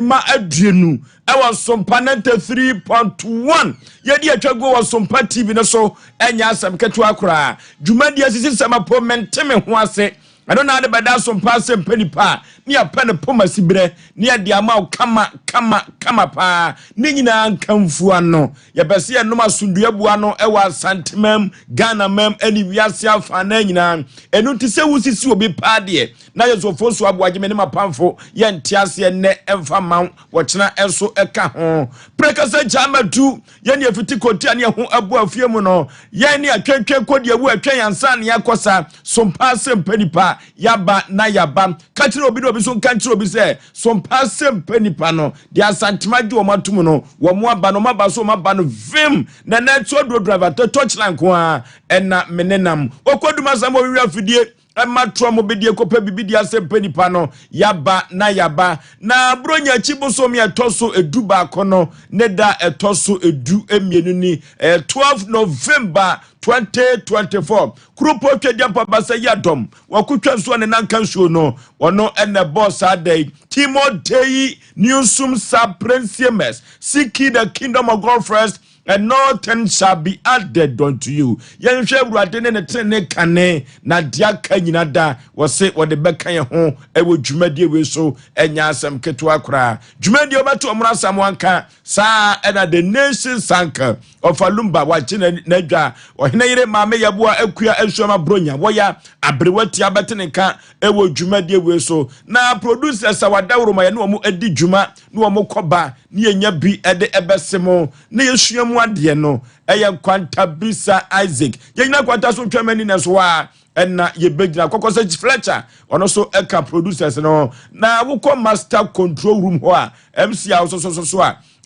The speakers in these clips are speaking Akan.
Ma 20 ɛwɔ Sompa 93.1. Yɛde atwa gu wɔ Sompa TV no so. Ɛnyɛ asɛm ketewa koraa. Dwumadie sisi sɛm apo mente me ho ase. Ɛno na ade bɛda Sompa ase mpɛ nipa a ne yɛpɛ ne poma siberɛ ne yɛde ama wo kama kama kama paa. Ne nyinaa nkamfua no, yɛpɛ sɛ yɛnom asomdua bua no ɛwɔ Asantemam, Ghana mam ne wiase afa na nyinaa. Ɛno nti sɛ wosisi obi paa deɛ na yɛsɔfoɔ so aboagye me ne mapamfo yɛnte aseɛ nnɛ ɛmfa ma wo, wɔkyena ɛnso ɛka ho. Prɛkɛsɛ gyamatu yɛne afiti kɔnti a ne ɛho abu afie mu no, yɛn ne atwɛntwɛn kɔdi awu atwɛn ansa ne yɛakɔ sa Sompa sɛ mpɛ nipa. Yaba na yaba ka kyerɛ obi na obi so nka nkyerɛ obi sɛ Sompa sɛ mpɛ nipa no deɛ Asantema gye wɔn atom no, wɔn aba no, wɔn aba so, wɔn aba no vim na na ɛto aduro driver tɔkyena nko a ɛna me ne nam wɔkɔdum asɛm wɔ wiwi afidie ɛma toa mo bɛdie kɔpɛ biribi di asɛ mpɛ nipa no. Yaba na yaba na Buronya akyi bosom yɛ ɛtɔ so 11 no ne da ɛtɔ so 12 ni, 12 November 2024. Kuropɔ twɛdeɛ mpaba sɛ yɛ dɔm wɔkotwa nsuo ne nanka nsuo no, ɔno ɛna ɛbɔɔ saa da yi. Timotei newsum saprensimes, seek the kingdom of God first and nothing shall be added unto you. Yɛnhwɛ Awurade ne ne tenene kane na deɛ aka nyina da wɔse wɔde bɛka yɛn ho. Ɛwɔ dwumadie wei so, ɛnyɛ asɛm ketewa koraa. Dwumadie wobɛto ɔmono asɛm wanka saa ɛna the nation sanka ɔfa Lumba wakye n'adwa. Ɔhene yere maame yɛboa akua asuama Bronya wɔya aberewa tia bɛte ne nka ɛwɔ dwumadie wei so. Na producers a wadaworo ma yɛne wɔn adi dwuma ne wɔn kɔba ne yɛnya bi ɛde ɛbɛse mo na yɛsua mu adeɛ no, ɛyɛ Nkwanta Bisa Isaac. Yɛnyina Nkwanta so ntwam ani na so a ɛna yɛbɛgyina kɔkɔ sɛ Fletcher, ɔno nso ɛka producers no. Na wokɔ master control room hɔ a, MC a wosososo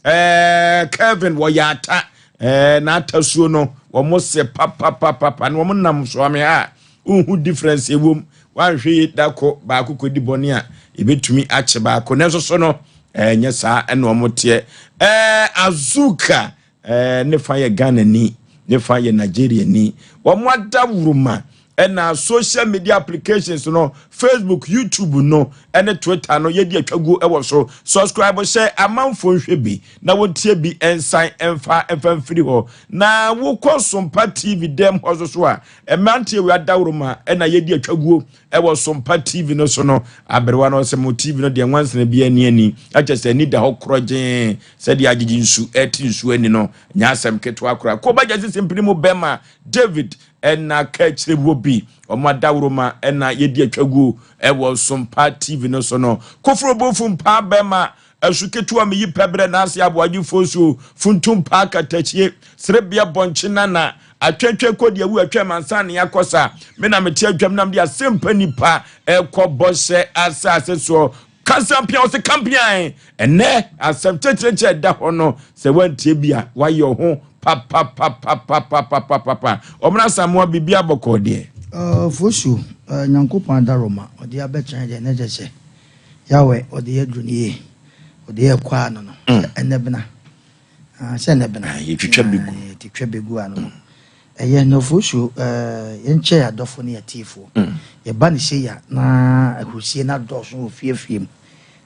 a Kevin wɔyɛ ata n'atasuo no wɔn sɛ papapapapa na wɔn nam so ame a nhu difference ɛwom. Wanhwɛ yi dako baako kɔdi bɔne a ebɛtumi akye baako ne nso so no, ɛnyɛ saa ɛna wɔn teɛ. Azuka ne fa yɛ Ghana ni, ne fa yɛ Nigeria ni. Wɔn adawuruma ɛna social media applications no, Facebook, YouTube no ɛne Twitter no, yɛdi atwaguo ɛwɔ so. Subscribe hyɛ amanfoɔ nhwɛ bi na wɔntie bi nsan ɛmfa ɛmfa mfiri hɔ. Na wokɔ Sompa TV dɛm hɔ so so a, mmeranteɛ wei adawuruma ɛna yɛdi atwaguo ɛwɔ Sompa TV no so no. Aberewa no sɛ mo TV no deɛ nwansena bi ani ani akyɛ sɛ ani da hɔ korɔgyee sɛdeɛ agyegye nsu ɛte nsu ani no, nyɛ asɛm ketewa koraa. Kɔbagya sisi mpini mu bɛma David ɛna ka akyire wɔ bi ɔmo adaworoma ɛna yɛdi atwaguo ɛwɔ Sompa TV no so no. Koforo bofu mpaa bɛma ɛso ketewa meyi pɛbrɛ n'ase aboagyefoɔ so funtum paa katakyie serebea bɔnkye nana atwɛntwɛn kɔ deɛ wu atwɛn mansa ne akɔ sa. Me na mete adwam nam de asɛmpa nipa ɛkɔ bɔhyɛ asase soɔ. Kasa mpia ɔsɛ kampian. Ɛnɛ asɛm kyerɛkyerɛkyerɛ ɛda hɔ no sɛ wantie bi a wayɛ ho papapapapapapapa. Ɔmena Samoa biribi abɔkɔɔ deɛ. Fosu, Nyankopɔn adaroma ɔde abɛkyerɛ deɛ ne kyɛ sɛ Yahweh ɔde yɛ duro no yie, ɔde yɛ kɔ ano no ɛnɛ bena sɛ ɛnɛ bena. Yɛtwitwa bɛgu. Yɛtwitwa bɛgu ano no. Ɛyɛ na Fosu, yɛnkyɛ yɛ adɔfo ne yɛtiefoɔ. Yɛba ne sei a na ahurusie no adɔɔso wɔ fiefie mu.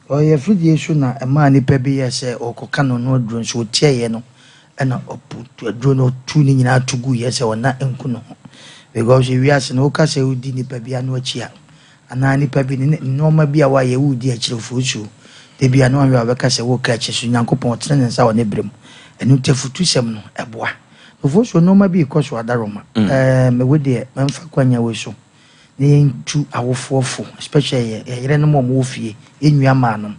Ɔyɛ fidie so na ɛmaa nipa bi yɛ sɛ ɔkɔka no no aduro nso ɔtiɛeɛ no ɛna ɔpo aduro no ɔtu ne nyinaa to gu yɛ sɛ ɔna nku ne ho, because ewiase no woka sɛ wodi nipa bi ano akyi a anaa nipa bi ne nneɛma bi a wayɛ wodi akyire Fosuo de bi a ne wahwɛ a wɔbɛka sɛ woka akyi so. Nyankopɔn ɔtene ne nsa wɔ ne berɛ mu. Ɛno nti afutusɛm no ɛboa Fosuo. Nneɛma bi kɔ so adaroma mewe deɛ mɛmfa kwanya wei so na yɛntu awofoɔ fo, especially yɛ yɛyerenom a wɔwɔ fie, yɛn nua maanom,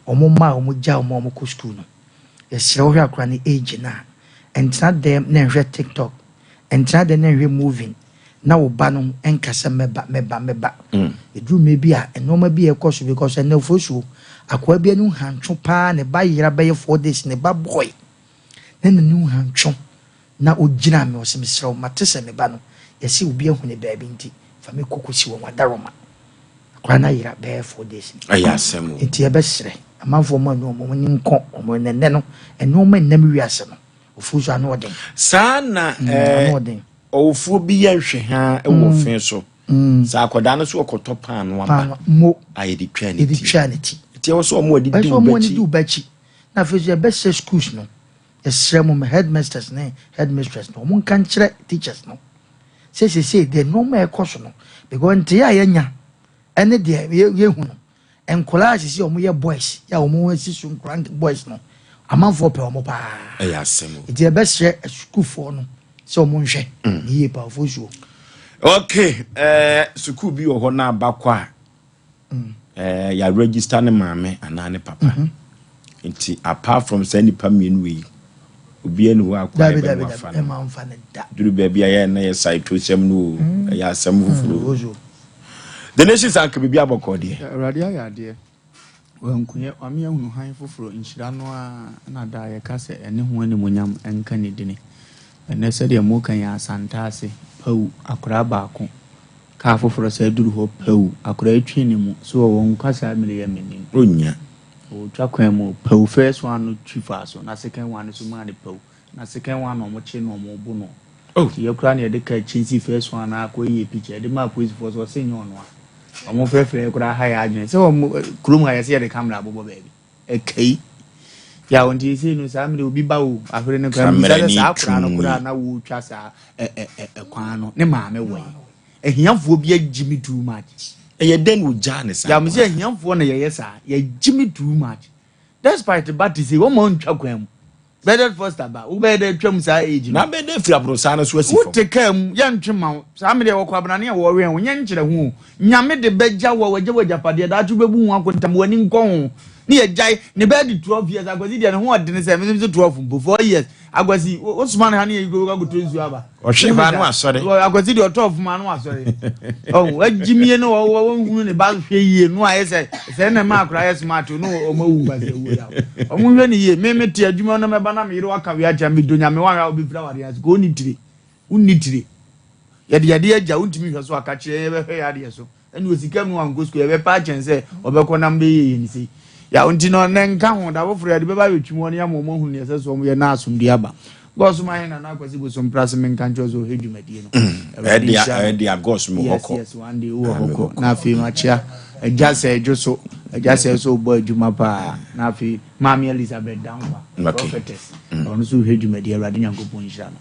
wɔn mma a wɔn gya wɔn a wɔkɔ school no. Yɛsrɛ, wohwɛ akora no age no a, ntena dɛm na nhwɛ TikTok, ntena dɛm na nhwɛ movie na wo ba no nkasa mɛba mɛba mɛba. Ɛduru mmerɛ bi a nneɛma bi a ɛkɔ so, because ɛnɛ Fosuo akoa bi anim hantwo paa ne ba yera bɛyɛ 4 days, ne ba boy na n'anim hantwo na ogyina me ɔsɛ, "Mesrɛ wo, mate sɛ me ba no yɛsɛ obi ahu ne baabi nti fa me kɔkɔ si wɔn adaroma." Akora no ayera bɛyɛ 4 days. Ɛyɛ asɛm o. Nti yɛbɛsrɛ amanfoɔ mu anu ɔmo ne nkɔ ɔmo nɛnɛ no nneɛma nnam wiase no Ofuo so ano ɔden. Saa na ano ɔden. Ɔwofoɔ bi yɛ nhwɛ wɔ fe so sɛ akwadaa no so ɔkɔtɔ paano aba paano mo a yɛde twa ne yɛde ti. Twa ne ti. Nti ɛwɔ sɛ ɔmo ani di Ɛsɛ wo ɔmo ani di bɛkyi. wo bɛkyi. Na afei so yɛbɛhyɛ schools no, yɛsrɛ mo, headmasters ne headmistress no, ɔmo nka nkyerɛ teachers no sɛ sesei deɛ nneɛma a ɛkɔ so no, because nteɛ a yɛnya ɛne deɛ yɛhu no, nkɔlaa a sisi a ɔmo yɛ boys yɛ a ɔmo asi so nkɔlaa boys no, amanfoɔ pɛ ɔmo paa. Ɛyɛ asɛm o. Nti yɛbɛsrɛ sukuufoɔ no sɛ ɔmo nhwɛ ne yie paa fosuo. Okay, sukuu bi wɔ hɔ na abakɔ a yɛ register ne maame anaa ne papa. Nti apart from saa nipa mmienu wei, obiara ni hɔ akɔ a Dabi. yɛbɛmo Dabi. afa Dabi. no. Ɛma nfa ne da. Duru baabi a yɛn na yɛ saitosɛm no o, ɛyɛ asɛm foforɔ o. Fosuo. The Nation sanka biribi abɔkɔ deɛ. Awurade ayɛ adeɛ, wankunyɛ wame ahunu han foforɔ. Nhyira no a na daa yɛka sɛ ɛne ho animonyam ɛnka ne dini. Ɛnɛ sɛdeɛ moka yɛ Asantase pawu, akoraa baako kaa foforɔ sɛ aduru hɔ pawu, akoraa atwi ne mu so wɔwɔ nkwa saa mmere yɛ m'anim. Onya. Ɔtwa kwan mu pawu, first one no twi fa so, na second one no so maa ne pawu, na second one na ɔmo kye na ɔmo bo no. Oh. Nti yɛkora na yɛde kaa kyɛnsi first one na akɔ yie picture yɛde maa polisifoɔ so, ɔsɛ nyɛ ɔno a ɔmo frɛfrɛ koraa ha yɛ adwene sɛ ɔmo kurom ha yɛsɛ yɛde camera abobɔ baabi ɛkai yaw. Nti esi no saa mmiri obi ba o ahwere no koraa Camera mbisa sɛ ni saa koraa no tum koraa yi. Na wɔretwa saa ɛ ɛ ɛ ɛkwan no ne maame wɔ yi, ahiafoɔ bi agyi mi too much. Ɛyɛ dɛn na ogyaa ne saa? Yàmù sɛ ahiafoɔ na yɛyɛ saa, yɛgyi mi too much. Despite ba te sɛ wɔn ma ntwa kwan mu bɛdɛ first ba wobɛyɛ dɛ twam saa age no. Na bɛyɛ dɛ firi aborosaa no so asi fam. Wote kaa mu yɛntwe ma wo saa mede wɔkɔ abrane a wɔwɛn wo nyɛ nkyerɛ ho o. Nyame de bɛgya wɔ wagya wɔ agyapadeɛ daakye wobɛbu ho akontam, w'ani nkɔ ho ne yɛgyae ne bɛyɛ de 12 years. Akwasi deɛ ne ho ɔdene sɛ mesem sɛ 12 mpo, 4 years. Akwasi wosoma ne ha ne yɛyi akɔtɔ nsuo aba. Ɔhwe ba no asɔre. Akwasi deɛ ɔtɔ foma no asɔre ɔho agyimie no wɔhunu ne ba hwɛ yie no ayɛ sɛ sɛ ne ma akora yɛ smart no, ɔma wu kwasi awu ya. Ɔmo hwɛ ne yie. Me me te adwuma no mɛba na meyere waka wi akyɛ me do Nyame wanhwɛ a wobɛfiri awadeɛ ase ka ɔnni tire, wonni tire. Yɛde yɛde agya wontumi hwɛ so aka kyerɛ yɛbɛhwɛ yɛ adeɛ so ɛne osika mu wankɔ sukuu, yɛbɛpa akyɛn sɛ ɔbɛkɔ nam bɛyɛ yɛ ne sei ya. Nti no ne nka ho da foforɔ yɛde bɛba abɛtwi mu ɔne ama ɔmo ahunu neɛ ɛsɛ sɛ ɔmo yɛ na asomdue aba. Gɔɔso ma yɛ Nana Akwasi Bosom Prase, menka nkyerɛ sɛ ɔhwɛ dwumadie no. Awurade Ɛde nhyira no. ɛde agɔs mu hɔ Yes. kɔ. Yes, one day wowɔ Ah, hɔ me kɔ. hɔ kɔ. Na afei makyea agya sɛ adwo so, agya sɛ so wobɔ adwuma paa. Na afei Maame Elizabeth Dankwa, prophetess, ɔno nso wohwɛ dwumadie. Awurade Nyankopɔn nhyira no.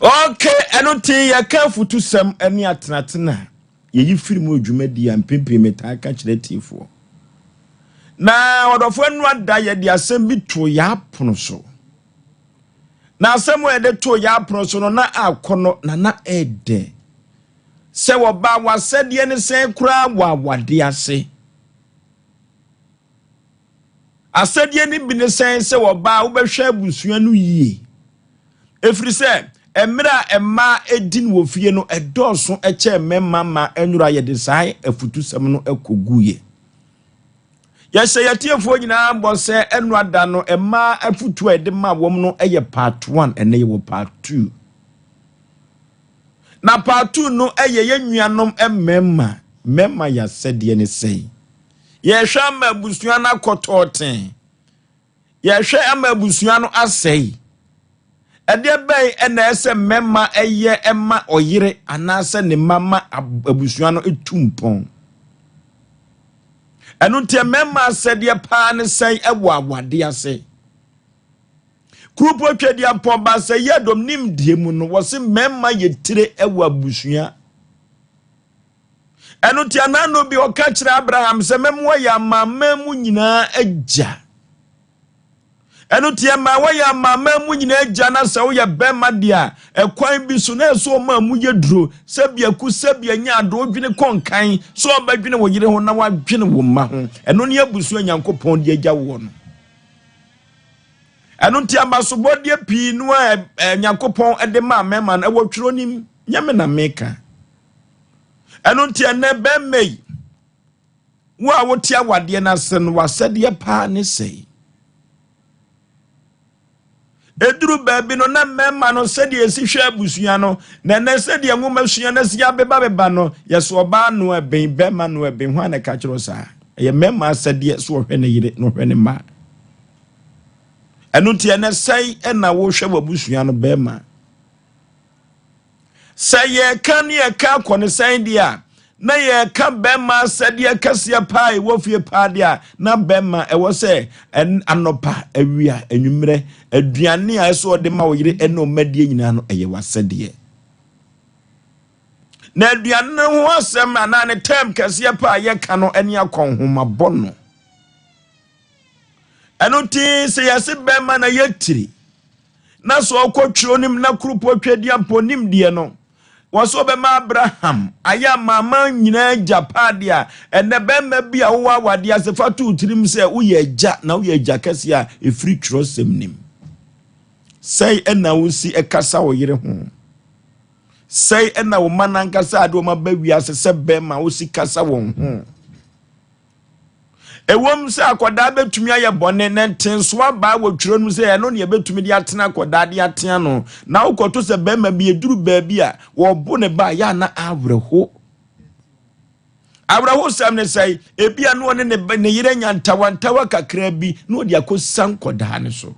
Okay, ɛno nti yɛka afutusɛm ne atenatena yɛyi firi mu dwumadi a mpempem metaa ka kyerɛ tiefoɔ na ɔdɔfoɔ anu ada. Yɛde asɛm bi to yɛ apono so, na asɛm a yɛde to yɛ apono so no na akɔ no na ɛɛdɛ sɛ wɔba wasɛdeɛ ne sɛn koraa wɔ awade ase. Asɛdeɛ no bi ne sɛn? Sɛ wɔba wobɛhwɛ abusua no yie, ɛfiri sɛ mmerɛ a mmaa edi no wɔ fie no ɛdɔɔso ɛkyɛ mmarima ma nnora. Yɛde saa afutusɛm no ɛkɔ yɛhyɛ yɛtiefoɔ nyinaa bɔ sɛ ɛno ada no mmaa afutuo a yɛde ma wɔn no yɛ part one. Ɛnɛ yɛwɔ part two, na part two no yɛ yɛn nuanom mmarima. Mmarima yɛ asɛdeɛ ne sɛn? Yɛhwɛ ama abusua no akɔtɔɔten, yɛhwɛ ama abusua no asɛe. Ɛdeɛ bɛn ɛna ɛsɛ mmarima ɛyɛ ɛma ɔyere anaasɛ ne mma ma abusua no etu mpɔn? Ɛno nti mmarima asɛdeɛ paa ne sɛn ɛwɔ awade ase? Kurupo Twɛdeɛ mpɔn baasa yi adɔm nimdeɛ mu no, wɔsi mmarima yɛ tire ɛwɔ abusua. Ɛno nti anano bi ɔka kyerɛ Abraham sɛ mɛmoa yɛ amanaman mu nyinaa agya. Ɛno nti ɛma wɔyɛ amanaman mu nyinaa agya na sɛ woyɛ bɛrima deɛ a, ɛkwan bi so na ɛsɛ ɔma mu yɛ duro sɛ biaku sɛ bianya ado dwene kɔnkan sɛ ɔbɛdwene wo yere ho na wadwene wo mma ho. Ɛno ne abusua Nyankopɔn de agya woɔ no. Ɛno nti abasobɔdeɛ pii no a Nyankopɔn de maa mmarima no ɛwɔ twerɛ nim nyɛ me na meka. Ɛno nti ɛnɛ bɛrima yi, wo a wote awadeɛ no ase no, wasɛdeɛ paa ne sɛe. Eduru baabi no na mmarima no sɛdeɛ esi hwɛ abusua no na ɛnɛ sɛdeɛ nwoma sua no si abebabeba no, yɛsɛ ɔbaa no ɛbɛn bɛrima no ɛbɛn ho a na ɛka kyerɛ saa. Ɛyɛ mmarima asɛdeɛ so ɔhwɛ ne yere na ɔhwɛ ne mma. Ɛno nti ɛnɛ sɛe ɛna wohwɛ w'abusua no bɛrima. Sɛ yɛka ne yɛka akɔ ne sɛn deɛ a, na yɛreka bɛrima asɛdeɛ kɛseɛ paa ɛwɔ fie paa deɛ a, na bɛrima ɛwɔ sɛ anɔpa, awia, anwummerɛ, aduane a ɛsɛ ɔde ma wo yere ɛne ɔmadie nyinaa no ɛyɛ w'asɛdeɛ. Na aduane no ho asɛm anaa ne tɛm kɛseɛ paa yɛka no ɛne akɔnhomabɔ no. Ɛno nti sɛ yɛse bɛrima na yɛtiri na sɛ ɔkɔ twerɛ nim na kuropɔ twɛdi nim deɛ no, wɔ sɛ ɔbɛma Abraham ayɛ amanaman nyinaa agya paa deɛ a, ɛnɛ bɛrima bi a wowɔ awadeɛ ase fa to wo tirim sɛ woyɛ agya na woyɛ agya kɛseɛ a ɛfiri twerɛsɛm nim. Sɛe ɛna wosi ɛkasa wo yere ho. Sɛe ɛna wo ma nankasa ade wɔn aba wiase sɛ bɛrima wosi kasa wɔn ho. Ɛwom sɛ akwadaa bɛtumi ayɛ bɔne na ntenso abaa wɔ twerɛ no sɛ ɛno ne yɛbɛtumi de atena akwadaa de atea no, na wokɔto sɛ bɛrima bi ɛduru baabi a wɔbo ne ba a yɛ ana awerɛho. Awerɛhosɛm ne sɛ ebia na ɔne ne yere anya ntawantawa kakra bi na ɔde akɔsa nkwadaa no so.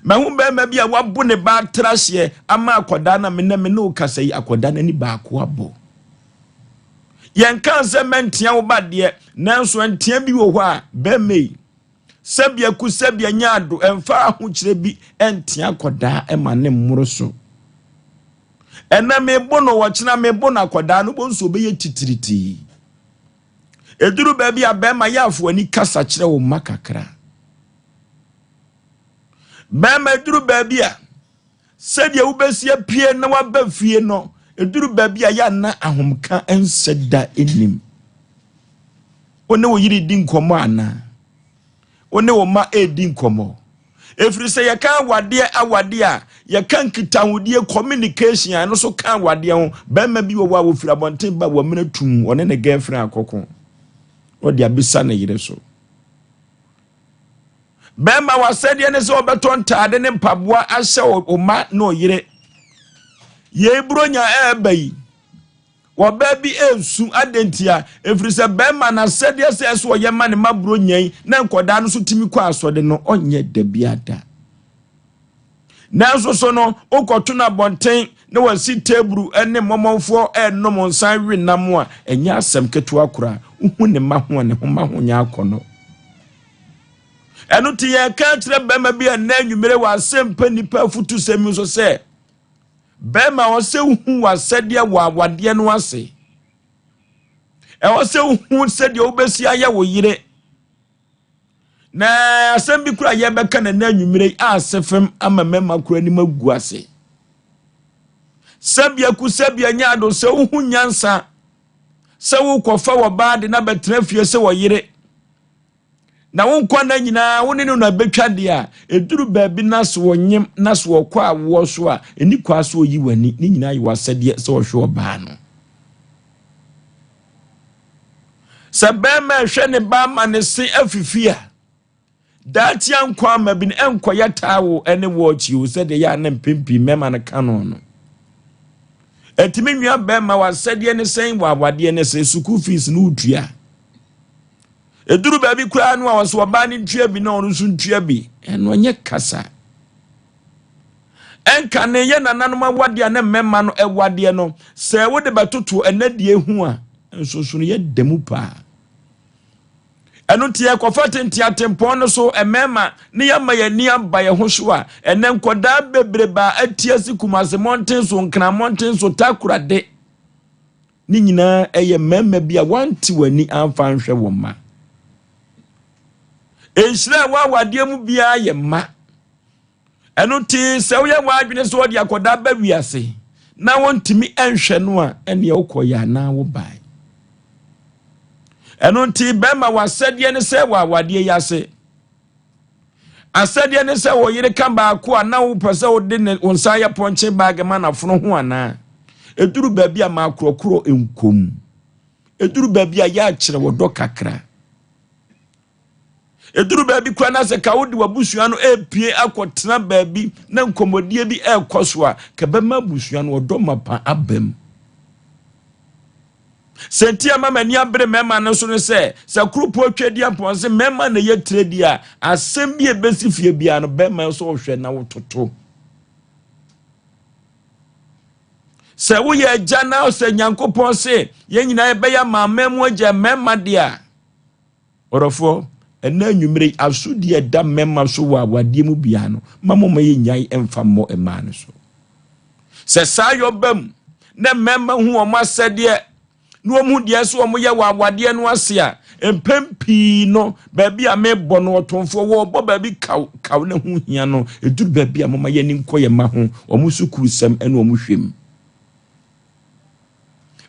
Mahu bɛrima bi a wabo ne ba atra aseɛ ama akwadaa na me ne me ne wo kasa yi akwadaa n'ani baako abɔ. Yɛnka sɛ mɛntea wo ba deɛ, nanso ntea bi wɔ hɔ a bɛrima yi sɛbea ku sɛbea nya ado ɛmfa ahokyerɛ bi ntea akwadaa ɛma ne mmoro so. Ɛnɛ mebo no wɔkyena mebo no akwadaa no bɔ nso ɔbɛyɛ titiritii. Ɛduru baabi a bɛrima yɛ afo ani kasa kyerɛ wo mma kakra. Bɛrima ɛduru baabi a sɛdeɛ wobɛsi apue na waba fie no, ɛduru baabi a yɛ ana ahomka nsɛ da nnim. Wo ne wo yere di nkɔmmɔ anaa? Wo ne wo mma ɛredi nkɔmmɔ? Ɛfiri sɛ yɛka awadeɛ awadeɛ a, yɛka nkitahodie communication a ɛno nso ka awadeɛ ho. Bɛrima bi wɔ hɔ a wɔfiri abɔnten ba wɔamena tum, ɔne ne girlfriend akɔko. Ɔde abisa ne yere so. Bɛrima w'asɛdeɛ ne sɛ ɔbɛtɔ ntaade ne mpaboa ahyɛ wo mma ne ɔyere. Yei buronya ɛreba yi, wɔbaa bi ɛresu adantia, ɛfiri sɛ bɛrima n'asɛdeɛ sɛ ɛsɛ ɔyɛ ma ne mma buronya yi na nkɔdaa no so tumi kɔ asɔde no, ɔnyɛ da biada. Nanso so no, wokɔto no abɔnten na wasi teburu ne mmɔmmɔmfoɔ ɛrenom nsa we nam a, ɛnyɛ asɛm ketewa koraa. Wohu ne mma ho a, ne ho mma ho nyɛ akɔnnɔ. Ɛno nti yɛka kyerɛ bɛrima bi a nnɛ anwummere wɔ asɛmpa nnipa afutusɛm yi so sɛ, bɛrima ɔsɛ wohu w'asɛdeɛ wɔ awadeɛ no ase. Ɛwɔ sɛ wohu sɛdeɛ wobɛsi ayɛ wo yere. Na asɛm bi kora yɛbɛka na nnɛ anwummere yi a ase fam ama mmarima kora anim agu ase. Sɛbea ku sɛbea nya ado sɛ wohu nyansa sɛ wokɔfa wɔ baa de na bɛtena fie sɛ wɔ yere. Na wo nkwa nna nyinaa wo ne no na bɛtwa deɛ a, ɛduru baabi na so ɔnyem na so ɔkɔ awoɔ so a, ɛni kwaa so ɔyi w'ani. Ne nyinaa yɛ w'asɛdeɛ sɛ ɔhwɛ ɔbaa no. Sɛ bɛrima ɛhwɛ ne ba ama ne se afifi a, daakyia nkwa ama bi no ɛnkɔyɛ taawo ne wɔɔkyi o, sɛdeɛ yɛ a na mpempii mmarima no ka no no. Ɛtumi nua bɛrima w'asɛdeɛ ne sɛn wɔ awadeɛ ne sɛ sukuu fees no wotua. Ɛduru baabi koraa no a wɔsɛ ɔbaa no ntua bi na ɔno nso ntua bi, ɛno ɛnyɛ kasa. Ɛnka ne yɛ nananom awadeɛ a na mmarima no ɛwadeɛ no, sɛ wode bɛtoto ɛnɛ deɛ hu a, nsonsonoeɛ da mu paa. Ɛno nti yɛkɔfa tenten atempɔn no so mmarima ne yɛama yɛn ani aba yɛn ho so a, ɛnɛ nkɔdaa bebrebe a ati ase Kumase mmɔnten so, Nkran mmɔnten so, Takoradi, ne nyinaa ɛyɛ mmarima bi a wɔante wɔn ani amfa nhwɛ wɔn mma. Nhyira a ɛwɔ awadeɛ mu biara yɛ mma. Ɛno nti sɛ woyɛ w'adwene sɛ wɔde akɔdaa ba wiase na wɔntumi nhwɛ no a, ɛneɛ wokɔyɛ anaa wobae. Ɛno nti bɛrima w'asɛdeɛ ne sɛ wɔ awadeɛ yi ase. Asɛdeɛ ne sɛ wo yere ka baako a na wopɛ sɛ wode ne wo nsa yɛ pɔnkye baage ma n'afono ho anaa. Ɛduru baabi a ma akorɔkorɔ nkom. Ɛduru baabi a yɛ akyerɛ wɔ dɔ kakra. Ɛduru baabi koraa na sɛ ka wode w'abusua no ɛrepie akɔtena baabi na nkɔmmɔdie bi ɛrekɔ so a, ka bɛma abusua no ɔdɔ mapa aba mu. Sɛ nti ama m'ani abere mmarima no so no sɛ, sɛ kuropɔn atwa di apɔnse mmarima na ɛyɛ tire di a, asɛm bi a ɛbɛsi fie biara no bɛrima nso ɔhwɛ na wototo. Sɛ woyɛ agya na sɛ Nyankopɔn se yɛn nyinaa yɛbɛyɛ amanaman mu agya mmarima deɛ a, ɔdɔfoɔ, ɛnɛ anwummere yi, asodie a ɛda mmarima so wɔ awadeɛ mu biara no, ma mo ma yɛnnyae mfa mmɔ mmaa no so. Sɛ saa yɔ ba mu na mmarima hu wɔn asɛdeɛ na wɔn hu deɛ ɛsɛ wɔn yɛ wɔ awadeɛ no ase a, mpɛn pii no, baabi a mebɔ no ɔtomfoɔ wɔrebɔ baabi kaw kaw na ho hia no, ɛduru baabi a moma yɛn ani nkɔ yɛn mma ho, wɔn sukuusɛm ne wɔn hwɛ mu.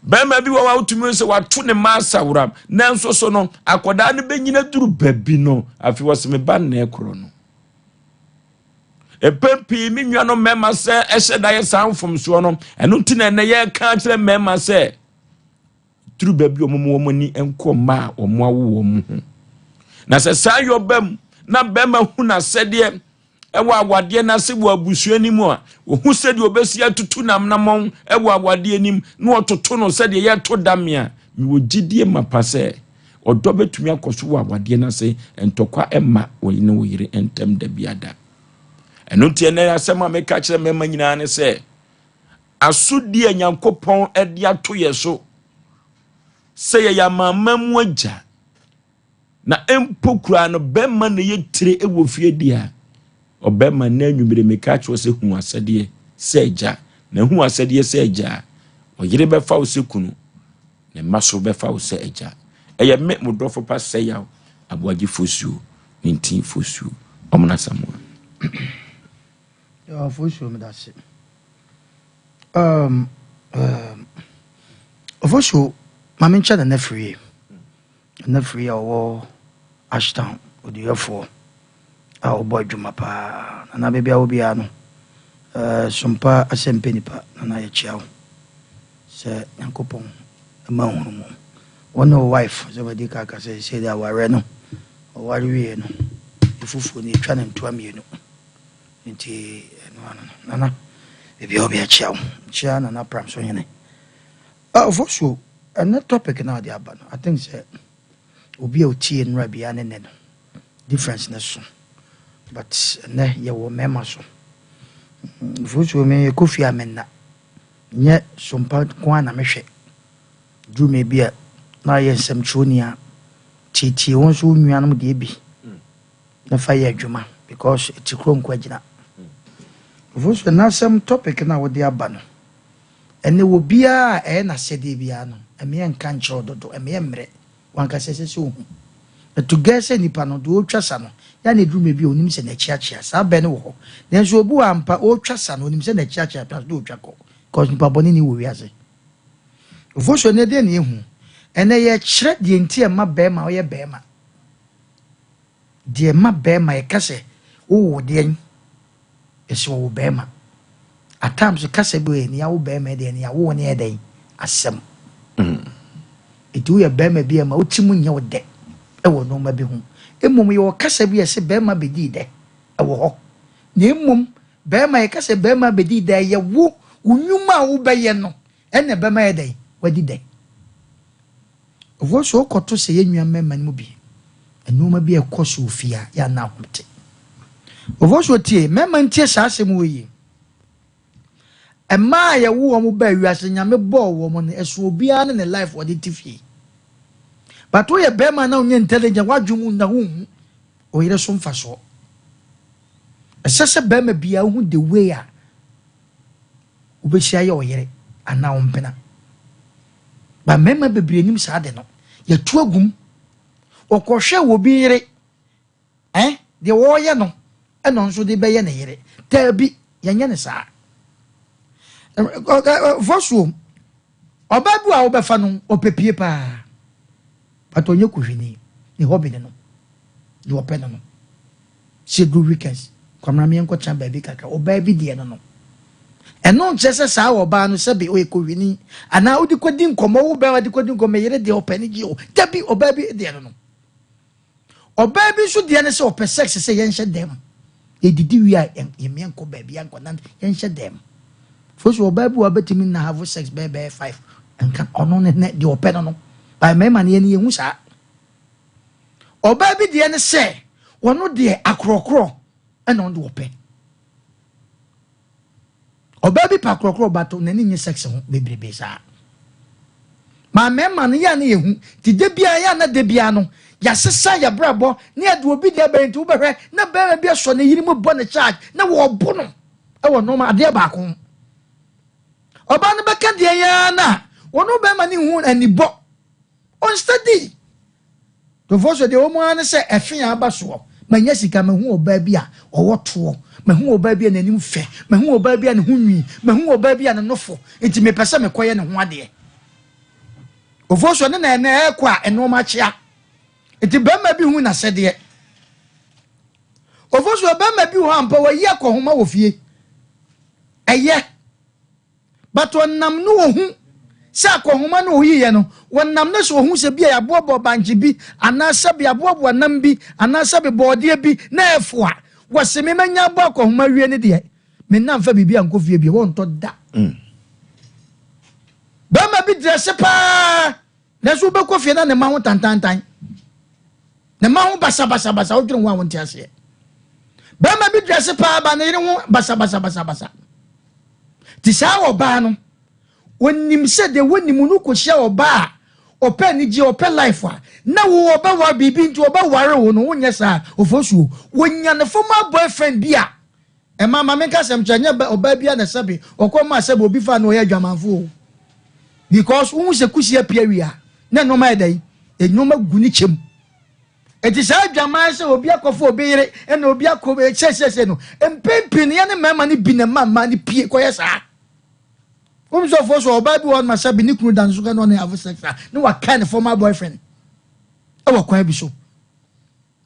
Bɛrima bi wɔ hɔ a wotumi sɛ wato ne mma asaworam, nanso so no akwadaa no bɛnyina duru baabi no, afei wɔsɛ me ba nnɛɛ korɔ no. Mpɛn pii me nuanom mmarima sɛ ɛhyɛ da yɛ saa mfomsoɔ no, ɛno nti na ɛnɛ yɛreka akyerɛ mmarima sɛ duru baabi a wɔn wɔn ani nkɔ mma a wɔn awo wɔn ho. Na sɛ saa yɔ ba mu na bɛrima hu n'asɛdeɛ ɛwɔ awadeɛ no ase wɔ abusua no mu a, ɔhu sɛdeɛ ɔbɛsi atutu n'anammɔn wɔ awadeɛ no mu na ɔtoto no sɛdeɛ yɛto dame a, mewɔ gyidie mapa sɛ ɔdɔ bɛtumi akɔ so wɔ awadeɛ no ase, ntɔkwa mma wo ne wo yere ntam da biada. Ɛno nti ɛnɛ asɛm a meka kyerɛ mmarima nyinaa ne sɛ, asodie a Nyankopɔn de ato yɛ so sɛ yɛyɛ amanaman mu agya, Na mpo koraa no, bɛrima na ɛyɛ tire wɔ fie deɛ a, ɔbɛrima nnɛ anwummere meka kyerɛ sɛ hu asɛdeɛ sɛ agya. Na hu asɛdeɛ sɛ agya a, ɔyere bɛfa wo sɛ kunu, ne mma so bɛfa wo sɛ agya. Ɛyɛ me, mo dɔfo pa Sɛyaw Aboagye Fosuo, ne ntin Fosuo, Ɔmena Asamoah. Yeah, Fosuo, meda ase. Um, um, Ofosuo, ma menkyɛ Nana Firie. Nana Firie a ɔwɔ Ashtown, oduyɛfoɔ a ɔbɔ adwuma paa. Nana baabi a wɔ biara no, eh, sompa asɛmpɛ nipa, Nana yɛkyia wo sɛ Nyankopɔn ma nhunumu. Wo ne wo wife, sɛ madi ka aka sɛ sɛ de awareɛ no, ɔware wie no, efufuo no yɛtwa no ntoa mmienu. Nti ɛno ano no, Nana, baabi a wɔ biara kyia wo. Kyia Nana Pram so hene. Ah Ofosuo, ɛnɛ topic no a wode aba no, I think sɛ obi a otie nnora biara ne nnɛ no, difference no so. But ɛnɛ yɛwɔ mmarima so. Ofosuo, me kɔ fie a menna. Nyɛ sompa nko ara na mehwɛ. Duru me bi a na ayɛ nsɛmtwerɛni a, tietie wo nso wo nuanom deɛ bi na fa yɛ adwuma because ɛti kuro nko agyina. Ofosuo, n'asɛm topic no a wode aba no, Ɛnnɛ obiara a ɛyɛ n'asɛdeɛ biara no, ɛmeɛ nka nkyerɛ wo dodo, ɛmeɛ mmerɛ, wankasa ɛsɛ sɛ ɔhu. Na to gɛ sɛ nipa no, deɛ ɔretwa sa no, yɛ a na ɛduru mmerɛ bi a ɔnim sɛ n'akyi akyea, saa bɛ no wɔ hɔ. Nanso obi wɔ hɔ ampa, ɔretwa sa no, ɔnim sɛ n'akyi akyea, nanso na ɔretwa kɔ, cause nipa bɔne ni wɔ wiase. Ofosuo, ɛnnɛ deɛn na yɛhu? Ɛnnɛ yɛrekyerɛ deɛ nti a ɛma barima ɔyɛ barima. Deɛ ɛma barima yɛka sɛ wowoo deɛn? Yɛsɛ ɔwo bɛɛma. At times kasa bi wɔ yɛ nea wo bɛɛma deɛ nea wo ne yɛ dɛn asɛm. Eti woyɛ bɛɛma bi a ma wo ti mu nyɛ wo dɛ ɛwɔ nnoɔma bi ho. Mmom yɛwɔ kasa bi a yɛse bɛɛma bɛdii dɛ ɛwɔ hɔ. Na mmom bɛɛma yɛka sɛ bɛɛma bɛdii dɛ ɛyɛ wo wo nwuma a wobɛyɛ no ɛna ɛbɛma yɛ dɛn wadi dɛ. Ɛhɔ nso wokɔto sɛ yɛn nua mmarima no mu bi, nneɛma bi a ɛkɔ so wɔ fie a, yɛ a na ahom te. Ɛhɔ nso tie, mmarima ntie saa asɛm wɔ yi. Mmaa a yɛwo wɔn baa wiase, Nyame bɔɔ wɔn no, ɛso obiara ne ne life wɔde te fie. But woyɛ barima na wonyɛ intelligent, w'adwene mu nna wonhu oyere so mfasoɔ. Ɛsɛ sɛ barima biara wohu the way a wobɛhyia yɛ ɔyere anaa wo mpena. Ba mmarima bebree nim saa ade no. Yɛtu agum. Wɔkɔhwɛ wɔ bi yere, eh, deɛ wɔreyɛ no ɛna ɔno nso de bɛyɛ ne yere. Daabi, yɛnyɛ ne saa. Fɔsuo, ɔbaa bi a wobɛfa no, ɔpɛ pie paa. But ɔnyɛ kuhwini, ne hobby ne no, deɛ ɔpɛ no no. Sɛ ɛduru weekends, Kwamina me yɛnkɔ tena baabi kakra, ɔbaa bi deɛ no no. Ɛno nkyerɛ sɛ saa ɔbaa no sɛbe ɔyɛ kohwini anaa wode kɔdi nkɔmmɔ, wo bɛrima de kɔdi nkɔmmɔ, me yere deɛ ɔpɛ ne gye o. Dabi, ɔbaa bi deɛ no no. Ɔbaa bi nso deɛ ne sɛ ɔpɛ sex sɛ yɛnhyɛ dɛm. Yɛdidi wie a yɛmeɛ nkɔ baabi ankɔ nante, yɛnhyɛ dɛm. Fo so ɔbaa bi wɔ bɛtumi na have sex bɛyɛ 5 nka ɔno ne deɛ ɔpɛ no no. By mmarima no yɛn yɛhu saa. Ɔbaa bi deɛ ne sɛ ɔno deɛ akorɔkorɔ ɛna ɔno deɛ ɔpɛ. Ɔbaa bi pa korɔkorɔ but n'ani nnye sex ho bebrebe saa. Maa mmarima no yɛ a na yɛhu nti da biara yɛ a na da biara no yɛasesa yɛbrabɔ na yɛde obi deɛ bɛyɛ nti wobɛhwɛ na barima bi asɔ ne yere mu bɔ ne charge na wɔbo no wɔ nneɛma adeɛ baako ho. Ɔbaa no bɛka deɛ yɛ ara na wɔn barima no nhu anibɔ ɔnstadi. Nkurɔfoɔ so deɛ wɔn ara ne sɛ ɛfe a aba soɔ. Manya sika, mahu ɔbaa bi a ɔwɔ toɔ, mahu ɔbaa bi a n'anim fɛ, mahu ɔbaa bi a ne ho nwi, mahu ɔbaa bi a ne nofo, nti mepɛ sɛ mekɔyɛ ne ho adeɛ. Nkurɔfoɔ so ne na ɛnɛ ɛrekɔ a nneɛma akyea. Nti barima bi hu n'asɛdeɛ. Nkurɔfoɔ so barima bi wɔ hɔ ampa wayi akɔhoma wɔ fie. Ɛyɛ. But ɔnam no ohu sɛ akɔnhoma no oyiiɛ no, wɔnam no so ohu sɛ bi a yɛaboaboa bankye bi anaa sɛbe aboaboa nam bi anaa sɛbe bɔɔdeɛ bi na ɛfo a, wɔse me manya abɔ akɔnhoma awie no deɛ, me nna mfa biribi ankɔ fie bio, wɔntɔ da. Bɛrima bi drɛse paa, nanso wobɛkɔ fie na ne mma ho tantantan. Ne mma ho basabasabasa, wodwene ho a wonte aseɛ. Bɛrima bi drɛse paa ba ne yere ho basabasabasabasa. Nti saa ɔbaa no, onim sɛ deɛ wonim no kɔhyia ɔbaa a ɔpɛ anigyeɛ, ɔpɛ life a, na wo ɔbɛware biribi nti ɔbɛware wo no, wonyɛ saa ofosuo. Wɔnya ne former boyfriend bi a, ɛma ma menka asɛm kyerɛ, nyɛ ɔbaa bi a na sɛbe ɔkɔ maa sɛbe obi fa na ɔyɛ adwamanfo o. Because wohu sɛ kusi apia wie a, na nneɛma yɛ dɛn? Nneɛma gu ne kyɛm. Enti saa adwaman sɛ obi akɔfa obi yere ɛna obi akɔ sɛsɛsɛ no, mpɛn pii no yɛne mmarima no bi na ɛma mmaa no pie kɔyɛ saa. Wɔn nso ɔfo so ɔbaa bi wɔ hɔ no ma sɛ bi ne kunu da nso ka na ɔne have sex a na waka ne former boyfriend ɛwɔ kwan bi so.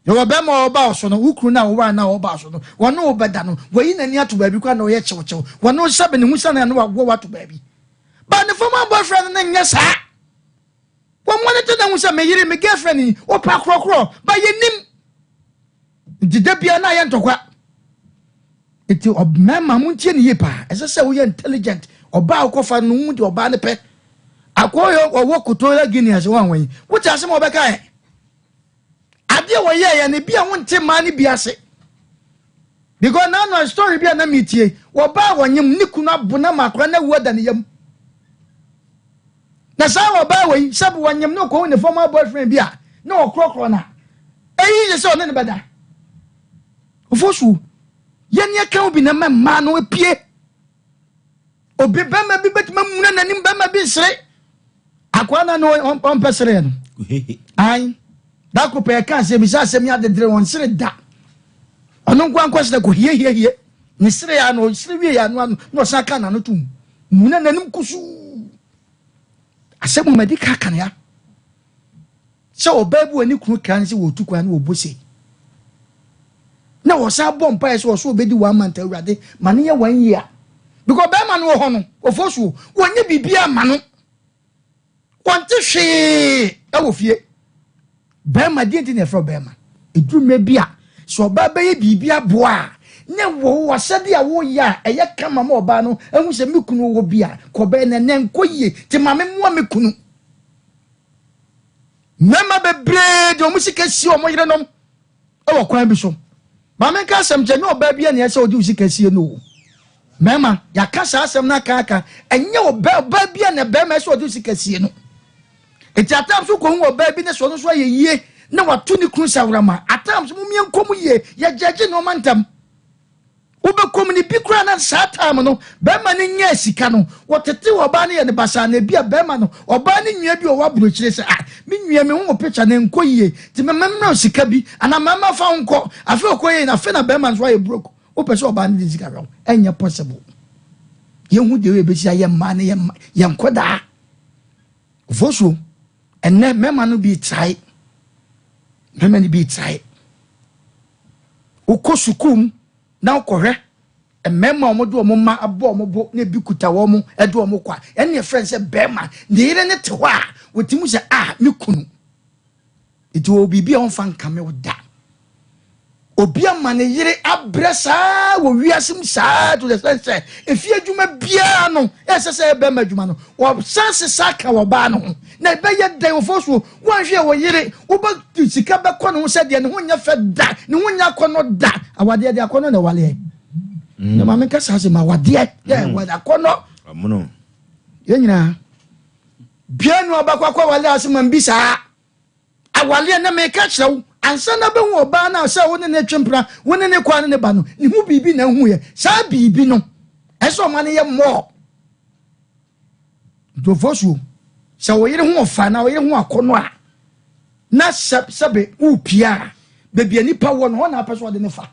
Yɛwɔ bɛrima a ɔba ɔso no, wo kunu no a wɔware no a ɔba so no, wɔne wo bɛda no, wɔyi n'ani ato baabi koraa na ɔyɛ kyewkyew, wɔne wo sɛbe ne ho sane a na wagoɔ wato baabi. But ne former boyfriend no nyɛ saa. Wɔn monitor na hu sɛ me yere, me girlfriend yi, ɔpa korɔkorɔ, ba yɛnim. Nti da biara na ayɛ ntɔkwa. Nti mmarima mo ntie ne yie paa. Ɛsɛ sɛ woyɛ intelligent. Ɔbaa a wokɔfa no hu deɛ ɔbaa no pɛ. Akɔyɛ ɔwɔ Kotola Guinea sɛ wɔn wɔn yi. Wote asɛm a ɔbɛka ɛ. Adeɛ wɔyɛɛ yɛ no bi a wonte mmaa no bi ase. Because na no story bi a na metie. Wɔbaa wɔnyem ne kunu abo na ma akora na awu ada ne yam. Na saa ɔbaa wei, sɛbi wɔnyem no kɔhu ne former boyfriend bi a na ɔkorɔkorɔ no a, ɛyi yɛ sɛ ɔne no bɛda. Ofosuo, yɛn yɛ ka obi na mma mmaa no apue. Obi bɛrima bi bɛtumi amuna n'anim, bɛrima bi nsere. Akoa na no ɔmpɛ sereɛ no. Ayi, dako pɛ ɛka asɛm bi sɛ asɛm yi adedere wɔn sere da. Ɔno nko ankɔ sere kɔ hiehiehie. Ne sere ya no, sere wie ya no ano, na ɔsan ka n'ano tom. Muna n'anim kusuu. Asɛm mu madi ka kan ya. Sɛ ɔbaa bi wɔ ne kunu kra ne sɛ wɔtu kwan ne wɔbɔ se. Na wɔsan bɔ mpaeɛ sɛ ɔso ɔbɛdi one month awurade ma no yɛ one year. Because bɛrima no wɔ hɔ no, ɔfɔ so wɔnyɛ biribiara ma no. Wɔnte hwee wɔ fie. Bɛrima, deɛ nti na yɛfrɛ bɛrima? Ɛduru mmerɛ bi a, sɛ ɔbaa bɛyɛ biribi aboa a, ne wɔ w'asɛdeɛ a woyɛ a ɛyɛ kama ma ɔbaa no ahu sɛ me kunu wɔ bi a, kɔbɛyɛ na ɛnɛ nkɔ yie, nti ma me mmoa me kunu. Mmarima bebree de wɔn sika sie wɔn yerenom wɔ kwan bi so. Maame nka asɛm kyɛ, nyɛ ɔbaa bi a na ɛsɛ ɔde wo sika sie no o. Mmarima, yɛaka saa asɛm no aka aka, ɛnyɛ ɔbaa ɔbaa bi a na barima ɛsɛ ɔde wo sika sie no. Eti at times wokɔhu ɔbaa bi ne sɛ ɔno nso ayɛ yie na wato ne kunu saworama. At times momie nkɔ mu yie, yɛgyɛgye nneɛma ntɛm. Wobɛkɔ mu no bi koraa na saa time no bɛrima no nyaa sika no wɔtete ɔbaa no yɛ no basaa na ebi a bɛrima no ɔbaa no nua bi ɔwɔ aburokyire sɛ ah me nua me ho wɔ picture na nkɔ yie nti mɛma mmerɛ sika bi anaa mɛma fa ho nkɔ afei ɔkɔ yie na afei na bɛrima nso ayɛ broke wopɛ sɛ ɔbaa no de sika hwɛ wo ɛnyɛ possible yɛhu deɛ yɛbɛsi ayɛ mmaa ne yɛn nkɔdaa vosuo ɛnɛ mɛma no bi trae mɛma no bi trae Wokɔ sukuu mu na wokɔhwɛ mmarima a wɔde wɔn mma abɔ wɔn bo na ebi kuta wɔn de wɔn kɔ a, ɛnna yɛfrɛ no sɛ barima. Ne yere no te hɔ a, wɔtumi sɛ, a me kunu. Nti wɔ biribi a wɔmfa nkame wo da. Obi ama ne yere abrɛ saa wɔ wiase mu saa to the sense sɛ efie adwuma biara no ɛsɛ sɛ ɛyɛ bɛrima adwuma no wɔsan sesa ka wɔ baa no ho na ɛbɛyɛ dɛn wɔfɔ so Woanhwɛ a wo yere, wobɛ sika bɛkɔ ne ho sɛ deɛ ne ho nyɛ fɛ da, ne ho nyɛ akɔnnɔ da. Awadeɛ de akɔnnɔ na ɛwaleɛ. Na maame nkasa ase ma wadeɛ yɛ wɔde akɔnɔ. Amono. Yɛn nyinaa bia nu ɔbɛkɔ akɔ awale ase ma mbi saa awaleɛ na meka kyerɛ wo ansa na bɛhu ɔbaa no a sɛ wo ne ne twe mpena, wo ne ne kɔ ne ne ba no ne ho biribi na ahu yɛ saa biribi no, ɛsɛ ɔma no yɛ mmɔɔ nkurɔfoɔ suo sɛ wo yere ho ɔfa na wo yere ho akɔnɔ a na sɛ sɛbe wopia a, baabi a nipa wɔ no hɔ na apɛ sɛ ɔde ne fa,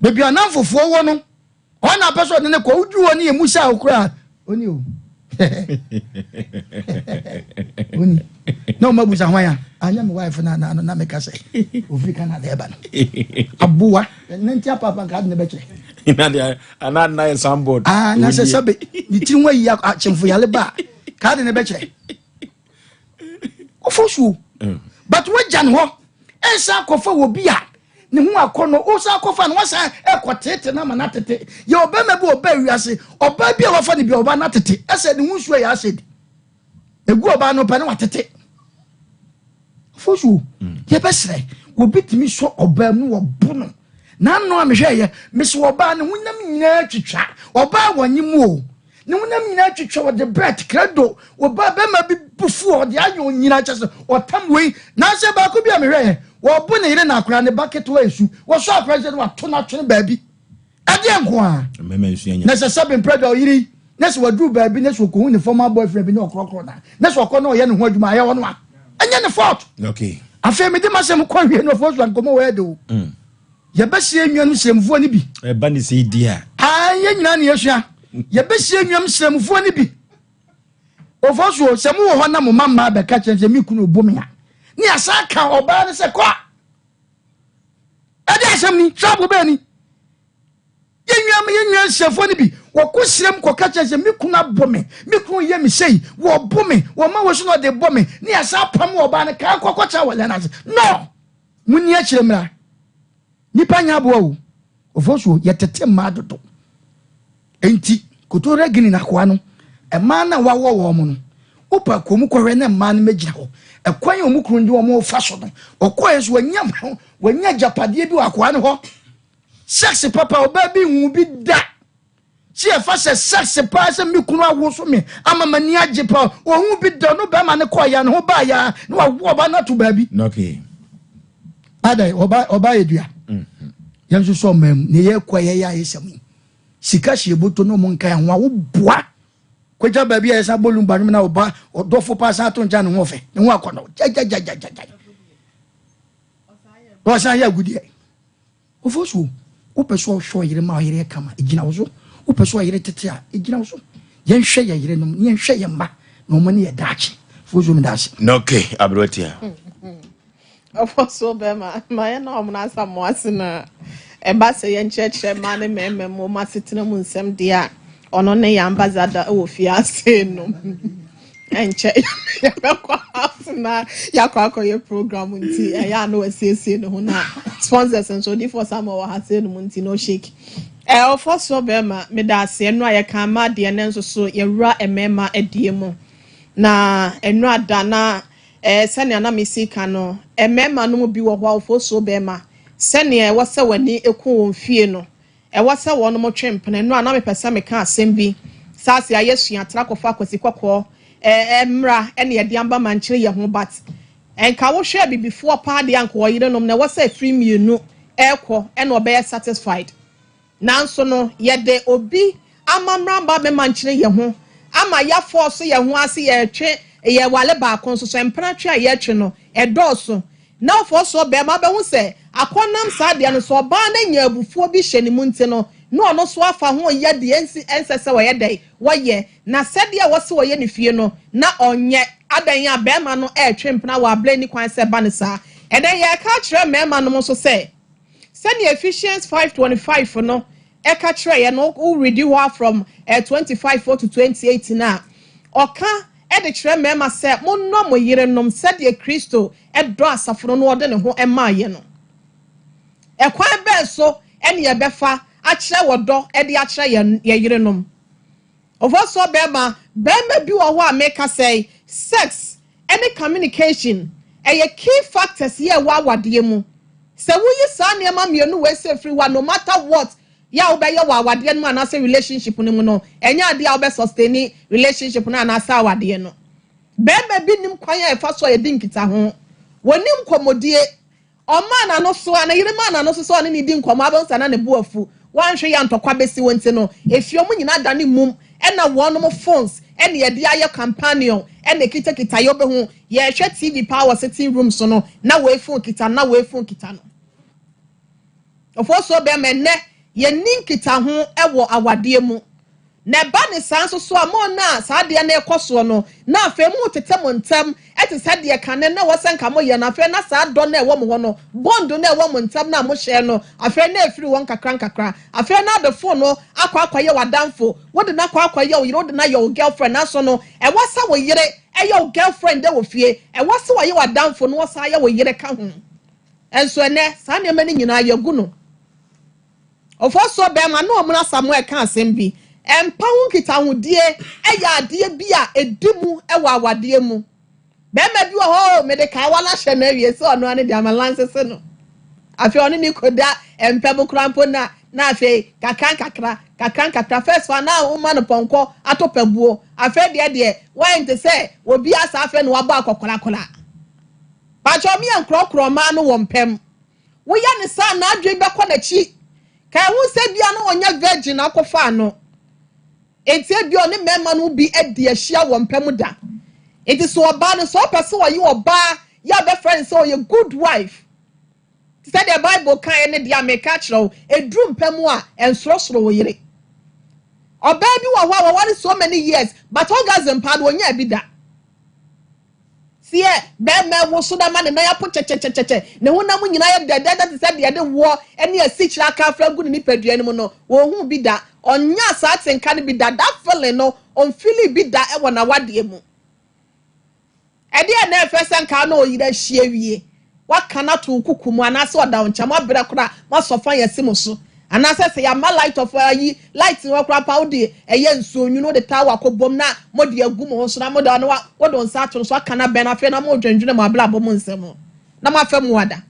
baabi a namfofoɔ wɔ no hɔ na apɛ sɛ ɔde ne kɔ. Woduru hɔ ne yɛ mu sɛ a wokora oni o oni na ɔma busa hwan a anyɛ me wife na na na meka sɛ ofiri Canada ɛba no aboa ne nti apapa nka ade ne bɛkyerɛ. Na deɛ ana na yɛ soundboard. Ah, na sɛ sɛbe ne tiri ho ayi akyemfo yale ba a ka ade ne bɛkyerɛ ɔfɔ suo, but wagya ne hɔ ɛnsa akɔfa wɔ bi a ne ho akɔ no, wosan akɔfa no, wasan ɛkɔ tete no ama no atete. Yɛ ɔbɛrima bi ɔbaa wiase, ɔbaa bi a wafa no bi a ɔbaa no atete, ɛsɛ ne ho nsuo yɛ acid egu ɔbaa no pɛ ne watete ɔfɔ suo. Yɛbɛsrɛ obi tumi sɔ ɔbaa mu wɔbo no n'ano a mehwɛ yɛ mesi ɔbaa ne honam nyinaa twitwa, ɔbaa wɔnye mu o, ne honam nyinaa twitwa, wɔde belt credo ɔbaa bɛrima bi bufu ɔde ayɛ onyina kyɛ sɛ ɔtam wei nansɛ baako bi a mehwɛ yɛ wɔbo ne yere na akora ne ba ketewa esu wɔsɔ akora sɛ no wato n'atwene baabi ɛdeɛ nko a. Mmarima nsua nya. Na sɛ sɛbe mpɛ da ɔyere yi na sɛ waduru baabi na sɛ ɔkɔhu ne former boyfriend bi ne ɔkorɔkorɔ na sɛ ɔkɔ na ɔyɛ ne ho adwuma ayɛ hɔ no a ɛnyɛ ne fault. Afei mede masɛm kɔ awie no, ɔfoɔ so ankɔmmɔ wɔ ɛde o yɛbɛsie nnuanom srɛmufoɔ no bi. Ɛba ne sɛ di a. Aa, yɛn nyinaa ne yɛsua yɛbɛsie nnuam srɛmufoɔ no bi. Ɔfoɔ so sɛ mowɔ hɔ na mo ma mmaa bɛka kyerɛ sɛ me kunu ɔbu me a, ne yɛsa ka ɔbaa no sɛ kɔ ɛde asɛm ni sɛ bɛɛ ni yɛnwia yɛnwia nsiafoɔ no bi wɔkɔ srɛm kɔka kyerɛ sɛ me kunu abɔ me, me kunu yɛ me sei, wɔbo me, wɔma wɔ so na ɔde bɔ me, ne yɛsa apam wɔ ɔbaa no kaa kɔkɔ kyerɛ wɔ lɛn ase no munni akyerɛ mmra. Nipa nya aboa o ɔfɔ so yɛtete mmaa dodo enti koto regini nakoa no mmaa na wawɔ wɔn mo no wopa kurom kɔhwɛ ne mmaa no mɛgyina hɔ ɛkwan a wɔn kunu de wɔn fa so no ɔkɔɛ so wanya agyapadeɛ bi wɔ akoa no hɔ. Sex papa ɔbaa bi hu bi da sɛ yɛfa sɛ sex paa sɛ me kunu awo so me ama m'ani agye paa, ɔhu bi da no bɛrima ne kɔɔ ya ne ho baa ya na wawo ɔba no ato baabi. Ada ɔba ɔba yɛ dua yɛn nso sɛ ɔmaa mu ne yɛkɔ yɛyɛ ayɛ sɛm yi sika hyɛ boto ne ɔmo nka ho a woboa kɔgya baabi a yɛsan bɔ lumba nwom na ɔba ɔdɔfo paa san ato nkyɛn ne ho ɔfɛ ne ho akɔnɔ gyagyagyagyagya ɔsan yɛ agudeɛ. Wofo so wopɛ sɛ ɔhwɛ ɔyere ma ɔyere yɛ kama, ɛgyina wo so. Wopɛ sɛ ɔyere tete a, ɛgyina wo so. Yɛnhwɛ yɛ yerenom ne yɛnhwɛ yɛ mma na ɔmo ne yɛ daakye. Fo so meda ase. Na okay, aberanteɛ. Ɔfɔ so bɛrima ma yɛn na ɔmo n'asa mo ase na ɛba sɛ yɛnkyerɛkyerɛ mmaa ne mmarima mu ɔmo asetena mu nsɛm deɛ a ɔno ne yɛn ambassador wɔ fie ase no ɛnkyɛ yɛbɛkɔ ase na yɛakɔ akɔyɛ program nti ɛyɛ a na wasiesie ne ho na sponsors nso odiifoɔ Samuel wɔ ha se no mu nti no shake. Ɔfɔ so bɛrima meda ase. Ɛno a yɛka mmaa deɛ ne nso so yɛwura mmarima adie mu na ɛno ada na sɛnea na mesi ka no, mmarima no mu bi wɔ hɔ a ɔfɔ so bɛrima sɛnea ɛwɔ sɛ w'ani eku wɔn fie no ɛwɔ sɛ wɔn mo twe mpene no a na mepɛ sɛ meka asɛm bi saa se ayɛ sua tra kɔfa akwasi kɔkɔɔ mmra ɛne yɛde aba ma nkyerɛ yɛ ho, but nka wohwɛ bibifoɔ paa deɛ anka ɔyerenom na ɛwɔ sɛ efiri mmienu ɛrekɔ ɛna ɔbɛyɛ satisfied. Nanso no yɛde obi amamra ba bɛma nkyerɛ yɛ ho ama yɛafɔ so yɛn ho ase yɛtwe yɛwale baako nso so mpena twe a yɛtwe no ɛdɔɔso na ɔfɔ so bɛrima bɛho sɛ akɔnam saa deɛ no so ɔbaa no nya abufuo bi hyɛ ne mu nti no na ɔno so afa ho yɛ deɛ nsi ɛnsɛ sɛ wɔyɛ dɛ wɔyɛ na sɛdeɛ wɔsi wɔyɛ ne fie no na ɔnyɛ adan a bɛrima no ɛretwe mpena wɔ abere ne kwan sɛ ba ne saa. Ɛnɛ yɛreka kyerɛ mmarima no nso sɛ sɛnea Ephesians 5:25 no ɛka kyerɛ yɛn no, woredi hɔ from 25 to 28 na ɔka ɛde kyerɛ mmarima sɛ monnɔ mo yerenom sɛdeɛ Kristo ɛdɔ asafo no na ɔde ne ho ɛmaa yɛ no. Ɛkwan bɛn so ɛne yɛbɛfa akyerɛ wɔ dɔ ɛde akyerɛ yɛn yɛ yerenom? Ɔfɔ bɛrima bi wɔ hɔ a meka sɛ sex ɛne communication ɛyɛ key factors yɛ ɛwɔ awadeɛ mu. Sɛ woyi saa nneɛma mmienu wei sɛ firi hɔ a, no matter what yɛ a wobɛyɛ wɔ awadeɛ no mu anaasɛ relationship no mu no, ɛnyɛ adeɛ a wobɛ sustain relationship no anaasɛ awadeɛ no. Bɛrima bi nim kwan a ɛfa so a yɛdi nkita ho. Wɔnim nkɔmmɔdie. Ɔmaa n'ano so a, ne yere maa n'ano so sɛ ɔne ne di nkɔmmɔ abɛnsa na ne bo afu. Wanhwɛ yɛ ntɔkwa bɛsi wɔn ti no, efie ɔmo nyinaa da ne mum, ɛna wɔn phones ɛna yɛde ayɛ companion, ɛna ekitakita yɛ. Ɔbɛho yɛhwɛ TV paa wɔ sitting room so no, na wei phone kita na wei phone kita no. Ɔfɔ so bɛrima, nnɛ yɛni nkita ho ɛwɔ awadeɛ mu, na ɛba ne saa nso so a, mo na saa adeɛ no ɛkɔ soɔ no, na afei mo tete mo ntɛm ɛte sɛ deɛ kane na ɛwɔ sɛ nka mo yɛ no. Afei na saa dɔ no ɛwɔ mo hɔ no, bond no ɛwɔ mo ntɛm na mo hyɛ no, afei na efiri wɔn kakra nkakra. Afei na ade phone no akɔ akɔyɛ w'adamfo, wode no akɔ akɔyɛ wo yere, wode no ayɛ wo girlfriend. Naso no, ɛwɔ sɛ wo yere ɛyɛ wo girlfriend dɛ wɔ fie, ɛwɔ sɛ wɔyɛ w'adamfo no, wɔsan ayɛ wo yere ka ho. Ɛnso ɛnɛ saa nneɛma no nyinaa yɛgu no. Ɔfɔ so bɛrima, na ɔmo Samuel ka asɛm bi. Mpa ho nkitahodie ɛyɛ adeɛ bi a ɛdi mu ɛwɔ awadeɛ mu. Bɛrima bi wɔ hɔ o, mede kaawa no ahyɛ no awie sɛ ɔno ano de ama lansese no. Afei ɔne ne koda mpɛm kora mpo na afei kakra nkakra, kakra nkakra. First one na woma no pɔnkɔ ato pabuo. Afei deɛ wɔyɛ nte sɛ obi asa. Afei na wabɔ akɔkorakora patro mi yɛ nkorɔkorɔ mmaa no wɔ mpɛm. Woyɛ ne saa, n'adwene bɛkɔ n'akyi ka ɛho sɛ bia no ɔnyɛ virgin akɔfa ano. Eti ebi ɔne mmarima no bi adi ahyia wɔ mpɛm da. Eti so ɔbaa no, sɛ ɔpɛ sɛ ɔyɛ ɔbaa yɛ a bɛfrɛ no sɛ ɔyɛ good wife sɛdeɛ Bible kan ne deɛ a meka kyerɛ wo, eduru mpɛm a, ɛnsorosoro wo yere. Ɔbaa bi wɔ hɔ a wɔware so many years, but orgasm paa no, wɔnyɛ bi da. Seɛ bɛrima wo so na ma ne nan apo kyɛkyɛkyɛkyɛ, ne honam nyinaa yɛ dɛdɛɛdɛ te sɛ deɛ de woɔ ne asikyire aka afra gu ne nipadua no mu no, wɔnhu bi da. Ɔnya saa tenka no bi da, that feeling no, ɔnfeel bi da ɛwɔ n'awadeɛ mu. Ɛdeɛ na ɛfɛ sɛ nka na ɔyere ahyia wie, waka no ato wo kuku mu anaasɛ ɔda wo nkyɛn, moabrɛ koraa, moasɔ fa yɛ si mo so, anaasɛ sɛ yɛama light of ayi light wɔ koraa pa, wode ɛyɛ nsuo nwunu, wode towel akɔ bom na mode agu mo ho so na mode ɔno wode wo nsa ato no so aka no abɛn. Afei na modwendwene mo abrabɔ mu nsɛm na moafɛ mu ada.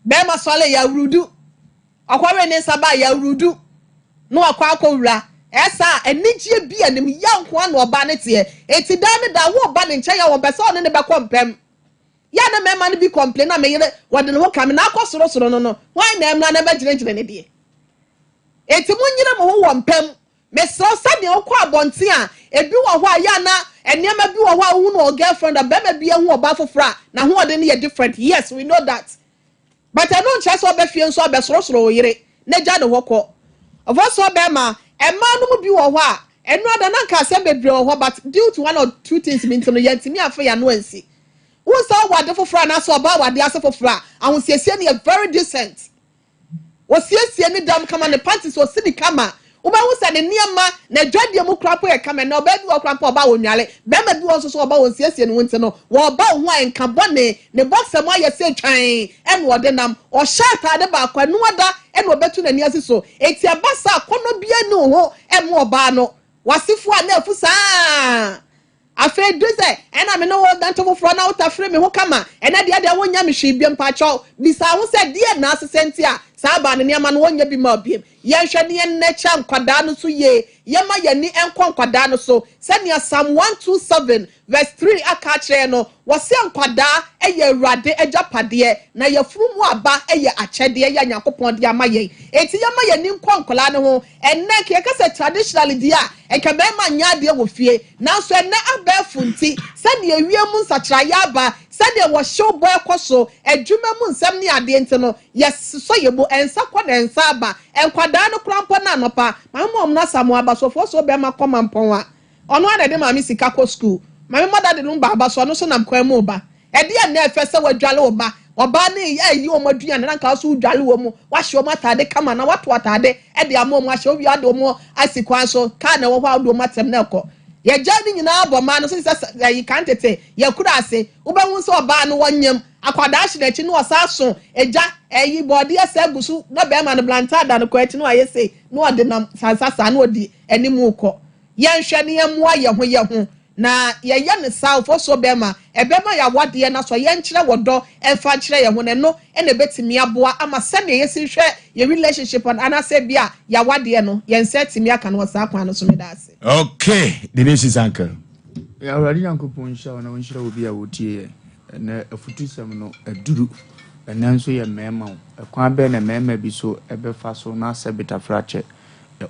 Bɛrima sɔle yɛ awurudu, ɔkɔwe ne nsa ba yɛ awurudu na wakɔ akɔwura. Ɛsa anigye bi anim yɛ nko ano. Ɔba ne teɛ eti dan ne da wo ba ne nkyɛn yɛ wɔn pɛ sɛ ɔne ne bɛkɔ mpɛm yɛ ne mmarima no bi complain na meyere wɔde ne ho kame na akɔ sorosoro no, wɔn na ɛmuna na ɛbɛgyinagyina ne deɛ. Eti mo nyere mo ho wɔ mpɛm. Mesrɛ, sɛdeɛ wokɔ abɔnten a, ebi wɔ hɔ a yɛ ana nneɛma bi wɔ hɔ a wohu no wɔ girlfriend a, bɛrima bi ehu ɔbaa foforɔ a, n'ahoɔden no yɛ different. Yes, we know that, but ɛno nkyerɛ sɛ ɔbɛ fie nso abɛsorosoro wo yere na gya ne hɔ kɔ. Ɔfɔ so bɛrima, mmaa no mu bi wɔ hɔ a, ɛno ada na nka asɛm bebree wɔ hɔ, but due to one or two things mi nti no, yɛntumi afa yɛn ano ansi. Wɔn nsa wɔ ade foforɔ anaasɛ ɔbaa wɔ ade ase foforɔ a, ahosiesie no yɛ very decent. Wɔsiesie ne dam kama, ne panties osi ne kama, wobɛhu sɛ ne nneɛma na adwadeɛ mu kora po yɛ kama. Na ɔbaa bi wɔ kora mpo, ɔbaa wɔ nwale, bɛrima bi wɔ nso so, ɔbaa wɔ nsiesie ne ho nti no, wɔɔba wo ho a, nka bɔne ne bɔksɛ mu ayɛ sɛ twan ɛna ɔde nam. Ɔhyɛ ataade baako, ɛno ada ɛna ɔbɛtu n'ani ase so. Eti ɛba saa, akɔnɔ bi ani wo ho ɛmo ɔbaa no wasefo a na afu saa. Afei du sɛ ɛna me ne wo dante foforɔ na wotafere me ho kama, ɛnɛ deɛ wonya me hwee biam. Pakyɛw, bisa ho sɛ deɛ na asesɛ nti a saa baa ne nneɛma no wɔnyɛ bi ma biem. Yɛnhwɛ ne yɛn nɛkyɛ nkwadaa no so yie. Yɛma yɛni nkɔ nkwadaa no so sɛnea Psalm 127 verse 3 aka akyerɛ no. Wɔsɛ nkwadaa yɛ Awurade agyapadeɛ, na yɛfuru mu aba yɛ akyɛdeɛ yɛ Nyankopɔn de ama yɛn. Eti yɛma yɛni nkɔ nkwadaa no ho. Ɛnɛ nka yɛka sɛ traditionally deɛ a, nka bɛrima nyɛ adeɛ wɔ fie, nanso ɛnɛ abɛɛfo nti, sɛdeɛ ewiem mu nsakyerɛeɛ aba, sɛdeɛ wɔhyɛw bɔ ɛkɔ so, adwuma mu nsɛm ne adeɛ nti no, yɛsosɔ yɛ mu ɛnsa kɔ na ɛnsa aba. Nkwadaa no kora mpo na anɔpa maame mu ɔmo na mo abasofoɔ so bɛrima kɔ ma mpɔn a, ɔno ara na ɛde maame sika kɔ school. Maame mɔda de no ba aba so, ɔno nso nam kwan mu ba. Ɛdeɛ ɛnna ɛfɛ sɛ wadwale wo ba, ɔbaa ne ɛyi wɔn aduane na nka so dwale wɔn mu, wahyɛ wɔn ataade kama na wato ataade ɛde ama wɔn ahyɛ owi ade wɔn asi kwan so, kaa na ɛwɔ hɔ a, wɔde wɔn atɛm na ɛkɔ. Yɛgya ne nyinaa bɔ mmaa no so sɛ ɛyi kan tete yɛkura ase. Wobɛhu sɛ ɔbaa no wɔnyam akwadaa hyɛ n'akyi na ɔsa so egya ɛyi bɔɔdeɛ sɛ agu so, na bɛrima no blanta da no kɔ akyi na wayɛ sei na ɔde nam sansasa na ɔdi anim kɔ. Yɛnhwɛ ne yɛmmoa yɛn ho yɛn ho. Na yɛyɛ no saa ofosuo bɛrima, ɛbɛma yɛn awadeɛ no asɔ, yɛnkyerɛ wɔ dɔ ɛmfa nkyerɛ yɛn ho, na ɛno ɛna ɛbɛtumi aboa ama sɛnea yɛsi hwɛ yɛ relationship no anaasɛ bi a yɛawadeɛ no, yɛn nsa atumi aka no wɔ saa kwan no so. Meda ase. Okay, the news uncle. Awurade Nyankopɔn nhyira wo na wɔnhyira wo bi a wɔtie yɛ. Ɛnɛ afutusɛm no aduru. Ɛnɛ nso yɛ mmarima o. Ɛkwan bɛɛ na mmarima bi so ɛbɛfa so na sɛ betafrakyɛ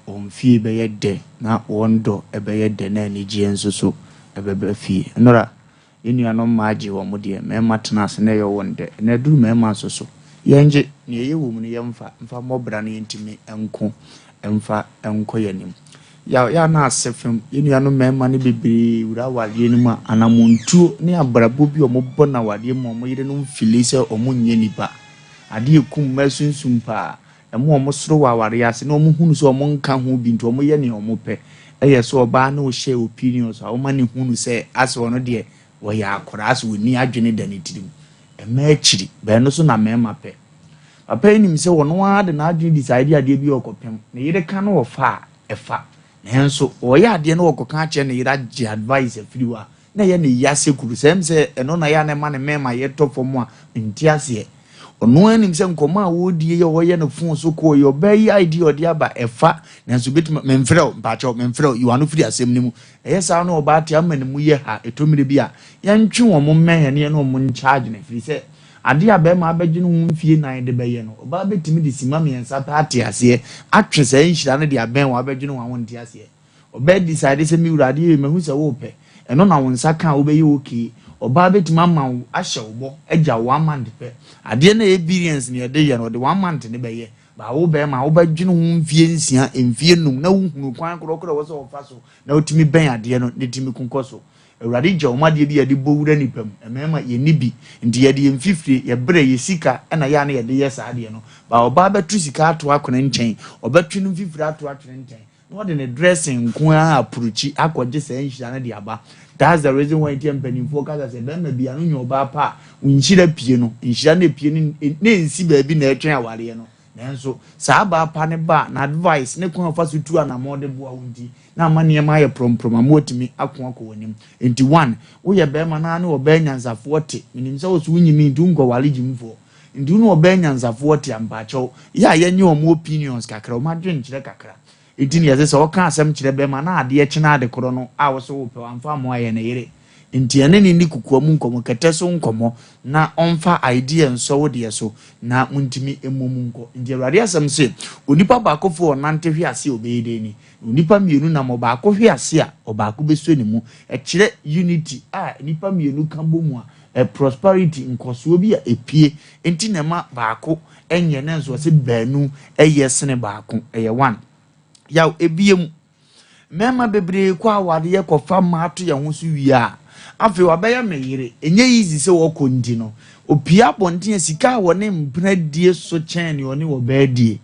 wɔn fie bɛyɛ dɛ na wɔn dɔ ɛbɛyɛ dɛ na anigyeɛ nso so ɛbɛba fie. Nnora, yɛn nuanom mmaa gye wɔn deɛ, mmarima tena ase na ɛyɛ wɔn dɛ. Ɛnɛ aduru mmarima nso so. Yɛngye nea ɛyɛ wɔ mu no, yɛmfa mfa mmɔbra no, yɛntumi nko mfa nkɔ yɛn anim. Yà na ase fam, yɛn nuanom mmarima no bebree wura awareɛ no mu a, anamontuo ne abrabɔ bi a wɔbɔ no awareɛ mu a, wɔn yerenom feel sɛ wɔn nyɛ nipa. Adeɛ ekum mmaa sunsum paa ɛmo wɔn soro wɔ awareɛ ase na wɔn hunu sɛ wɔn nka ho bi, nti wɔn yɛ nea wɔn pɛ. Ɛyɛ sɛ ɔbaa na ɔhyɛ opinions a wɔma ne hunu sɛ asɛ ɔno deɛ wɔyɛ akwaraa, asɛ wɔni adwene da ne tirim. Mmaa akyiri bɛn so na mmarima pɛ. Papa yi nim sɛ ɔno ara de n'adwene decide adeɛ bi a ɔkɔpem ne yere ka no, ɔfa a ɛfa, nanso ɔyɛ adeɛ no, ɔkɔka akyerɛ ne yere agye advice afiri hɔ a, na ɛyɛ ne yase kuru sɛm sɛ ɛno na yɛ a na ɛma ne mmarima yɛtɔ fam a nti aseɛ. Ɔno anim sɛ nkɔmɔ a wɔredie yɛ ɔyɛ no phone so kɔɔ yɛ ɔbaa yi idea ɔde aba ɛfa, nanso bɛtumi memfrɛ wo, mpakyɛw, memfrɛ wo, yiwa no firi asɛm no mu. Ɛyɛ saa na ɔbaa te ama ne mu yɛ ha. Ɛtɔ mmiri bi a yɛntwe wɔn mmɛn yɛn ne yɛn wɔn nkyagye no, firi sɛ adeɛ a bɛrima abɛgye no ho mfie 4 de bɛyɛ no, ɔbaa bɛtumi de sima 3 pɛ ate aseɛ atwe saa nhyira no de abɛn wɔn abɛgye no ho a wɔnte aseɛ. Ɔbaa decide sɛ, "Mi wura, adeɛ yi mahu sɛ wɔɔpɛ ɛno na wo nsa ka a wobɛyɛ okay." Ɔbaa bɛtumi ama wo ahyɛ wo bɔ agya wo one month pɛ. Adeɛ no ɛyɛ billions ne yɛde yɛ no, ɔde one month ne bɛyɛ baawo. Bɛrima wobɛdwene ho mfie 6, mfie 5 na wohunu kwan korɔkorɔ ɛwɔ sɛ wɔfa so na wotumi bɛn adeɛ no ne tumi konkɔ so. Awurade gya wɔn adeɛ bi yɛde bɔ wura nipa mu. Mmarima yɛni bi nti yɛde yɛn fifire, yɛbrɛ yɛ sika ɛna yɛ a na yɛde yɛ saa adeɛ no ba. Ɔbaa bɛto sika ato akɔne nkyɛn, ɔbɛtwe no mfifire ato atwene nkyɛn na ɔde ne dressing nko ara apurukyi akɔgye saa nhyira no de aba. That's the reason why nti mpanimfoɔ kasa sɛ bɛrima bi ano nyɛ ɔbaa pa a, nhyira pie no, nhyira no pie no ne nsi baabi na ɛtwɛn awareɛ no. Nanso saa baa pa ne ba na advice ne kwan fa so tu anammɔn de boa wo nti na ama nneɛma ayɛ prɔmprɔm ama watumi ako akɔ w'anim. Nti one, woyɛ bɛrima naa ne ɔbaa nyansafoɔ te, menim sɛ wo so wonyimi nti wonkɔwale gyimfoɔ, nti wo ne ɔbaa nyansafoɔ te ampaakyɛw yɛ a, yɛnyɛ ɔmo opinions kakra, ɔmo adwenkyerɛ kakra. Nti ne yɛsɛ sɛ ɔka asɛm kyerɛ bɛrima na adeɛ kyena ade korɔ no a wɔsɛ wopɛ wamfa mo ayɛ ne yere nti ɛne ne ni kukua mu nkɔmmɔ kɛtɛ so nkɔmmɔ na ɔmfa idea nsɔ wo deɛ so na montumi mmɔ mu nkɔ. Nti Awurade asɛm sɛ onipa baakofoɔ ɔnante hwe ase a, ɔbɛyɛ dɛn ni? Onipa mmienu nam, ɔbaako hwe ase a, ɔbaako bɛsɔ ne mu. Ɛkyerɛ unity a nipa mmienu ka bɔ mu a, prosperity, nkɔsoɔ bi a epie. Nti na ɛma baako ɛnyɛ ne nso ɔsɛ baanu ɛyɛ sene baako. Ɛyɛ one yaw. Ebiem, mmarima bebree kɔ awadeɛ kɔfa mmaa to yɛn ho so wie a, afei wabɛyɛ me yere, ɛnyɛ easy sɛ wɔkɔ. Nti no opie abɔnten a, sika a wɔne mpena die so kyɛn ne ɔne ɔbaa die.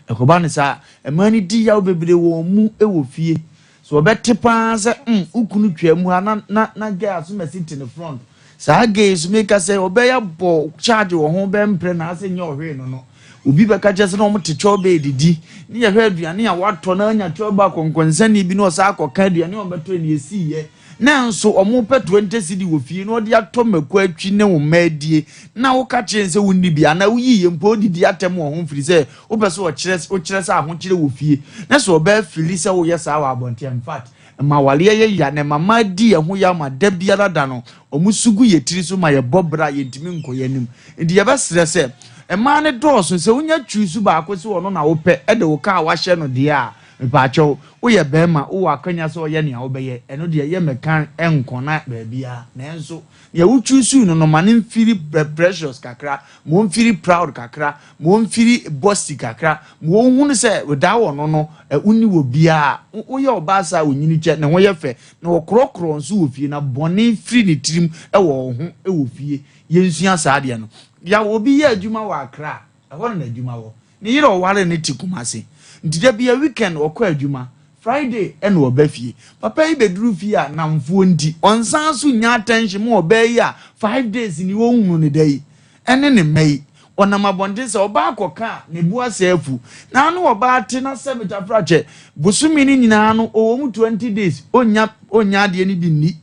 Ɛkɔba no saa, mmaa no di yaw bebree wɔ wɔn mu wɔ fie so. Ɔbɛte paa sɛ ukunu twaa mu ha na guy asomasi te ne front. Saa guy so meka sɛ ɔbɛyɛ bɔ charge wɔ ho bɛmprɛ na asɛ nyɛ ɔhwee no. Obi bɛka kyerɛ sɛ na wɔn te twɛw didi ne yɛhwɛ aduane a watɔ na anya twɛw ba akɔnkɔnsani bi na ɔsa akɔka aduane a ɔbɛtɔ ne esi yɛ, na nso wɔn pɛ 20 cedi wɔ fie na ɔde atɔ mako atwi ne wɔn mma adie, na woka kyerɛ sɛ wonni bi anaa woyi yɛ mpo odidi atɛm wɔ ho mfiri sɛ wopɛ sɛ ɔkyerɛ wokyerɛ sɛ ahokyerɛ wɔ fie, na sɛ ɔbɛɛ feel sɛ woyɛ saa wɔ abɔnten. In fact, ma awareɛ yɛ ya na mama di yɛn ho ya ma da biara da no ɔmo sugu yɛ tiri so ma yɛbɔ bra, yɛntumi nkɔ yɛn anim. Nti yɛbɛsrɛ sɛ mmaa ne dɔɔso sɛ wonya twi so baako sɛ ɔno na wopɛ ɛde wo kaa wahyɛ no deɛ a, mepaakyɛw, woyɛ bɛrima, wowɔ akanya sɛ ɔyɛ nea wobɛyɛ. Ɛno deɛ yɛ mɛka nkɔna baabiara, nanso nea wotwi so no ma ne mfiri precious kakra, ma ɔmfiri proud kakra, ma ɔmfiri bossy kakra, ma ɔnhunu sɛ without ɔno no wonni wɔ biara. Woyɛ ɔbaa saa, onyini kyɛ ne ho yɛ fɛ na ɔkorɔkorɔ nso wɔ fie na bɔne firi ne tirim wɔ wo ho wɔ fie. Yɛnsua saa adeɛ no. Yaw, obi yɛ adwuma wɔ Akra, ɛhɔ na n'adwuma wɔ. Ne yere ɔware ne te Kumase, nti da bia weekend ɔkɔ adwuma, Friday ɛna ɔba fie. Papa yi bɛduru fie a, namfoɔ nti ɔnsan so nya attention mu. Ɔbaa yi a 5 days ni wɔnhunu ne da yi ɛne ne mma yi, ɔnam abɔnten sɛ ɔbaa kɔka a, ne bu asɛ afu na ano. Ɔbaa te na sɛ metafra kyɛ bosome no nyinaa no, ɔwɔ mu 20 days ɔnya adeɛ no bi nni.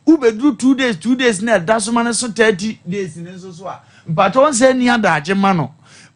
Wobɛduru 2 days, 2 days na ɛda so ma no so 30 days ne nso so a, mpatwɛ wɔn sɛ ni adagye ma no.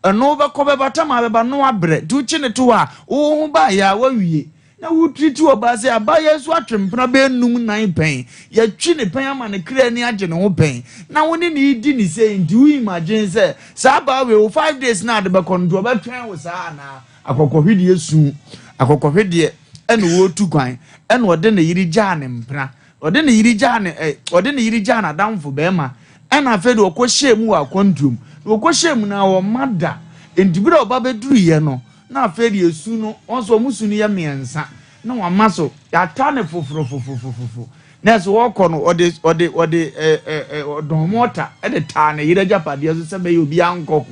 Ɛno bɛkɔ bɛba tam a bɛba no abrɛ, nti wokye ne to hɔ a, wo ho baayɛ a wawie na wotiriti ɔbaa sɛ abaayɛ nso atwe mpena bɛyɛ num nan pɛn, yɛtwi ne pɛn ama ne kra ani agye ne ho pɛn, na wo ne ne di ne sɛ. Nti wo imagine sɛ saa baa wei wo 5 days na ade bɛkɔ no, nti ɔbɛtwɛn wo saa anaa? Akɔkɔhwedeɛ su akɔkɔhwedeɛ ɛna wɔretu kwan, ɛna ɔde ne yere gyaa ne mpena, ɔde ne yere gyaa ne ɛ ɔde ne yere gyaa n'adamfo bɛrima, ɛna afei de ɔkɔ hyɛ mu wɔ akwantuom. Na ɔkɔ hyɛ mu na ɔma da, nti bi a ɔba bɛduru yɛ no, na afei de esu no, wɔn nso wɔn su no yɛ mmiɛnsa na wɔama so yɛata ne foforofofofofo. Na ɛsɛ wɔkɔ no, ɔde ɔde ɔde ɛ ɛ ɛ ɔdɔn mɔta ɛde taa ne yere agyapadeɛ so sɛ bɛyɛ obi ankɔ ho.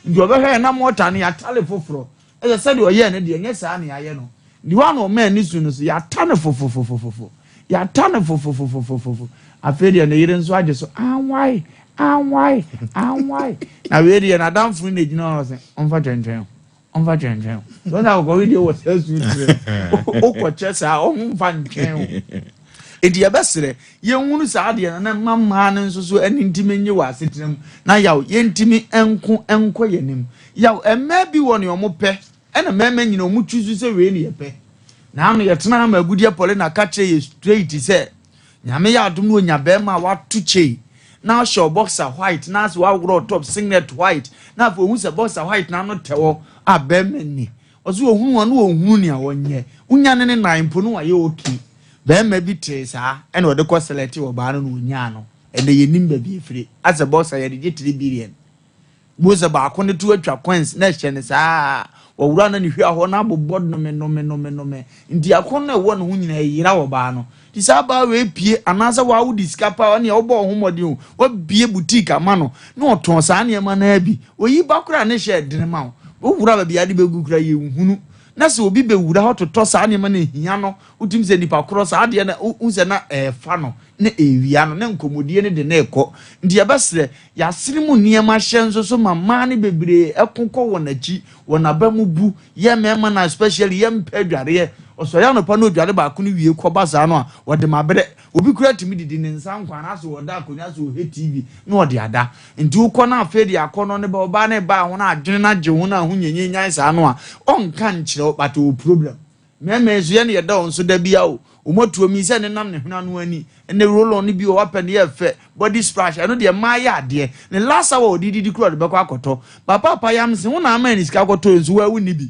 Nti ɔbɛhwɛ yɛ na mɔta no yɛatale foforɔ, ɛsɛ sɛdeɛ ɔyɛɛ no deɛ, nyɛ saa ne yɛayɛ no. Nti wɔn a na ɔma ani su no so, yɛata ne fofofofofo, yɛata ne fofofofofofo. Afei deɛ ne yere nso agye so anwae anwae anwae, na wei deɛ n'adamfo no na egyina hɔ sɛ ɔmfa twɛntwɛn, ɔmfa twɛntwɛn. Wɔn a wɔkɔ deɛ wɔ sɛ su tiri wokɔkyɛ saa, ɔmfa ntwɛn o. Eti yɛbɛsrɛ yɛnhunu saa adeɛ no na mma mmaa no nso so ani ntumi nye wɔ asetena mu na yaw yɛntumi nko nkɔ yɛn anim. Yaw, mmaa bi wɔ nea ɔmo pɛ, ɛna mmarima nyina ɔmo twi so sɛ wei ne yɛpɛ. Na ano yɛtena ama agudeɛ pɔle na ka kyerɛ yɛ straight sɛ Nyame yɛ adom no, onya bɛrima a wato kyei na ɔhyɛ boxer white na asɛ waworɔ top singlet white, na afei ohun sɛ boxer white na ano tɛ hɔ a bɛrima ni, ɔsɛ ohunu wɔn na ohunu nea wɔnyɛ wonya ne ne nan mpo no wayɛ okay. Bɛrima bi tee saa ɛna ɔde kɔ select ɔbaa no na onyaa no. Ɛnna yɛnim baabi efiri asɛ boxer yɛde gye 3 billion bo sɛ baako ne to atwa coins na ɛhyɛ ne saa, wɔwura na ne hwia hɔ na abobɔ nome nome nome nome. Nti akɔn no ɛwɔ ne ho nyinaa ɛyera wɔ baa no. Nti saa baa wei pie anaasɛ waa wodi sika paa, ɔne ɔbɔ ɔho mmɔden o, wabie boutique ama no na ɔtɔn saa nneɛma naa bi, oyi ba koraa ne hyɛ ɛdene ma wo, wowura baabi ade bɛgu koraa yɛnhunu. Na sɛ obi bɛwura hɔ totɔ saa nneɛma no ehia no, wotumi sɛ nipa korɔ saa adeɛ no wohu sɛ na ɛɛfa no na ɛwia no na nkɔmmɔdie no de na ɛkɔ. Nti yɛbɛsrɛ, yɛasene mu nneɛma hyɛ nso so ma mmaa no bebree ɛko kɔ wɔn akyi, wɔn aba mu bu yɛ mmarima na especially yɛmpɛ adwareɛ. Ɔsɔre anɔpa na odware baako no wie kɔba saa no a, wɔde ma berɛ obi kura tumi didi ne nsa nkwa anaasɛ wɔda akonnwa so ɔhwɛ TV na ɔde ada. Nti wokɔ no, afei de akɔ no ne ba ɔbaa ne ba ho no adwene no agye ho no a ho nyenye nyan saa no a, ɔnka nkyerɛ wo, but ɔwɔ problem. Mmarima yi nso yɛne yɛda wɔn so da bia o, wɔn atuo mi sɛ ne nam ne hwene ano ani ɛne roll on no bi wɔ wapɛ ne yɛ fɛ, body splash, ɛno deɛ mmaa yɛ adeɛ ne last hour ɔde didi kura ɔde bɛkɔ akɔtɔ papa papa yam se wo na ama ne sika akɔtɔ nso wɔawu ne bi.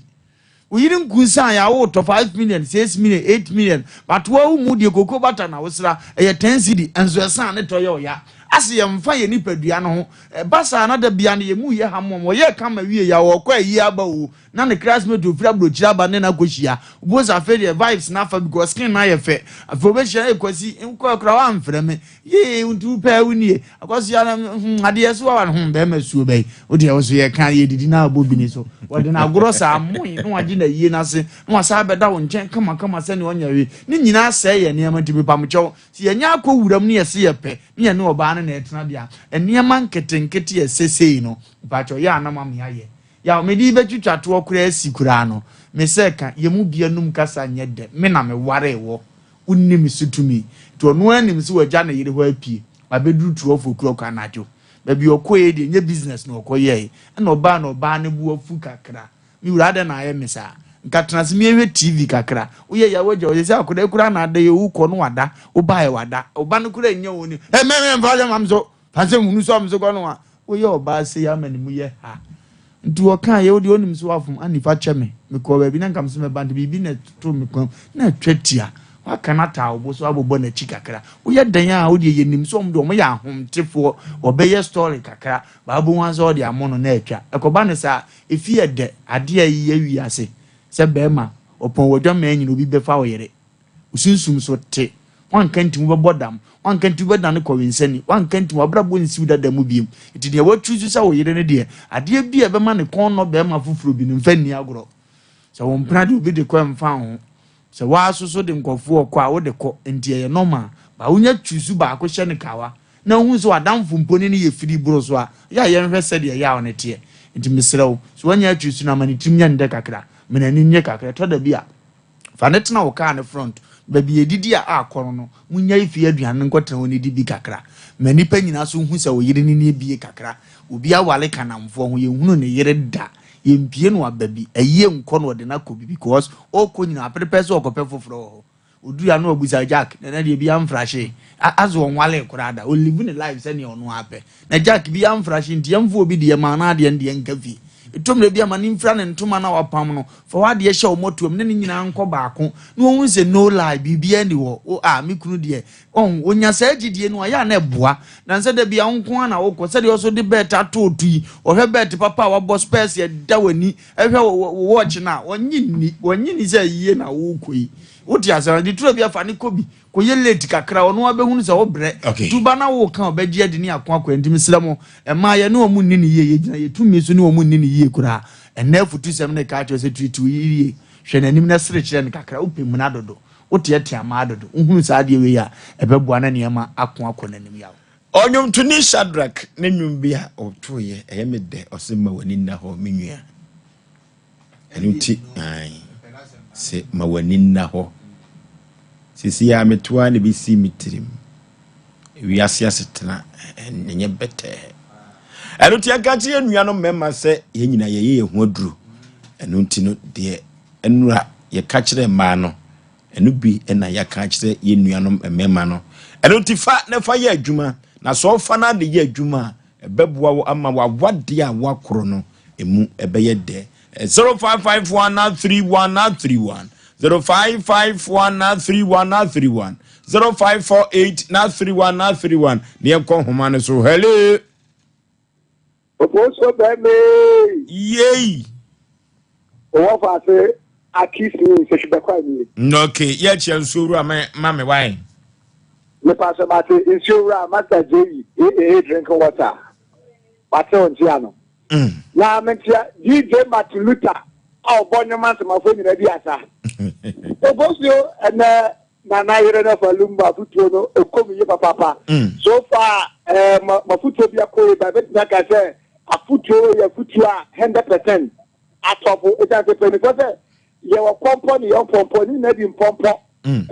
Oyiri nkunsan yɛ awo tɔ 5 million, 6 million, 8 million, but wɔawu mu deɛ cocoa butter na wosra ɛyɛ 10 cedi nso ɛsan ne tɔ yɛ ɔya ase. Yɛmfa yɛ nipadua no ho ɛba saa na da bia no yɛ mu yɛ ha mɔm wɔyɛ kama wie yɛ wɔkɔ ayi aba o, na ne classmate ofiri aburokyire aba ne na akɔhyia bo sɛ afei deɛ vibes na afa because skin na ayɛ fɛ. Afei obɛhyia ɛkwasi nkɔ akora wamfrɛ me yee, nti wopɛ wo nie akɔso ya no adeɛ so wawa no ho bɛrima suo bɛyi wodeɛ wo so yɛka yɛdidi na abɔ bi ne so wɔde no agorɔ saa moe na wagye na yie no ase na wasa bɛda wo nkyɛn kamakama sɛnea ɔnya wi ne nyinaa sɛe yɛ nneɛma. Nti mepamokyɛw, sɛ yɛnya akɔ wuram ne yɛse yɛpɛ ne yɛne ɔbaa no na ɛtena deɛ a, nneɛma nketenkete yɛ sesei no, mpakyɛw, yɛ anam ame ayɛ yaw mede bɛtwitwa toɔ koraa si koraa no, me sɛ ka yɛ mu bia num kasa nyɛ dɛ. Me na mewaree wɔ wonim so tumi, nti ɔno anim sɛ wagya ne yere hɔ apue wabɛduru 12 o'clock anadwo baabi ɔkɔɛ deɛ, nyɛ business na ɔkɔyɛɛ, ɛna ɔbaa na ɔbaa ne bo afu kakra. Me wura, adɛn na ayɛ me saa? Nka tena se miehwɛ TV kakra. Woyɛ yɛ wagya ɔyɛ sɛ akɔda kura na ada yɛ wokɔ no wada, wobaeɛ wada, ɔba no kura nyɛ wo ni ɛ mɛmɛ mfa sɛ mam so fa sɛ hunu sɛ ɔm so kɔ no a woyɛ ɔbaa se yɛ ama ne mu yɛ ha. Nti wɔka yɛ wodeɛ onim sɛ wafom anifa kyɛ me, mekɔɔ baabi na nkam sɛ mɛba, nti biribi na ɛto me kwan na atwa tia waka no ataa wo bo so abobɔ n'akyi kakra. Woyɛ dan a wodeɛ yɛnim sɛ ɔm deɛ ɔmo yɛ ahomtefoɔ, wɔbɛyɛ story kakra baabo ho sɛ ɔde amo no na atwa ɛkɔba ne saa efi yɛ dɛ adeɛ a yi awi ase sɛ bɛrima ɔpɔn wadwa nyina obi bɛfa wo yere osunsum so te wanka nti wobɛbɔ dam, wanka nti wobɛdane kɔwensani, wanka nti wabrabɔ nsiw dada mu biem. Nti deɛ watwi so sɛ wo yere no deɛ, adeɛ bi a ɛbɛma ne kɔn nɔ bɛrima foforɔ bi no, mfa nni agorɔ. Sɛ wo mpena de obi de kɔ, mfa ho sɛ waasoso de nkɔfoɔ kɔ a wode kɔ, nti ɛyɛ normal ba wonya twi so baako hyɛ ne kawa na wohu sɛ wadamfo mpo ne no yɛ firi boro so a yɛ a yɛnhwɛ sɛdeɛ ɛyɛ a ɔne teɛ. Nti mesrɛ wo, sɛ woanya atwi so no ama ne tirim nyɛ ndɛ kakra, ma n'ani nye kakra. Ɛtɔ da bi a fa ne tena wo kaa ne front. Baabi yɛdidi a akɔ no, munnyae fie aduane no nkɔtena hɔ nnidi bi kakra. Ma nnipa nyinaa nso nhu sɛ wo yere no ani abue kakra. Obi aware Kanaanfoɔ ho, yɛnhunu ne yere da. Yɛmpie no aba bi. Ayie nkɔ na ɔde no akɔ bi because ɔrekɔ nyinaa aperepɛ sɛ ɔkɔpɛ foforɔ wɔ hɔ. Ɔduru a na wabusa Jack, nana deɛ biara mfrahye. As ɔnwalee koraa da. Ɔlive ne life sɛdeɛ ɔno ara pɛ. Na Jack biara mfrahye nti yɛmfa obi deɛ ma no adeɛ no deɛ nka fie. Ɛtɔ mmerɛ bi a ma no mfira ne ntoma no a wapam no. Fa w'adeɛ hyɛ wo mmɔtoam ne ne nyinaa nkɔ baako na ɔnhu sɛ no lie biribiara nni hɔ. Wo ah me kunu deɛ ɔn ɔnya saa gyidie no a ɛyɛ a na ɛboa. Na sɛ da bi a wo nko ara na wokɔ sɛdeɛ ɔso de bɛɛt ato wo to yi ɔhwɛ bɛɛt papa a wabɔ spɛɛs ɛda w'ani ɛhwɛ wo wo watch no a ɔnnye nni ɔnnye nni sɛ yie na worekɔ yi. Wote aseɛ no? De turo bi a fa no kɔ bi. Kɔyɛ late kakra ɔno ara bɛhunu sɛ wobrɛ. Okay. Nti woba na woka a ɔbɛgye adi ne ako akɔ nti mesrɛ mo mmaa yɛne wɔn nni no yie yɛgyina yɛn tumi so ne wɔn nni no yie koraa. Ɛnnɛ afutusɛm no reka akyerɛ wo sɛ treat wo yere yie, hwɛ n'anim na sere kyerɛ no kakra, wopɛ muna dodo, woteatea mmaa dodo, wohunu saa adeɛ wei a ɛbɛboa na nneɛma ako akɔ n'anim yaw. Ɔnwomtoni Shadrack ne nnwom bi a ɔtoeɛ, ɛyɛ me dɛ, ɔse ma w'ani nna hɔ me nua. Ɛno nti, ae, sɛ ma w'ani nna hɔ. Seesei a meto ara na ebesi me tirim. Wiase asetena, ɛnyɛ bɛtɛɛ. Ɛno nti, yɛnka nkyerɛ yɛn nuanom mmarima sɛ yɛn nyinaa yɛyɛ yɛn ho aduru. Ɛno nti no, deɛ nnura yɛka kyerɛ mmaa no, ɛno bi na yɛaka akyerɛ yɛn nuanom mmarima no. Ɛno nti fa na fa yɛ adwuma, na sɛ ɔfa no ade yɛ adwuma a, Ɛbɛboa wo ama w'awadeɛ a woakoro no ɛmu ɛbɛyɛ dɛ. 0551 31 31 0551 31 31 0548 31 31 ne yɛnkɔ nhoma no so. Hello. Ofosuo bɛmee. Yei. Owɔ faase akisi ni sɛ hwibɛkwa ni. Okay, yɛkyɛ nsuo wura ma me wae. Mepa sɛ mate nsuo wura Master J AAA drinking water. Mate wo nkyea no. Na menkyea DJ Martin Luther a ɔbɔ nnwom asemafoɔ nyinaa di asa. Ofosuo ɛnɛ Nana yere no fa lumba afutuo no ɛkɔ mu yie papaapa. So far eh, mafutuo bi akɔ yie ba bɛtumi aka sɛ afutuo yɛ afutuo a 100% atɔfo ɛsiane sɛ mpanimfoɔ sɛ yɛwɔ kɔmpɔ ne yɛwɔ mpɔmpɔ ne nyinaa di mpɔmpɔ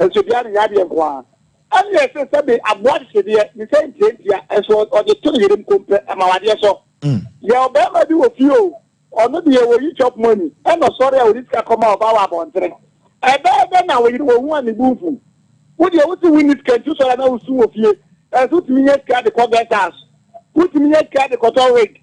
nso biara ne yadeɛ nko ara ɛne ɛsɛ sɛ de aboa hyehyedeɛ ne sɛ ntiantia nso ɔde to ne yerem kompɛ ɛma wadeɛ sɔ yɛ ɔbarima bi wɔ fie o ɔno deɛ wɔyi chop money ɛna ɔsɔre a ɔde sika kɔma ɔbaa wɔ abɔntene ɛbɛyɛ dɛ na wɔyere wɔn ho a ne bu mfu wo deɛ wosi wo ni sika nti sɔre a na wosu wɔ fie ɛnso wotumi nya sika de kɔ guest house wotumi nya sika de kɔtɔ wig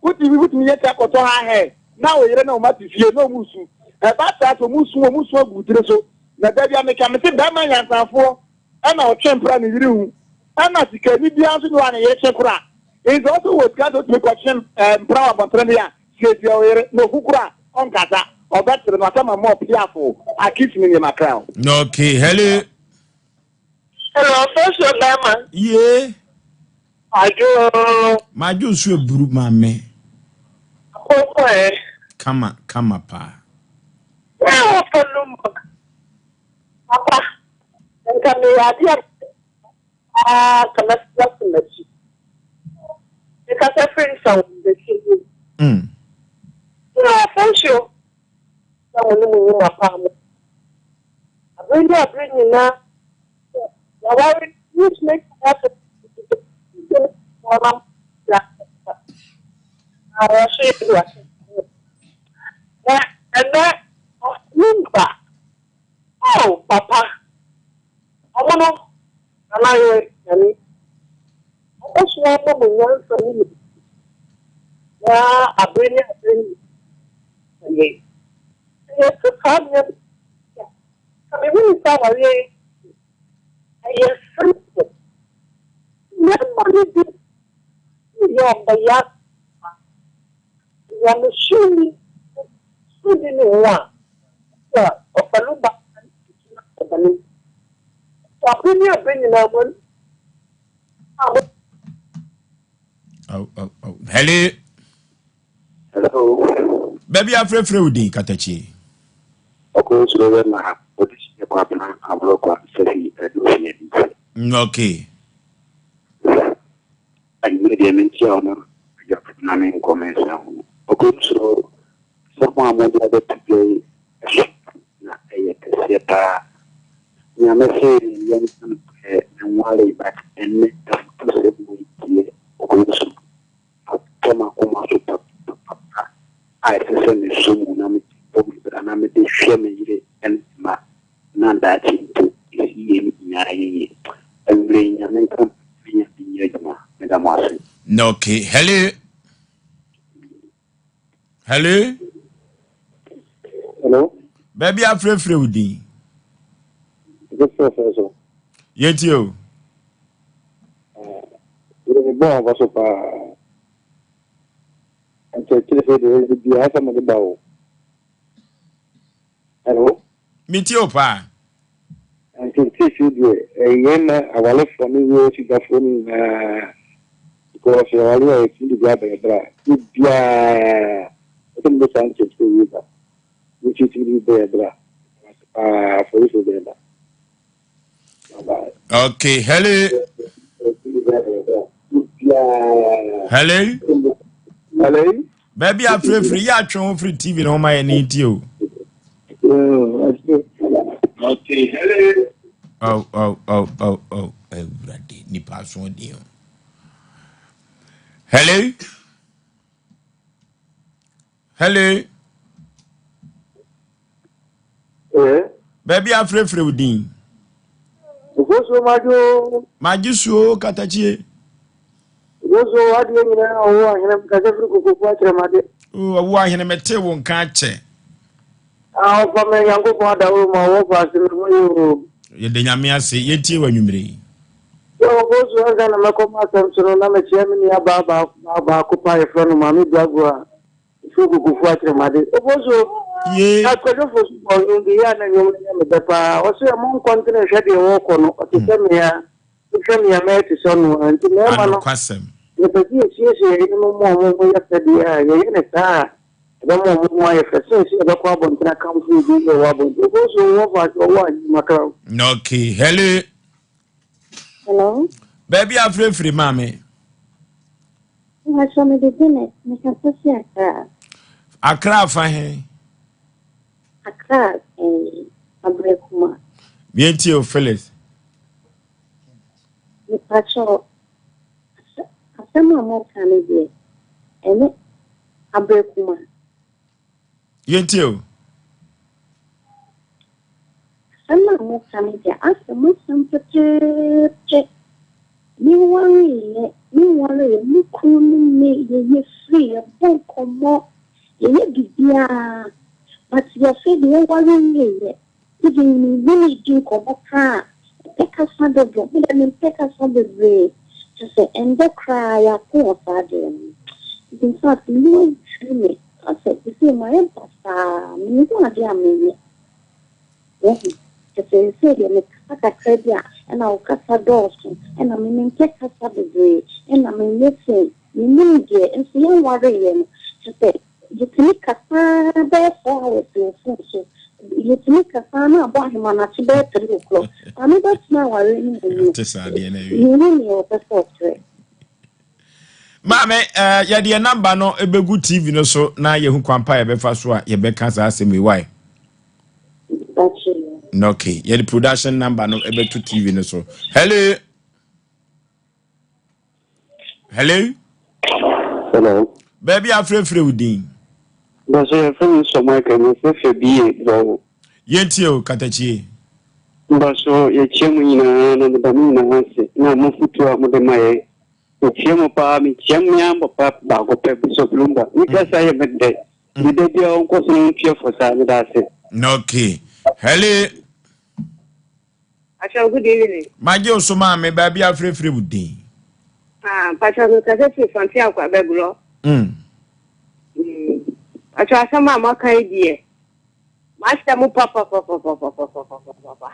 Wotumi wotumi yɛ tia kɔtɔ ha hɛ na wo yere ne wo ma te fie na ɔmo su. Ɛba saa sɛ ɔmo su ɔmo su agu wo tiri so. Na da bi a meka mese bɛɛma nyansafoɔ ɛna ɔtwe mpra ne yere hu. Ɛna sikani biara nso ni hɔ a ne yere twe kora. Nti sɛ ɔse wowɔ sika sɛ wotumi kɔtwe mpra wɔ abɔntene deɛ a siesie wo yere na ohu kora a ɔnkasa ɔbɛtere no asɛm ama ɔpiafo akisi ne nneɛma kra o. Okay, hello. Hello, first your bɛrima. Yee. Adwo. Madwo nso eburu maame. Akɔkɔ ɛ. Kama kama paa. Na wɔfa no mu. Papa, nka meyɛ adeɛ a ka mɛsena so m'akyi. Mekasa firi nsa wɔ mbɛsi mu. Na afɔnsuo na mo ne mo nnwuma pa mo. Abere ne abere nyinaa yɛaware wotumi aka na wɔso yɛ de ase na ɛnɛ ɔnimba oh papa ɔmo no nana yɛ nyame ɔkɔ so ama mo nyansa ne ne na abere ne abere nyinaa yɛ yɛte saa nneɛma ka mehu sɛ awareɛ ɛyɛ simple. Mmarima no bi yɛ ɔbɛya nyamesu ni su ni ne ho a sɛ ɔfa no ba ɔbɛne abere ne abere nyinaa mu a mo Oh, oh, oh. Hello. Hello. Baabi afrɛfrɛ wo din katakyie. Ɔkɔ nsuo bɛ ma ɔde hyɛ kwabena aborɔkwa sɛfi ɛdo fie bi. Okay. Anwummerɛ deɛ menkyia wo na adwafo na menkɔ me nsa ho. Ɔkɔ nsuo sɛ mo a mode abɛto dwa yi ɛso na ɛyɛ kɛseɛ paa. Nyame se yɛnka nokorɛ, menwaree but ɛnnɛ afutusɛm wei deɛ ɔbɔnsam atɔ m'akoma so papapapa a ɛsɛ sɛ mesɔ mu na mede bɔ me bra na mede hwɛ me yere ne me mma na daakye mpo ɛsi yɛn nyinaa yiye. Anwummerɛ yi Nyame nka mo na Nyame nyɛ adwuma. Meda mo ase. Okay, hello. Hello. Hello. Baabi afrɛfrɛ wo din. Yɛfrɛfrɛ so. Yɛtie o. Yɛde bɔ aba so paa. Nkyerɛkyerɛ sɛ deɛ ɛde biara sɛ mede ba o. Hello. Metie o paa. Nkyerɛkyerɛ sɛ deɛ ɛyɛ ma awalefoɔ ne yɛ sikafoɔ no nyinaa. Because yɛwale a yɛtumi de bi abɛbrɛ a, biara ɛsɛ mede saa nkyerɛkyerɛ yi ba. Yɛtumi de bi bɛyɛ paa afɔrefoɔ bɛyɛ ba. Bye bye. Okay, hello. Hello. Hello. Baabi afrɛfrɛ yɛ atwe ho firi TV no ho ma yɛ ne tie o. Okay, hello. Oh, oh, oh, oh, oh. Awurade, nipa asoɔden o. Hello. Hello. Eh. Baabi afrɛfrɛ wo din. Ofosuo Madwo. Magye suo katakyie. Ofosuo adeɛ nyinaa ɔwɔ ahene kasa firi kokofu akyerɛmade. Ɔwɔ ahene mete wo nka akyɛ. A ɔfa me Nyankopɔn adaworo ma ɔwɔ fa ase me ho yɛ o. Yɛda Nyame ase yɛtie wɔ anwummere yi. Sɛ Ofosuo ansa na mɛkɔ m'asɛm so no na mekyia me nua baa baako pa yɛfrɛ no Maame Duago a ɛfiri kokofu akyerɛmade. Ofosuo. Ye. Na Kwadwo Fosu bɔ nnwom bi yɛ a na nnwom no yɛ me dɛ paa. Ɔse ɛmo nkɔntene nhwɛ deɛ wɔrekɔ no ɔte sɛ mea wohwɛ me a mɛyɛ te sɛ ɔno a nti mmarima no Anokwasɛm. yɛpɛ sɛ yɛsiesie yɛn yerenom ma wɔn ho yɛ fɛ deɛ a yɛyɛ ne saa a ɛbɛma wɔn ho ayɛ fɛ sen sɛ yɛbɛkɔ abɔnten akamfo obi sɛ ɔwɔ abɔnten. Ofosuo wo wɔfa ase ɔwɔ anyim akra o. Okay, hello. Hello. Baabi afrɛfrɛ maame. Mpatsɔ mede Janet mekasa fi Accra. Accra afa he? Accra eh, Abrɛkuma. Yɛntie o Phyllis. Mepatsɔ asɛm a moka no deɛ ɛne Abrɛkuma. Yɛntie o. Asɛm a moka no deɛ asɛ moasɛm pɛpɛɛpɛ. Menwareeɛ menwareeɛ me kunu ne me yɛyɛ free yɛbɔ nkɔmmɔ yɛyɛ biribiara but yɛfei de yɛware wieeɛ even me ne di nkɔmmɔ koraa a ɔpɛ kasa dodo me deɛ mempɛ kasa bebree kyɛ sɛ ɛndɛ koraa yɛako wɔ saa deɛ no nti in fact me ho adwiri me asɛ sesei mayɛ basaa menhu adeɛ a meyɛ wahu kyɛ sɛ sesei deɛ mekasa kakra bi a ɛna wo kasa dɔɔso ɛna me mempɛ kasa bebree ɛna menyɛ sei menim deɛ nso yɛnwareeɛ no kyɛ sɛ yɛtumi kasa bɛyɛ 4 hours wɔ phone so yɛtumi kasa na abɔ ahemanakye bɛyɛ 3 o'clock maame bɛtena aware no mu no Te saa deɛ na awie. mehu nea ɔpɛ sɛ ɔkyerɛ. Maame, yɛde yɛn number no bɛgu TV no so na yɛhu kwan pa yɛbɛfa so a yɛbɛka saa asɛm yi wae. Bakyɛ. Okay, yɛde production number no bɛto TV no so. Hello. Hello. Hello. Baabi afrɛfrɛ wo din. Bàṣẹ yɛfrɛ me Sọ Michael mefrɛfrɛ bi yɛ brɔwo. Yɛntie o katakyie. Mbàṣọ yɛkyia mu nyinaa na meda mo nyinaa ase na mo foto a mode ma yɛ. Yɛkyia mu paa mekyia mmea papa baako pɛ Bishop Lumba. Ne kasa yɛ me dɛ. Meda biara ɔnkɔ so no ntua fo saa meda ase. Okay. Hello. Acha, good evening. Magye wo so maame baabi afrɛfrɛ wo din. Ah, Pacha, me kasa firi Fante akɔ abɛgorɔ. Pacha, asɛm a moaka yi deɛ, mahyɛ mo papapapapapapapapa.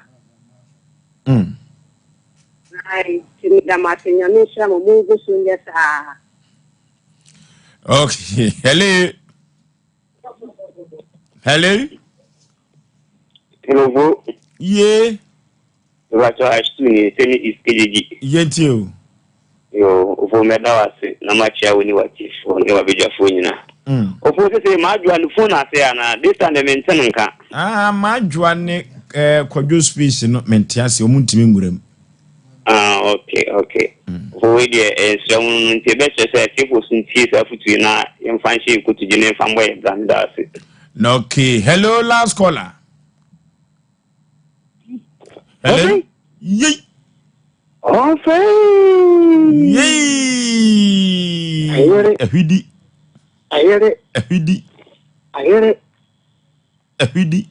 Ai, nti meda mo ase, Nyame nhyira mo, mongu so nyɛ saa. Okay. Hello. Hello. Hello. Ye. Ìbàtọ̀ Ashtu ni Sẹ́mi East KJG. Yɛntie o. Yo, ofo mɛda wo ase na makyia wo ne w'atiefoɔ ne w'abadwafoɔ nyinaa. Ofo sese maadwoa ne phone ase anaa this time deɛ mente no nka. Ah, madwoa ne. eh, Kwadwo space no mente ase, wɔn ntumi nwura mu. Ah, okay, okay. Ɔfo wei deɛ ɛyɛ nsrɛ ho no nti ɛbɛsrɛ sɛ atiefoɔ so ntie saa afotu yi na yɛmfa nhyɛ yɛn kotodwe na yɛmfa mmɔ yɛn bra. Meda ase. Na okay, hello last caller. Hello. Yei. Ɔfɛ. Yei. Ayere. Ahwidi. Ayere. Ahwidi. Ayere. Ahwidi.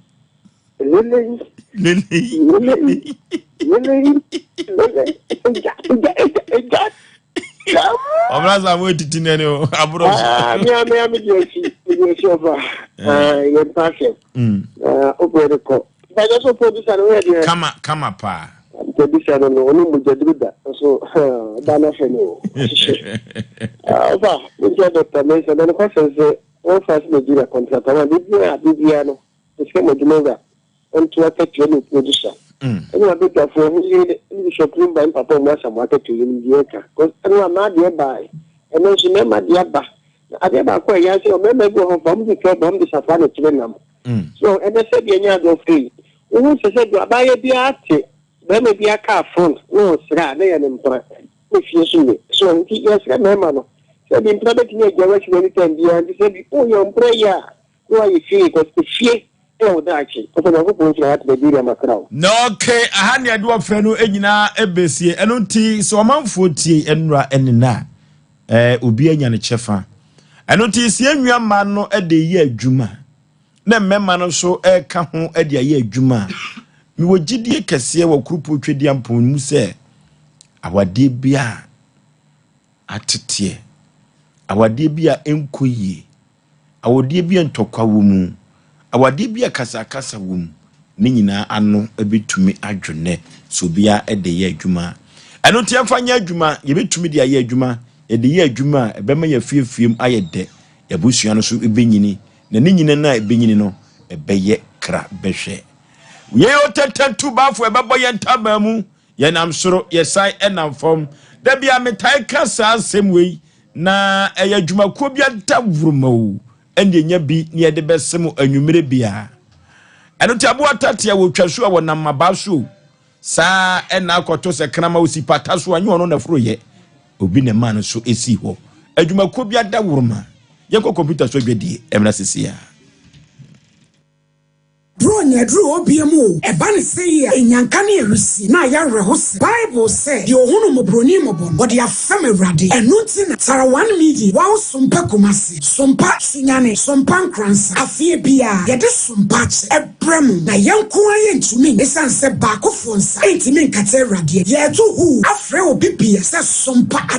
Lele. Lele. Lele. Lele. Lele. Eja, eja, eja, eja. Ɔbra sa mo etiti nani o aburo so. Ah, mi a mi a mi di esi, mi di esi ɔfa. Ah, yɛ mpa asɛm. Ah, o bɛ de kɔ. Bàjẹ́ so producer no yɛ deɛ. Kama kama paa. Producer no no, ɔno mogya duru da. Nso ɔba no afɛ no o. Ah, ɔfa, mi nkyɛn Dr. Mensah, na ne kwasɛm sɛ wɔn fa se Nigeria contract ama biribiara biribiara no, ɛsɛ mo adwuma wura ɔnto akatua ne producer. Ɛna abadwafoɔ ho yie ne ne Bishop Lumba ne papa ɔmo asa mo akatua yi no deɛ ɛka. Cause ɛno a maa deɛ bae, ɛno nso mmarima deɛ aba. Na adeɛ baako a ɛyɛ sɛ ɔmarima bi wɔ hɔ fa ɔmo de twɛ ba ɔmo de safoa na ɛkyerɛ nam. So ɛnɛ sɛdeɛ ɛnyɛ adɔfo yi, wohu sɛ sɛ abaayɛ biara te barima bi aka front na ɔsrɛ a na yɛ ne mpena ne fie so yɛ. So nti yɛsrɛ mmarima no sɛ bi mpena bɛtumi agya w'akyi wɔ anytime biara nti sɛ bi woyɛ mpena yi a na wayɛ fie because efie ɛyɛ wo daakye. Ɔsɛ Nyankopɔn nhyira wate Nigeria makra wo. Na okay, aha ne yɛde ɔfrɛ no nyinaa ɛbɛsie. Ɛno nti sɛ ɔmanfoɔ tie nnora ne na eh, obi anya ne kyɛfa. Ɛno nti sɛ yɛn nua mmaa no de yɛ adwuma na mmarima no nso ɛka ho de ayɛ adwuma a, mewɔ gyidie kɛseɛ wɔ Kuropɔn Twedeampɔn mu sɛ awadeɛ bi a ateteɛ, awadeɛ bi a ɛnkɔ yie, awadeɛ bi a ntɔkwa wɔ mu, awadeɛ bi a kasakasa wɔ mu, ne nyinaa ano bɛtumi adwo nnɛ sɛ obiara de yɛ adwuma a. Ɛno nti yɛmfa nyɛ adwuma, yɛbɛtumi de ayɛ adwuma, yɛde yɛ adwuma a ɛbɛma yɛafiefiem ayɛ dɛ, yɛabusua no so bɛnyini, na ne nyina no a ɛbɛnyini no, ɛbɛyɛ kra bɛhwɛ. Yei ɔtɛtɛntu baafo ɛbɛbɔ yɛn ntaban mu, yɛnam soro, yɛsan nam fam. Da bi a metae ka saa asɛm wei, na ɛyɛ adwumakuo bi adaworoma o, ɛne ɛnya bi ne yɛde bɛse mo anwummere biara. Ɛno nti aboa tatea wɔtwa so a wɔnam mmabaa so o. Saa ɛna akɔto sɛ krama osi pata so a nyɛ ɔno na foro yɛ. Obi na ɛmaa no so esii hɔ. Adwumakuo bi adaworoma. Yɛnkɔ kɔmputa so adwadie ɛmmra sisi a. Buronya aduru hɔ biam o, ɛba no sei a, nnyanka ne awisi na ayɛ awerɛhosɛm. Bible sɛ, Deɛ ɔhunu mmɔborɔni mmɔbɔ no, ɔde afɛm Awurade. Ɛno nti na Tarawan Media, Wow Sompa Kumasi, Sompa Sunyani, Sompa Nkoransa, afeɛ biara yɛde Sompa akyɛ brɛ mo. Na yɛn nko ara yɛntumi nyɛ, ɛsiane sɛ baakofoɔ nsa ntumi nkata Awurade ani. Yɛreto huu afrɛ obi biara sɛ Sompa.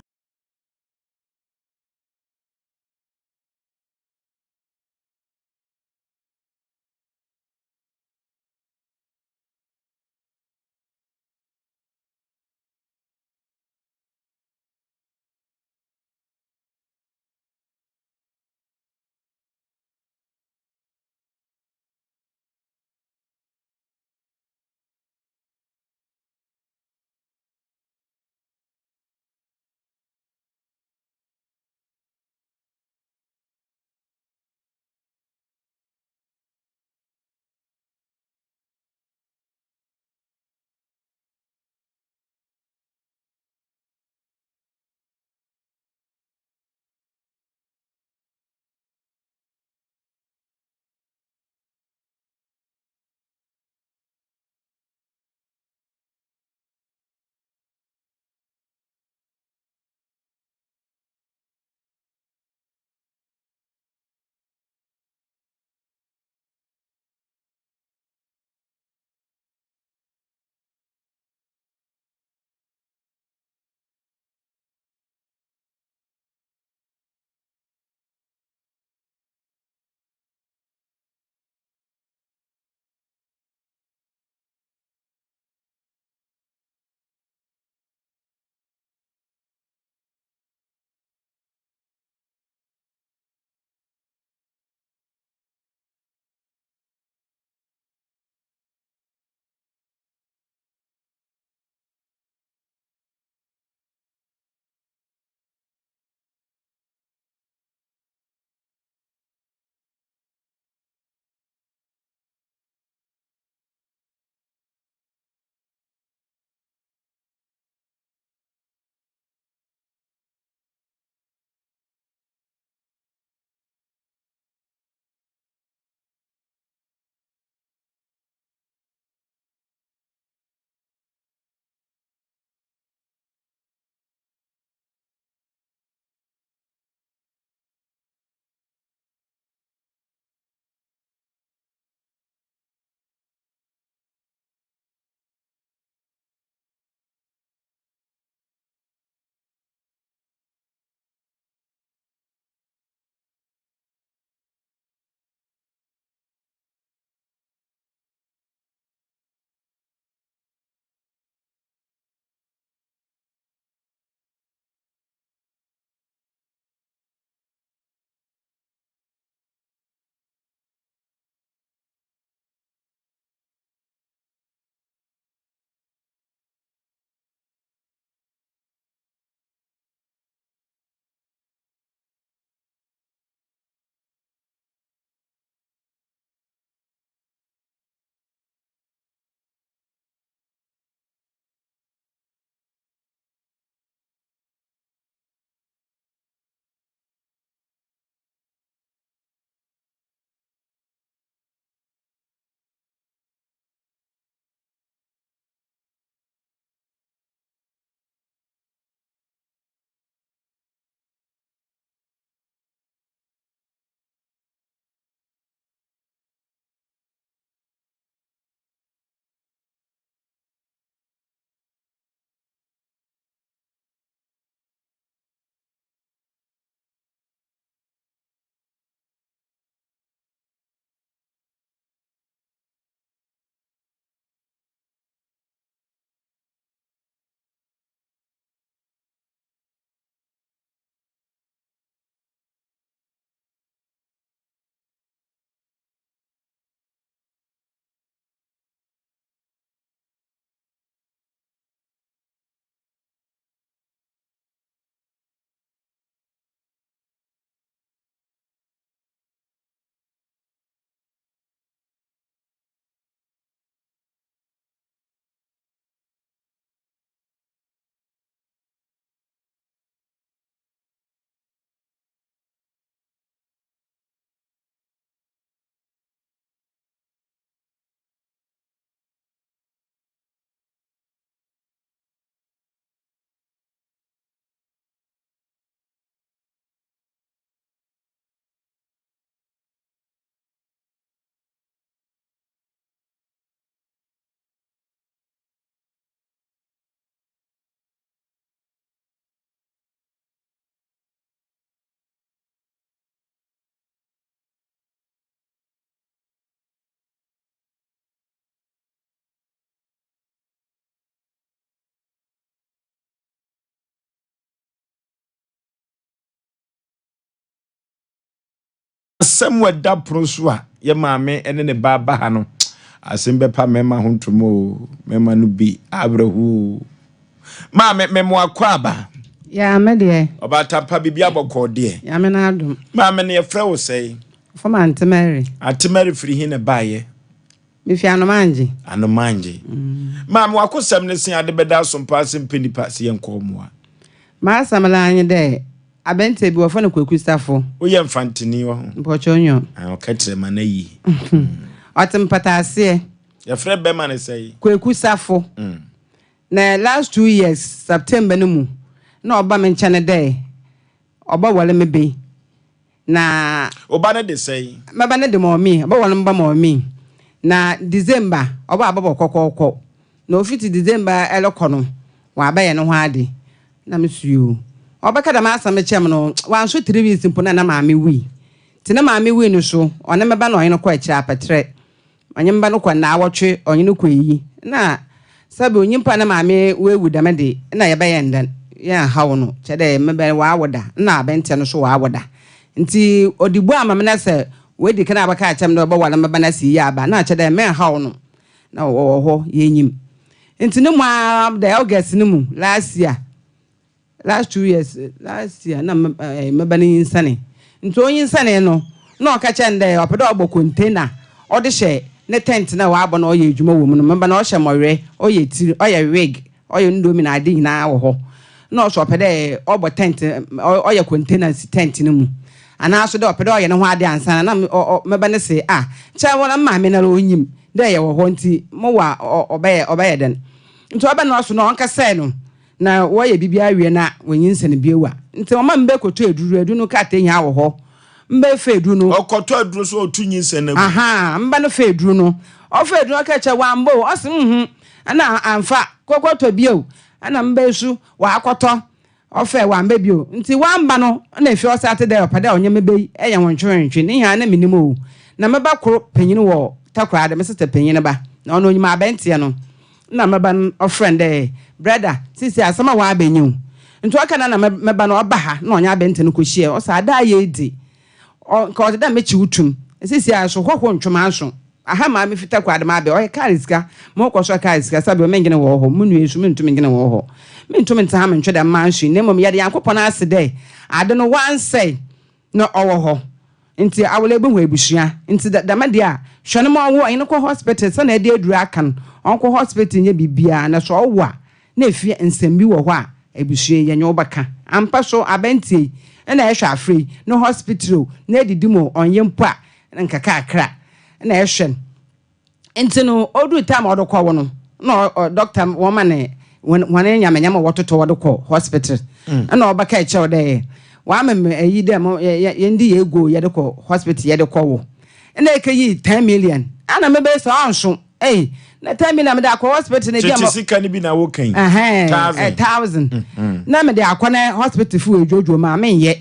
Asɛm a ɛda pono so a yɛ maame ne ne ba aba ha no, asɛm bɛpa mmarima ho ntoma o, mmarima no bi awerɛhoɔ o. Maame, mema wakɔ aba. Yaa me deɛ. Ɔbaatan pa, biribi abɔkɔɔ deɛ. Nyame n'adom. Maame no yɛfrɛ wo sɛn? Wɔfrɛ me Ante Mary. Ante Mary firi he na ɛbaeɛ? Mefi Anomangye. Anomangye. Maame, w'akosɛm ne se ade bɛda asompa ase mpɛ nipa se yɛnkɔ mmoa. M'asɛm la nye dɛ, Aberantsɛ bi wɔfrɛ no Kweku Safo. Woyɛ Mfanteni wɔ ho? Mpɔkyɛw nyo. Ah, ɔka kyerɛ ma no ayi. Ɔtse mpataaseɛ. Yɛfrɛ bɛma no sɛn? Kweku Safo. Na last 2 years September no mu na ɔba me nkyɛn dɛ ɔbɛware me be na. Wo ba no de sɛn? Mɛba no de mɔmi, ɔbɛware me ba mɔmi. Na December ɔba abɛbɔ kɔkɔɔkɔ. Na ofiti December ɛrekɔ no, wabɛyɛ ne ho ade. Na me so yoo. Ɔbɛka dɛm asɛm kyerɛ me no, wanso 3 weeks mpo na na maame wui. Nti na maame wui no so, ɔne me ba na ɔnye no kɔ akyire apɛtrɛ. Ɔnye me ba no kɔ nnaawɔtwe, ɔnye no kɔ eyi. Na sɛbe onyimpa na maame oewu dɛm de, na yɛbɛyɛ no dɛn? Yɛnnhaw no. Kyerɛ dɛ me ba ɔawo da, na aberantsɛ no so ɔawo da. Nti ɔde bu ama me na sɛ oedi kan abɛka akyerɛ me dɛ ɔbɛwar me ba na sɛ iyi aba a, na kyerɛ dɛ mennhaw no. Na ɔwɔ hɔ, yenyim. Ntsi no mu ara dɛ August no mu last year, last 2 years, last year na me me ba no nyinsɛnee. Ntsi onyinsɛnee no, na ɔka kyerɛ no dɛ ɔpɛ dɛ ɔbɔ container ɔde hyɛ ne tent no a ɔabɔ na ɔyɛ edwuma wɔ mu no. Me ba no ɔhyɛ mɔwerɛ, ɔyɛ tsir, ɔyɛ wig, ɔyɛ ndomi na ade nyinaa wɔ hɔ. Na ɔso ɔpɛ dɛ ɔbɔ tent, ɔyɛ container si tent no mu. Anaa so dɛ ɔpɛ dɛ ɔyɛ no ho ade ansaana na me ba no se, ah, nkyɛ wo na me maame noara onyim dɛ yɛwɔ hɔ ntsi mowɔ a ɔbɛyɛ ɔbɛyɛ dɛn? Ntsi ɔba no so na ɔnkɛsɛɛ no na wɔyɛ biribiara wie na wonyinsɛn bio a. Ntsi ɔma me bɛkɔtɔ eduru, eduru no krataa nyinaa wɔ hɔ. Mbɛfa eduru no. Ɔkɔtɔ aduro so ɔtu nyinsɛn no agu. Ahaa, mba no fa eduru no. Ɔfa eduru no ɔka kyerɛ wambɔ o, ɔse mhm, ɛna amfa, kɔkɔtɔ bio. Ɛna mba su ɔakɔtɔ, ɔfɛ ɔammba bio. Ntsi ɔammba no nna efi ɔsate dɛ ɔpɛ dɛ ɔnye me ba yi yɛ hwentwehwentwe. Ne nyinara nna minnyim o. Na me ba kor panyin wɔ Takoradi, me sister panyin ba, na ɔno onyim aberantsɛ no. Nna me ba no ɔfrɛ no dɛ, Brɛda, sesei asɛm a ɔaba nye o. Ntsi ɔka no na me ba no ɔba ha na ɔnye aberantsɛ no kohyiae. Ɔse, Ada a yei dze, ɔ nka ɔtse dɛ mekye wo tum. Sesei a so hɔho nntwe m'aso. Aha maa mifi Takoradi mabɛ, ɔyɛ kaar sika, mokɔ so kaar sika, sɛbe menngyen wɔ hɔ, mo nua yi so menntum nngyen wɔ hɔ. Menntum nntse ha menntwe dɛm manso yi, na mbom yɛda Nyankopɔn ase dɛ ade no ɔannsɛe na ɔwɔ hɔ. Ntsi awɔla ebohu ebusua. Ntsi dɛm de a, hwɛ no ma ɔnwo, ɔnye no kɔ hospital sɛnea ede edur aka no, ɔnkɔ hospital nyɛ biribiara na sɛ ɔwo a, na efie nsɛm bi wɔ hɔ a ebusua yi yɛnye wo bɛka. Ampa so, aberantsɛ yi nna ehwɛ afra yi no hospital o, na edidi mu o, ɔnnyɛ mpo a, nkakrakra na ehwɛ no. Ntsi no odur time a ɔdze kɔwo no, nna doctor wɔma no hɔn nyamanyama a wɔtotɔ wɔdze kɔ hospital. Nna ɔbɛkaa kyerɛw dɛ wɔama me ayi dɛ mo yɛnde yɛ go yɛdze kɔ hospital yɛdze kɔwo. Nna ekeyii 10 million. Ana mebɛyɛ sɛ ɔnnso. Ei, na 10 million mede akɔ hospital na ebi a Tete sika no bi na woka yi. Thousand. 1,000. Na mede akɔ na hospital fo edwodwo ma menyɛ.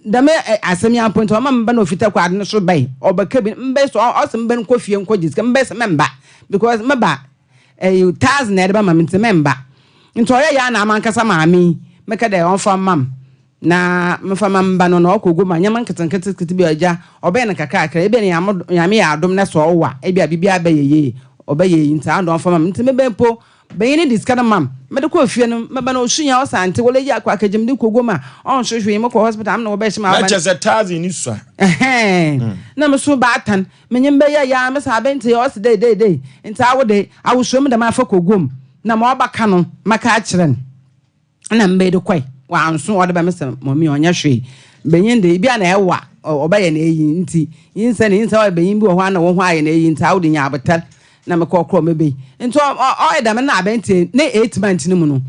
Dɛm asɛm yi ampo nti ɔma meba na ofita kɔ ade no so bɛyi ɔbɛka bi mbɛ so ɔsɛ mbɛ nkɔ fie nkɔ gye sika mbɛ sɛ mɛmba because meba ɛyi 1,000 na ɛde bɛma me nti mɛmba nti ɔyɛ yɛ ana amankasa maame yi mɛka dɛ ɔmfa mma m na mfa ma mba no na ɔkɔ goma nyɛma nketenkete kete bi a ɔgya ɔbɛyɛ no kakrakra ebi ne Nyame yɛ adom na sɛ ɔwɔ a ebi a biribi abɛyɛ yie ɔbɛyɛ yi nti ano ɔmfa ma me nti mebɛ mpo banyin no de sika no ma me mede kɔɔ fie no meba no osu ya ɔsa nte wɔlɛ yi akɔ akagye mede kɔ goma ɔnso hwee mekɔ hospital am na wɔbɛhyɛ ma Na kyerɛ sɛ 1,000 ni sua. Ɛhɛn na me so baatan menye mbɛyɛ ya me sa abɛnte ɔse dei dei dei nti awo de awosuo me dɛm afa kɔ gom na ma ɔbɛka no mɛka akyerɛ no na mbɛyɛ de kɔe wanso ɔde bɛ me sɛ mɔmi ɔnyɛ hwee banyin de ebi a na ɛwa ɔbɛyɛ na eyi nti nyinsɛn nyinsɛn ɔyɛ banyin bi wɔ hɔ a na wɔn ho ayɛ na eyi nti awo de nya abotar na mekɔ korɔ mebe nti ɔyɛ dɛm na abɛntie ne 8 months no mu no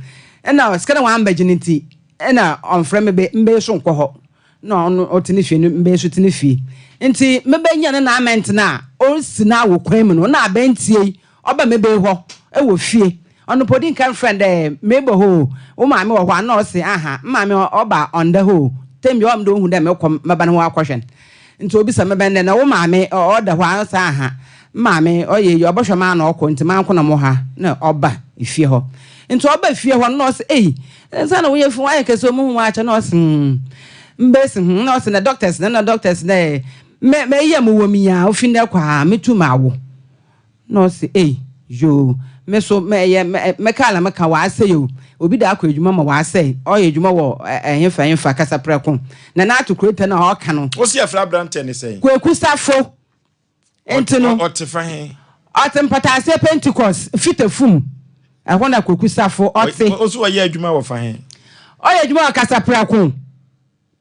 ɛna sika na wambɛgye ne nti ɛna ɔmfrɛ me be mbɛyɛ so nkɔ hɔ na ɔno ɔte ne fie no mbɛyɛ so te ne fie nti mebɛnya ne 9 months na ɔresi na wɔ kwan mu no na abɛntie yi ɔba mebe hɔ ɛwɔ fie ɔno pɔ di nka mfrɛ dɛ mebɔ hɔ o, wo maame wɔ hɔ a na ɔse aha maame ɔba ɔnda hɔ o tem bi ɔm de ohu dɛ mekɔ mɛba ne ho akɔhwɛ no nti obisa mebɛn dɛ na wo maame ɔda hɔ a ɔse aha maame ɔyɛ yi ɔbɛhwɛ maa na ɔkɔ nti manko na mo ha na ɔba efie hɔ nti ɔba fie hɔ no na ɔse ei nsa na woyɛ fi wayɛ kɛse ɔmo hu wakyɛ na ɔse mbɛsi na ɔse na doctors na doctors na. Mɛ mɛyi a mowɔ mu yi a, ofi ndɛ kɔ a, metum awo. Na ɔse, Ei, yoo, me so mɛyɛ, mɛ, mɛkaa na meka, ɔasɛe o. Obi da akɔ edwuma ma ɔasɛe. Ɔyɛ edwuma wɔ ɛ, ɛhefa, ɛhefa, kasaprɛko. Na n'ato kureta no a ɔka no. Wose yɛfrɛ aberanteɛ no sɛn? Kweku Safo. Nti no. Ɔte fa he? Ɔte Mpataaseɛ Pentecost, Fitafum. Ɛhɔ na Kweku Safo ɔte. Ɔse ɔyɛ adwuma wɔ fa he? Ɔyɛ adwuma wɔ Kasaprɛko.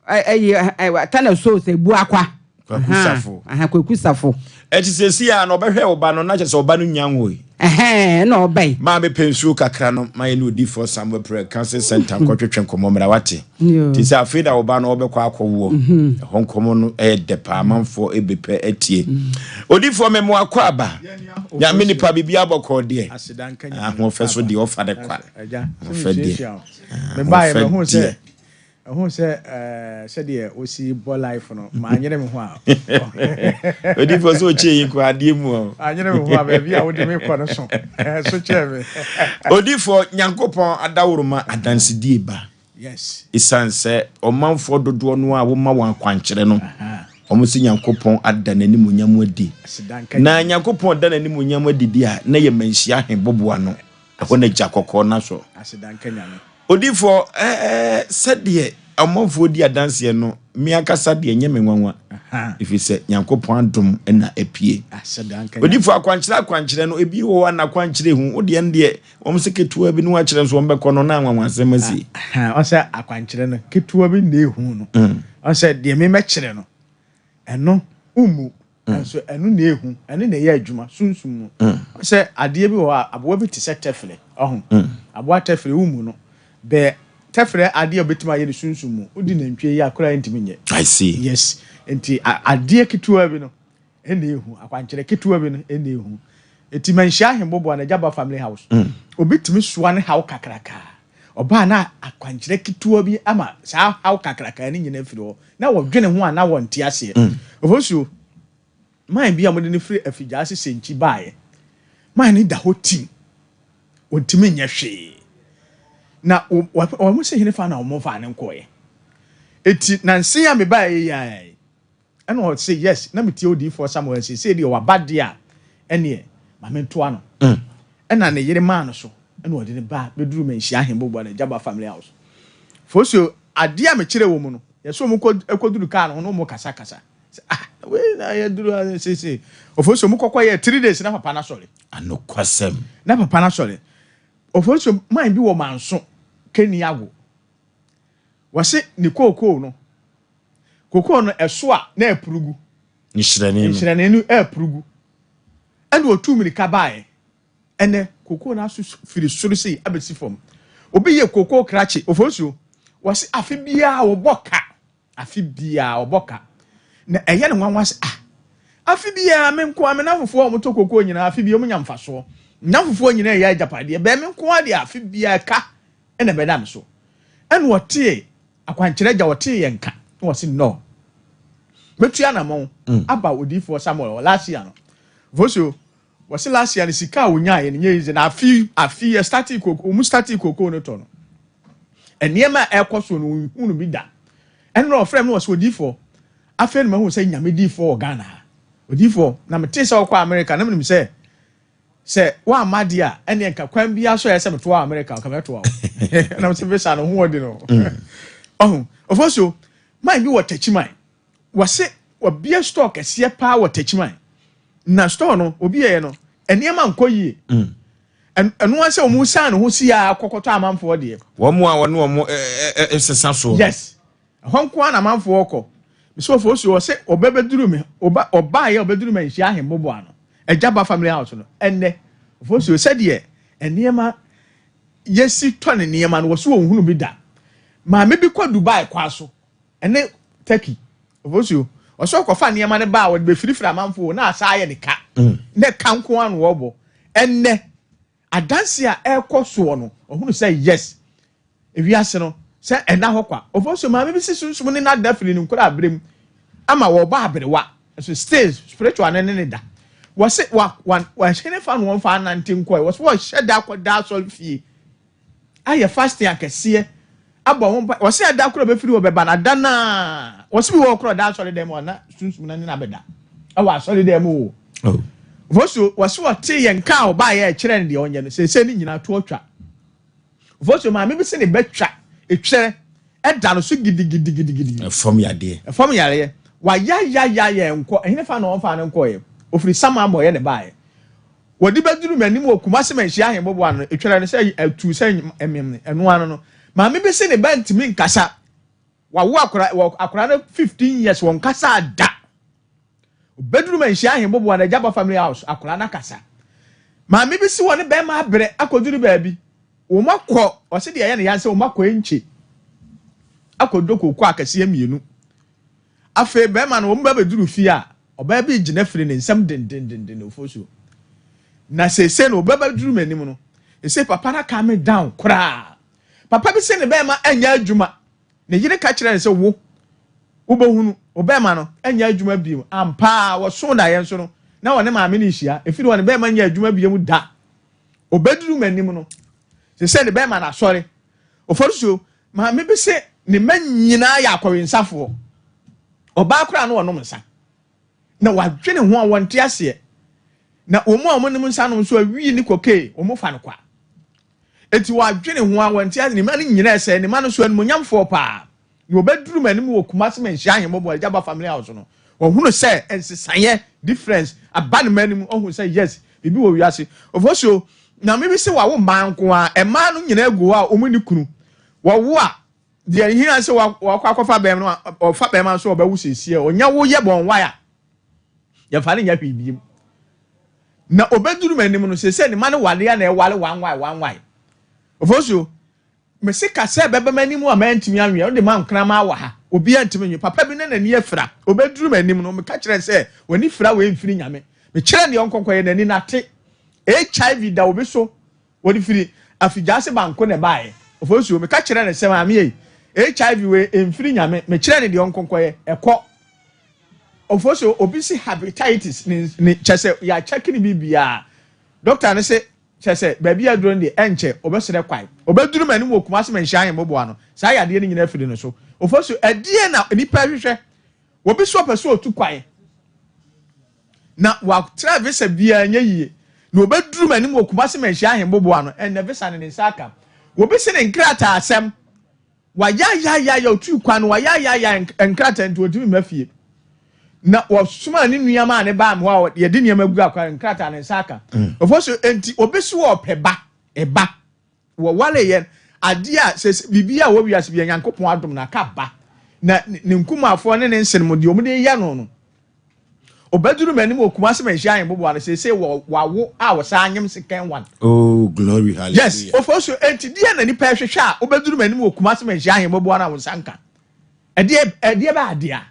Ɛyi, Tana Souls, Ebuakwa. Kwaku Safo. Kwaku Safo. Ɛti sɛsi a na ɔbɛhwɛ ɔba no na kyerɛ sɛ ɔba no nya nwoe. Ɛhɛn, na ɔbɛn. Maa mepɛ nsuo kakra no ma yɛne odifoɔ Samuel Prɛ Cancer Center nkɔtwetwe nkɔmmɔ mmra wate. Nti sɛ afei na ɔba no ɔbɛkɔ akɔwoɔ. Ɛhɔ nkɔmmɔ no ɛyɛ dɛ paa amanfoɔ ɛbɛpɛ atie. Odifoɔ me mo akɔ aba. Nyame nipa biribi abɔkɔɔ deɛ. Ahoɔfɛ so deɛ ɔfa de kwa. Ahoɔfɛ deɛ. Ahoɔfɛ deɛ. Ɛho sɛ ɛɛ sɛdeɛ wosi bɔ life no manyere me ho a. Odifoɔ sɛ ɔkyɛ yi kɔ adeɛ mu ɔ. Anyere me ho a baabi a wode me kɔ no so so kyɛɛ me. Odifoɔ Nyankopɔn adaworoma adansedie ba. Yes. Esiane sɛ ɔmanfoɔ dodoɔ no a woma wɔn akwankyerɛ no, wɔn sɛ Nyankopɔn ada n'animuonyam adi. Na Nyankopɔn da n'animuonyam adi deɛ a, na yɛ manhyia he boboa no. Ɛhɔ na gya kɔkɔɔ no asɔ. Aseda nka Nyame. Odiyifoɔ, ɛɛ, sɛdeɛ ɔmanfoɔ di adanseɛ no, me ankasa deɛ ɛnyɛ me nwanwa, ɛfiri sɛ Nyankopɔn adom na apue. Aseda nka Nyame. Odiyifoɔ, akwankyerɛ akwankyerɛ no, ebi wɔ hɔ a n'akwankyerɛ hu, wo deɛ no deɛ, wɔn sɛ ketewa bi na woakyerɛ nso wɔn bɛkɔ no na anwanwasɛm asi. Ɔsɛ akwankyerɛ no, ketewa bi na ehu no. Ɔsɛ deɛ me mɛkyerɛ no, ɛno wommu. Nanso ɛno na ehu, ɛno na ɛyɛ adwuma, sunsum mu. Sɛ adeɛ bi wɔ hɔ a, aboa bi te sɛ tɛfrɛ, ɔho. Aboa tɛfrɛ, wommu no. Bɛ tɛfrɛ adeɛ a obetumi ayɛ no sunsum mu, wodi nantwie yi a, koraa ntumi nyɛ. I see. Yes. Nti adeɛ ketewa bi no, ɛna ehu. Akwankyerɛ ketewa bi no, ɛna ehu. Eti manhyia ahemboboa no, agya ba family house. Obi tumi soa ne haw kakraka. Ɔbaa na akwankyerɛ ketewa bi ama saa haw kakraka no nyinaa afiri hɔ. Na wɔdwene ho a na wɔnte aseɛ. Ofosuo, man bi a wɔde no firi Afigyaase Senkyi baeɛ. Man no da hɔ tim. Wɔntumi nyɛ hwee. Na wɔn sɛ henefa na wɔmfaa no nkɔeɛ. Eti nansa yi a mebaeɛ yi ara yi, Ɛna ɔse yes na metie odiyifoɔ Samuel seesei deɛ waba deɛ a ɛneɛ ma mentoa no. Ɛna ne yere maa no so ɛna ɔde no baa bɛduruu Manhyia Ahemboboa no Agyaba family house. Fosuo adeɛ a mekyerɛ wɔ mu no yɛsɛ wɔn kɔ kɔduru kaa no ho na wɔn kasa kasa sɛ ah na wei na yɛduru ha seesei. Ofosuo wɔn kɔkɔ yɛ 3 days na papa no asɔre. Anokwasɛm. Na papa no asɔre. Ofosuo man bi wɔ Manso Keni Ago wɔse ne kookoo no Kokoo no, ɛso a, na ɛporo gu. Nhyerɛnee no. Nhyerɛnee no ɛreporo gu. Ɛna ɔtuu mmirika baeɛ. Ɛnɛ, kokoo no aso firi soro sei abɛsi fam. Obi yɛ kokoo krakye, Ofosuo, wɔse afe biara wɔbɔ ka. Afe biara wɔbɔ ka. Na ɛyɛ no nwanwa sɛ, ah, afe biara me nko ara, me nnamfofoɔ a wɔtɔ kokoo nyinaa, afe biara wɔnya mfasoɔ. Nnamfofoɔ nyinaa ɛyɛ agyapadeɛ, bɛn me nko ara deɛ afe biara ɛka na ɛbɛda me so. Ɛna ɔtee Akwankyerɛ agya ɔtee yɛn nka na ɔse no mɛtu anamɔn aba odiyifoɔ Samuel hɔ last year no Voso wɔse last year no sika a ɔnyaeɛ no nyɛ easy na afi afi yɛ startee koko ɔmu startee koko no tɔ no nneɛma a ɛkɔ so no ɔnhu no bi da ɛno na ɔfrɛ me na ɔse odiyifoɔ afei na mahu sɛ nyame diyifoɔ wɔ Ghana ha odiyifoɔ na metee sɛ ɔkɔ America na menim sɛ Sɛ woamma deɛ a, ɛnneɛ nka kwan biara so a ɛyɛ sɛ metoa wo Amerika, nka mɛtoa wo. Ɛna sɛ visa no ho ɔde no. Ɔho, Ofosuo, man bi wɔ Techiman. Wɔse wɔbie store kɛseɛ paa wɔ Techiman. Na store no, obi yɛɛ no, nneɛma nkɔ yie. Ɛno ara sɛ wɔn san ne ho si a kɔkɔtɔ amanfoɔ deɛ. Wɔn a wɔne wɔn sesa soɔ. Yes. Ɛhɔ nko ara na amanfoɔ rekɔ. Mese Ofosuo, ɔse ɔbɛbɛduru me, ɔba, ɔbaeɛ a ɔbɛduru Manhyia Ahemboboa no, Agya Ba Family House no, ɛnnɛ, Ofosuo, sɛdeɛ nneɛma, yɛsi tɔ ne nneɛma no, wɔse wɔnhunu bi da. Maame bi kɔ Dubai kwa so, ɛne Turkey, Ofosuo, ɔse ɔkɔfa nneɛma no ba a, wɔde bɛfirifiri amanfoɔ o, na asa ayɛ ne ka, na ɛka nko ara na wɔbɔ. Ɛnnɛ, Adanse a ɛrekɔ soɔ no, ɔhunu sɛ yes, ewiase no, sɛ ɛnna hɔ kwa. Ofosu maame bi si sunsum ne n'ada firi ne nkwadaa mu ama wɔbɔ aberewa, nso still spiritual ne ne ne da. Wɔse wa wa wɔhene fa no wɔn fa anante nkɔɛ, wɔse wɔhyɛ da akɔ da asɔre fie ayɛ fasting akɛseɛ abɔ ho mpa, wɔse ada koro bɛfiri hɔ bɛba no ada naa. Wɔsi bi wɔ hɔ koraa ɔda asɔre dɛm a na sunsum no ne no abɛda ɛwɔ asɔre dɛm o. Oh. Vosu wɔsi wɔte yɛn nka a ɔbaa yɛ ɛkyerɛ no deɛ ɔnyɛ no seesei ne nyinaa to atwa. Vosu maame bi se ne bɛ twa etwerɛ ɛda no so gidigidigidigidi. Ɛfam yadeɛ. Ɛfam yareɛ. Wayayayayɛ nkɔ ɛhene fa na ɔmfa no nkɔɛ ofiri Samambɔ yɛ ne baeɛ. Wɔde bɛduru m'anim wɔ Kumasi Manhyia Ahemboboa ano no, etwerɛ no sɛ atuu sɛ mmem no, ɛno ano no, maame bi se ne ba ntumi nkasa. Wawo akora, wɔ akora no 15 years, wɔnkasaa da. Obɛduru Manhyia Ahemboboa no, Agyaba Family House, akora no akasa. Maame bi se wɔne bɛrima abrɛ akɔduru baabi, wɔn akɔ, ɔse deɛ ɛyɛ ne ya sɛ wɔn akɔ Enche akɔdɔ kooko akɛseɛ mmienu. Afei bɛrima no, wɔn ba bɛduru fie a, ɔbaa bi regyina firi ne nsam dendendenden ofosuo. Na seesei no, ɔba bɛduru m'anim no, seesei papa no aka me down koraa. Papa bi se ne bɛrima nyɛ adwuma. Ne yere ka kyerɛ no sɛ, wo, wobɛhunu, wo bɛrima no nyɛ adwuma bio. Ampa ara, wɔsoo daeɛ nso no, na ɔne maame no rehyia. Ɛfiri hɔ, ne bɛrima nyɛ adwuma bio da. Ɔbɛduru m'anim no, seesei ne bɛrima no asɔre. Ofosuo, Maame bi se ne mma nyinaa yɛ akɔwensafoɔ. Ɔbaa koraa no ɔnom nsa. Na wadwene ho a wɔnte aseɛ. Na wɔn a wɔnom nsa nom nso awii ne kokee wɔn fa no kwa. Eti wadwene ho a wɔnte aseɛ. Ne mma no nyinaa sɛ ne mma no nso animuonyamfoɔ paa. Na wɔbɛduru m'anim wɔ Kumasi Manhyia Ahemmɔbɔ Agyaba Family House no, wɔhunu sɛ nsesaeɛ, difference, aba ne mma anim. Ɔhunu sɛ yes, biribi wɔ wiase. Ofosuo, Nyame bi se wawo mmaa nko ara, mmaa no nyinaa gu hɔ a wɔn nni kunu. Wɔwo a, deɛ ehia sɛ wakɔ akɔfa bɛrima no, ɔfa bɛrima nso ɔbɛwo siesie a, ɔnya wo yɛ bɔn waya. Yɛmfa no nyɛ hwee biem. Na obɛduru m'anim no, siesie ne ma no wale a na ɛwale one way, one way. Ofosuo, Mese ka sɛ ɛbɛba m'anim a mantumi anwe a, wode ma nkraman wɔ ha, obiara ntumi nwe. Papa bi na n'ani afira, ɔbɛduru m'anim no, meka kyerɛɛ no sɛ, w'ani fira wei mfiri Nyame. Mekyerɛɛ no deɛ ɔnkɔnkɔyɛ, n'ani no ate. HIV da obi so, wɔde firi afigyaase banko na ɛbaeɛ. Ofosuo, meka kyerɛɛ no sɛ, maame ei, HIV wei ɛmfiri Nyame. Mekyerɛɛ no deɛ ɔnkɔnkɔyɛ, ɛkɔ. Ofosuo, obi se hepatitis, ne, ne, kyɛ sɛ yɛakyɛke ne biribiara. Dɔkta no se, Kyerɛ sɛ, baabi a aduro no deɛ, ɛnkyɛ, ɔbɛsrɛ kwan. Ɔbɛduru m'anim wɔ Kumasi Manhyia Ahemmoboa no, saa yadeɛ no nyinaa afiri ne so. Ofosu, ɛdeɛn na nnipa rehwehwɛ? Obi so ɔpɛ sɛ ɔtu kwan, na watra visa biara nyɛ yie, na ɔbɛduru m'anim wɔ Kumasi Manhyia Ahemmoboa no, ɛnnɛ visa no ne nsa aka. Obi se ne nkrataasɛm, Wayaayaayaya otuu kwan no wayaayaaya nkrataa nti ɔntumi mma fie. Na wɔsomaa ne nua maa ne baa me hɔ a yɛde nneɛma gu akwan nkrataa ne nsa aka. Ɔfɔ so nti obi so ɔpɛ ba ɛba wɔware yɛn adeɛ a sɛ biribi a wɔ wiase bi Nyankopɔn adom na aka ba na ne nkumafoɔ ne ne nsenom deɛ wɔn de yɛ no no Obeduru m'anim wɔ Kumasi Manhyia Ahemboboa no seesei wɔ wawo a wɔsan anyem second one. Oh glory hallelujah. Yes, Ofosu, enti deɛ na nipa ɛhwehwɛ a wobɛduru m'anim wɔ Kumasi Manhyia Ahemboboa no a wo nsa nka? Ɛdeɛ ɛdeɛ bɛ adeɛ a?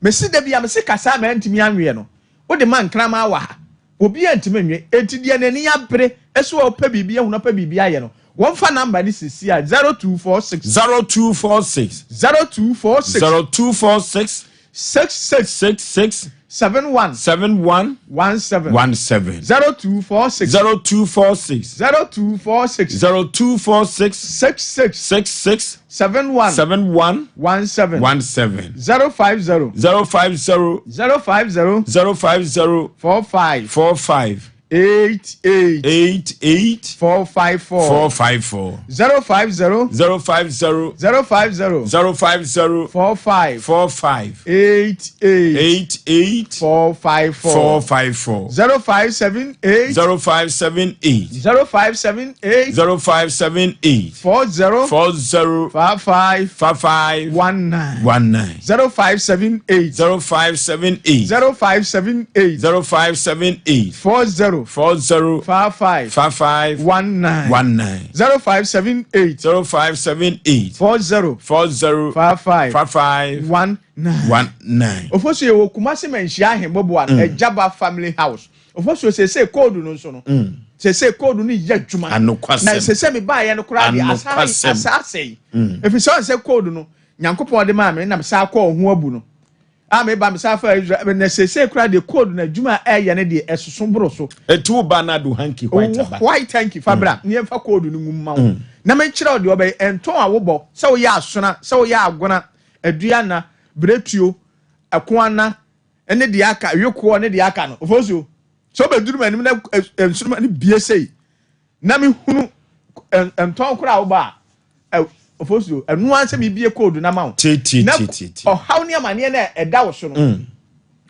Mesi da bi a mesi kasa a mantumi anweɛ no, wode ma nkraman wɔ ha. Obiara ntumi nwe. Enti deɛ n'ani abere sɛ ɔpɛ biribi ahunu ɔpɛ biribi ayɛ no, wɔmfa number no sisi a 0246. 0246. 0246. 0246. 66. 66. 71. 71. 17. 17. 0246. 0246. 0246. 0246. 66. 66. 71. 71. 17. 17. 050. 050. 050. 050. 45. 45. 88. 88. 454. 454. 050. 050. 050. 050. 45. 45. 88. 88. 454. 454. 0578. 0578. 0578. 0578. 40. 40. 55. 55. 19. 19. 0578. 0578. 0578. 0578. 40. 40. 55. 55. 19. 19. 0578. 0578. 40. 40. 55. 55. 19. 19. Ofosu yɛ wɔ Kumasi Manhyia Ahemmoboa no Agyaba Family House. Ofosu sese code no nso no. Sese code no yɛ adwuma. Anokwasɛm. Na sese me baayɛ no koraa deɛ asa Anokwasɛm. asa asɛe. Ɛfiri sɛ ɔn sɛ code no Nyankopɔn de maa me na mesan kɔɔ ho abu no. A meba mesan fa Israel na sese koraa deɛ code no adwuma a ɛyɛ no deɛ ɛsoso boro so. Eti wo ba no ado hanky white aba. White hanky fa bra na yɛmfa code no ngu mma wo. Na menkyerɛ wo deɛ ɔbɛyɛ. Ɛntɔn a wobɔ sɛ woyɛ asona sɛ woyɛ agona aduana. Biretuo, Ɛkoana ne deɛ aka, Wekoɔ ne deɛ aka no. Ofosuo, sɛ wobɛduru m'anim na nsoromma no bue sei na mehunu ntɔn koraa a wobɔ a, Ofosuo, ɛno ara sɛ mebie koodu no ama wo. Na ɔhaw ne amaneɛ no a ɛda wo so no, mm.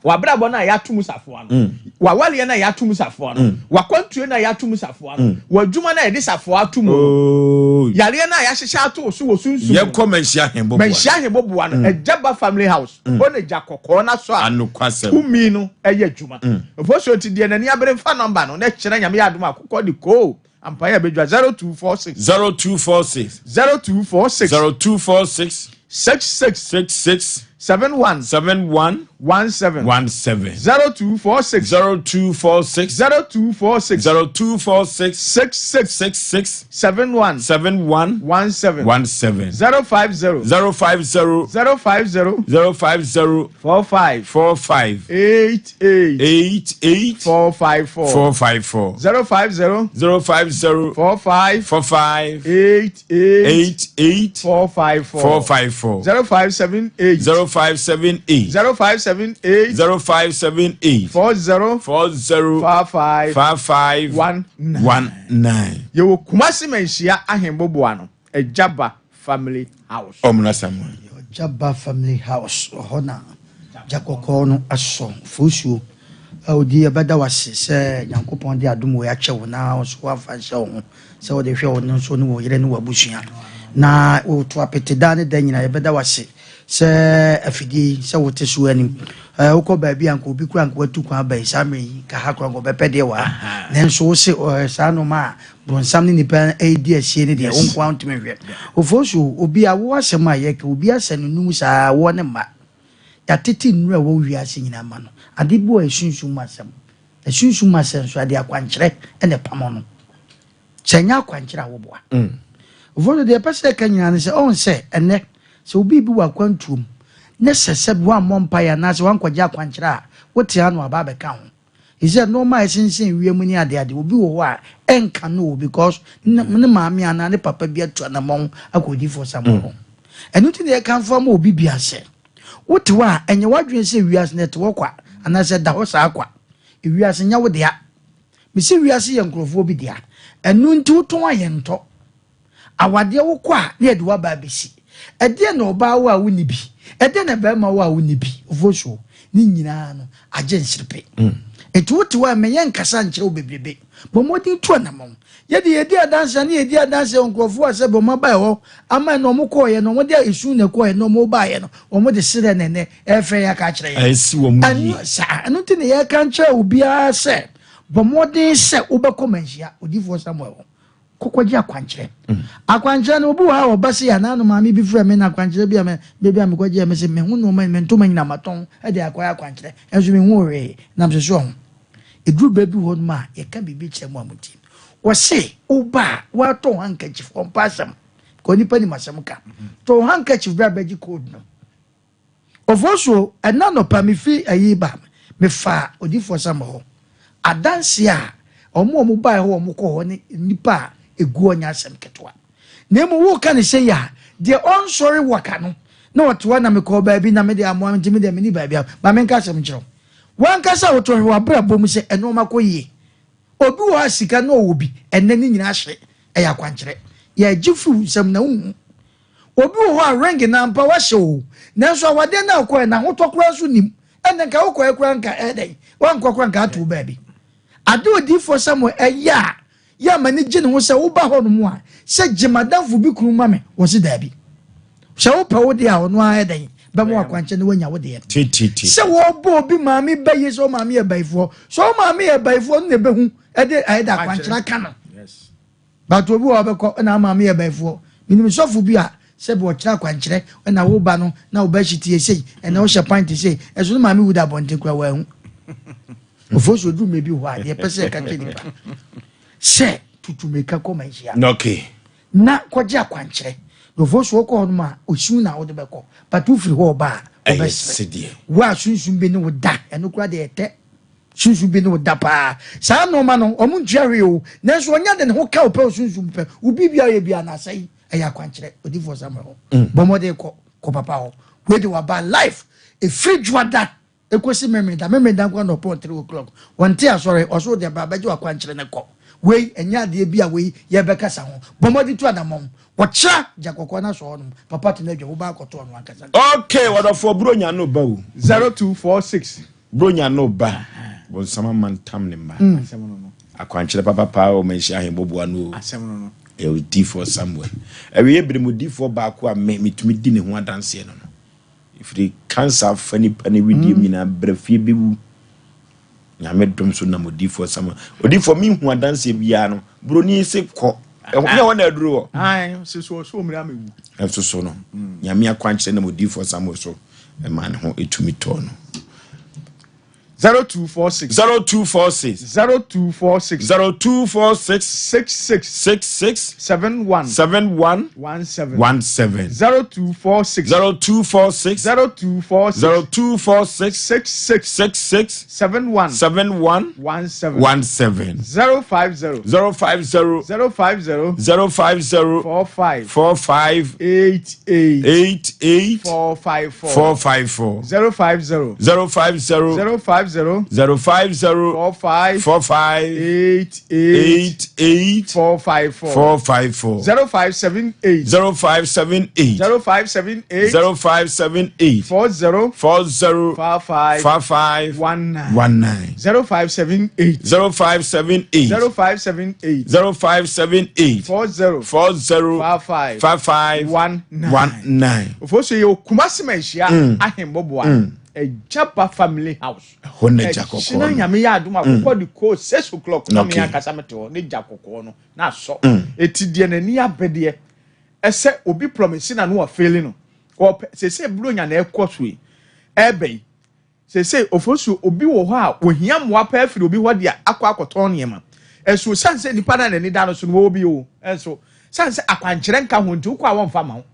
W'abrabɔ no a yɛato mu safoa no, mm. w'awareɛ no a yɛato mu safoa no, mm. w'akwantuo no a yɛato mu safoa no, mm. w'adwuma no a yɛde safoa ato mu no, oh. yareɛ no a yɛahyehyɛ ato wo so wɔ sunsum mu. Yɛnkɔ Manhyia Ahemboboa. Manhyia Ahemboboa no, Agyaba Family House, hɔ na gya kɔkɔɔ no asɔ a tumi no yɛ adwuma. Mfosuo nti deɛ n'ani abere mfa nɔmba no na kyerɛ Nyame yɛ adom a akokɔ de koo ampaeɛ a ɛbɛdwa 0246 0246 0246 0246 66 66 71 71 17 17 0246 0246 0246 0246 66 66 71 71 17 17 050 050 050 050 45 45 88 88 454 454 050 050 45 45 88 88 454 454 0578 0578 0578 0578 40 40 55 55 19 19. Yɛwɔ Kumasi Manhyia Ahemboboa no Agyaba Family House. Ɔmena Samuel. Agyaba Family House, ɛhɔ na gya kɔkɔɔ no asɔ. Fosuo a odi yɛbɛda wo ase sɛ Nyankopɔn de adom wei akyɛ wo na wo nso woamfa nhyɛ wo ho sɛ wode hwɛ wo nso ne wo yere ne w'abusua na woto apete daa ne da nyinaa. Yɛbɛda wo ase sɛ afidie yi sɛ wote so anim. Wokɔ baabi a nka obi kura nka watu kwan aba yi saa mmerɛ yi nka ha kora nka ɔbɛpɛ deɛ wɔ ha, nanso wo se saa nnoɔma a bronsam ne nipa redi asie no deɛ wo nko ara ntumi nhwɛ. Ofosu obi a wo asɛm a yɛka obi asɛ no num saa woɔ ne mma. Yɛatete nnuru a ɛwɔ wiase nyinaa ma no. Ade bi wɔ hɔ a ɛsunsum mu asɛm. Na sunsum mu asɛm nso, ɛde akwankyerɛ na ɛpam no. Sɛ ɛnyɛ akwankyerɛ a, woboa. Ofosu deɛ ɛpɛ sɛ ɛka nyinaa ne sɛ, ɔhu sɛ ɛnnɛ, sɛ obi bi wɔ akwantuo mu, na sɛ sɛbi wammɔ mpaeɛ anaasɛ wankɔgye akwankyerɛ a, wote ano aba abɛka ho. Efisɛ nnoɔma a ɛsensɛn wiem ne adeade, obi wɔ hɔ a ɛnka no o because ne ne maame anaa ne papa bi atu anamɔn akɔ odiyifoɔ Samuel hɔ. Ɛno nti na yɛkamfo ama obi bia sɛ, wote hɔ a, ɛnyɛ w'adwene sɛ wiase no ɛte hɔ kwa anaasɛ ɛda hɔ saa kwa. Ewiase nyɛ wo dea. Mese wiase yɛ nkurɔfoɔ bi dea. Ɛno nti wotɔn a yɛntɔ. Awadeɛ wokɔ a na yɛde wo aba abɛsi. Ɛdeɛn na ɔbaa wɔ a wonni bi? Ɛdeɛn na barima wɔ a wonni bi? Ofosuo, ne nyinaa no, agye nserepe. Enti wote hɔ a, mma yɛnkasa nkyerɛ wo bebrebe. Bɔ mmɔden tu anammɔn. Yɛde yɛdi adanseɛ a, na yɛdi adanseɛ wɔ nkurɔfoɔ a sɛbe wɔn aba ɛhɔ ama ɛna wɔn kɔeɛ no, wɔde esu na ɛkɔeɛ na wɔn baeɛ no, wɔn de serɛ na ɛnɛ ɛrefrɛ yɛn aka akyerɛ yɛn. Ɛsi wɔn yie. Ɛno, saa, ɛno nti na yɛreka nkyerɛ obiara sɛ, bɔ mmɔden sɛ wobɛkɔ manhyia Odiyifoɔ Samuel hɔ. Kɔ kɔgye akwankyerɛ. Akwankyerɛ no, obi wɔ ha a ɔba sei a, n'ano maame bi frɛ me na akwankyerɛ bi a me, baabi a mekɔgyeɛ, mese me ho nnoɔma, me ntoma nyinaa matɔn de akɔyɛ akwankyerɛ, nso menhuu hwee, na mese so ɔho. Ɛduru berɛ bi hɔ nom a, yɛka biribi kyerɛ mo a motie. Wɔse, woba a, woatɔ handkerchief, ɔmpa asɛm, because nipa nim asɛm ka. Tɔ handkerchief berɛ a bɛgye code no. Ofosuo, ɛnnɛ anɔpa mefiri ayi ba, mefaa Odiyifoɔ Samuel hɔ. Adanseɛ a wɔn a wɔbaeɛ hɔ a wɔkɔɔ hɔ ne nnipa a ɛgu hɔ nyɛ asɛm ketewa. Na mmom woreka no sei a, deɛ ɔnsɔre waka no, na ɔte hɔ na mekɔɔ baabi na mede amoa nti me deɛ menni baabi a, ma menka asɛm nkyerɛ wo. W'ankasa woto hwɛ w'abrabɔ mu sɛ nnoɔma kɔ yie. Obi wɔ hɔ a sika na ɔwɔ bi, ɛnnɛ ne nyinaa ahye, ɛyɛ akwankyerɛ. Yɛgye firi wo nsam na wonhu. Obi wɔ hɔ a ring no ampa wahyɛ oo, nanso awadeɛ no a ɔkɔɛ no ahotɔ koraa nso nnim. Ɛnde nka wokɔɛ koraa nka ɛyɛ dɛn? Woankɔ koraa nka ato wo baabi. Ade a odiyifoɔ Samuel ɛyɛ a yɛ a m'ani gye ne ho sɛ woba hɔ nom a, sɛ gye m'adamfo bi kunu ma me, wɔse daabi. Sɛ wopɛ wo deɛ a ɔno ara yɛ dɛn? Bɛma wo akwankyerɛ na woanya wo deɛ. Sɛ wɔbɔ obi maame bayie sɛ wo maame yɛ bayifoɔ, sɛ wo maame yɛ bayifoɔ no na ɛbɛhu ɛde ayɛ dɛ akwankyerɛ aka no. But obi wɔ hɔ ɔbɛkɔ na ama me yɛ bɛyifoɔ. Menim sɔfo bi a sɛbi ɔkyerɛ akwankyerɛ ɛna wo ba no na wo bɛhye tie sei ɛna wohyɛ pant sei ɛso ne maame wu da abɔnten kura wanhu. Ofo so oduru mmerɛ bi hɔ a deɛ ɛpɛ sɛ ɛka kyerɛ nipa sɛ tutu mmirika kɔ manhyia. Okay. Na kɔgye akwankyerɛ. Na ofo so wokɔ hɔ nom a osu na wode bɛkɔ but wofiri hɔ ɔba a wɔbɛsrɛ. Wo a sunsum bi ne wo da ɛno kora deɛ ɛtɛ. Sunsum bi ne wo da paa. Saa nnoɔma no, wɔn ntua hwee o. Nanso ɔnya de ne ho ka wo pɛ o sunsum pɛ. Wo biribiara ɔyɛ biara no asɛe. Ɛyɛ akwankyerɛ. Odiyifoɔ Samuel hɔ. Bɔ mmɔden kɔ. Kɔ papa hɔ. Wei de waba live ɛfiri dwoada ɛkɔsi Memeneda. Memeneda nkoa na ɔpɔn 3 o'clock. Wɔnte asɔre, ɔso deɛ bra bɛgye wakwankyerɛ no kɔ. Wei ɛnyɛ adeɛ bi a wei yɛbɛkasa ho. Bɔ mmɔden tu anamɔn. Wɔkyerɛ gya kɔkɔɔ no asɔ hɔnom. Papa te n'adwa, wobaa akɔto ɔno ankasa. Okay, wɔdɔfoɔ Buronya no ba o. 0246. Buronya no ba. Bonsam amantam ne mma. Akwankyerɛ papa paa wɔ Manhyia Ahenboboa no o. Ɛyɛ odiyifoɔ Samuel. Awieɛ bere mu odiyifoɔ baako a me metumi di ne ho adanseɛ no no. Ɛfiri cancer afa nipa ne wedeɛ mu nyinaa brɛ fie bɛwu. Nyame dom so nam odiyifoɔ Samuel. Odiyifoɔ menhu adanseɛ biara no buroni se kɔ. Ɛnyɛ hɔ na aduru wɔ. Ɛnso so no Nyame akwankyerɛ nam odiyifoɔ Samuel so ɛmaa ne ho ɛtumi tɔɔ no. 0246. 0246. 0246. 0246. 66. 66. 71. 71. 17. 17. 0246. 0246. 0246. 0246. 66. 66. 71. 71. 17. 17. 050. 050. 050. 050. 45. 45. 88. 88. 454. 454. 050. 050. 050. 050. 45. 45. 88. 88. 454. 454. 0578. 0578. 0578. 0578. 40. 40. 55. 55. 19. 19. 0578. 0578. 0578. 0578. 40. 40. 55. 55. 19. 19. Ofosu yɛ Kumasi Manhyia Ahemboboa Agyaba family house. Ɛhɔ na gya kɔkɔɔ Ɛkyina no. Nyame yɛ adom akokɔ de kɔɔ 6 o'clock na me ankasa mete hɔ ne gya kɔkɔɔ no na asɔ. Eti deɛ n'ani abɛdeɛ ɛsɛ obi promise na no wafeeli no. Ɔpɛ sese buronya na ɛkɔ so yi ɛbɛ yi sese Ofosu obi wɔ hɔ a ohia mmoa paa firi obi hɔ de akɔ akɔtɔn nneɛma. Ɛso san sɛ nipa na n'ani da no so no wɔwɔ bi o. Ɛnso san sɛ akwankyerɛ nka ho nti wokɔ a wɔmfa ma wo.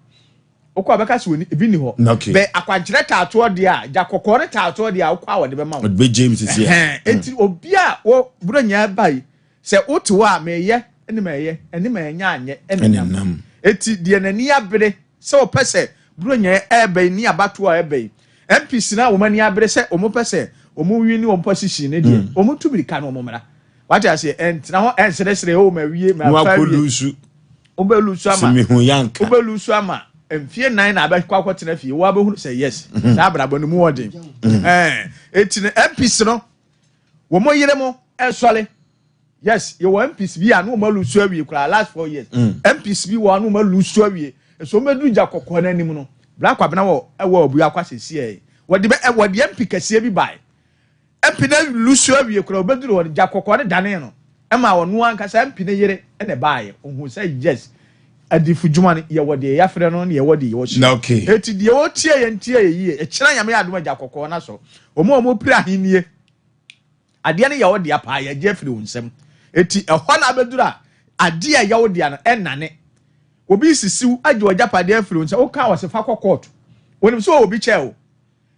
Wokɔ a bɛka sɛ wɔni ebi ni hɔ. Okay. Bɛ akwankyerɛ taatoɔ deɛ a gya kɔkɔɔ ne taatoɔ deɛ a wokɔ a wɔde bɛma wo. Ɔde bɛ James sisi a. Ɛhɛn, enti obi a wɔ buronya ba yi sɛ wote hɔ a meyɛ ɛne mɛyɛ ɛne mɛnyɛ anyɛ ɛne Ɛne nam. nam. Eti deɛ n'ani abere sɛ ɔpɛ sɛ buronya ɛɛba yi ne abatoɔ a ɛɛba yi MPs na wɔn ani abere sɛ wɔn pɛ sɛ wɔn win ne wɔn position ne deɛ wɔn tu mirika na wɔn mmra. Wate aseɛ ɛntena hɔ ɛnseresere o ma wie ma Na fa wakɔ wie. lusu. Wobɛlusu ama. Sɛ mehu yanka. Wobɛlusu ama mfie 4 na abɛkɔ akɔtena fie wo abɛhunu sɛ yes saa abrabɔ no mu wɔ den. Ɛɛ eti no MPs no wɔn yere mo ɛsɔle. Yes, yɛwɔ MPs bi a na wɔn alusu awie koraa last 4 years. MPs bi wɔ a na wɔn alusu awie. So wɔn bɛduru gya kɔkɔɔ n'anim no. Black Kwabena wɔ ɛwɔ Obuya akɔ asɛsi yɛ. Wɔde bɛ wɔde MP kɛseɛ bi bae. MP na lusu awie koraa wɔbɛduru hɔ no gya kɔkɔɔ no dane no. Ɛma ɔno ankasa MP ne yere ɛna ɛbaeɛ. Ohun sɛ yes adifo dwuma no yɛwɔ deɛ yɛafrɛ no ne yɛwɔ deɛ yɛwɔ so. Okay. Eti deɛ wɔtie yɛn tie yɛ yie. Ɛkyerɛ Nyame adom agya kɔkɔɔ na so. Wɔn a wɔn pere ahennie. Adeɛ no yɛ wo dea paa yɛgye afiri wo nsam. Eti ɛhɔ na abɛduru a adeɛ a ɛyɛ wo dea no ɛnnane. Obi sisiw agye w'agyapadeɛ afiri wo nsam woka wɔ se fa kɔ court. Onim sɛ ɔwɔ obi kyɛɛ wo.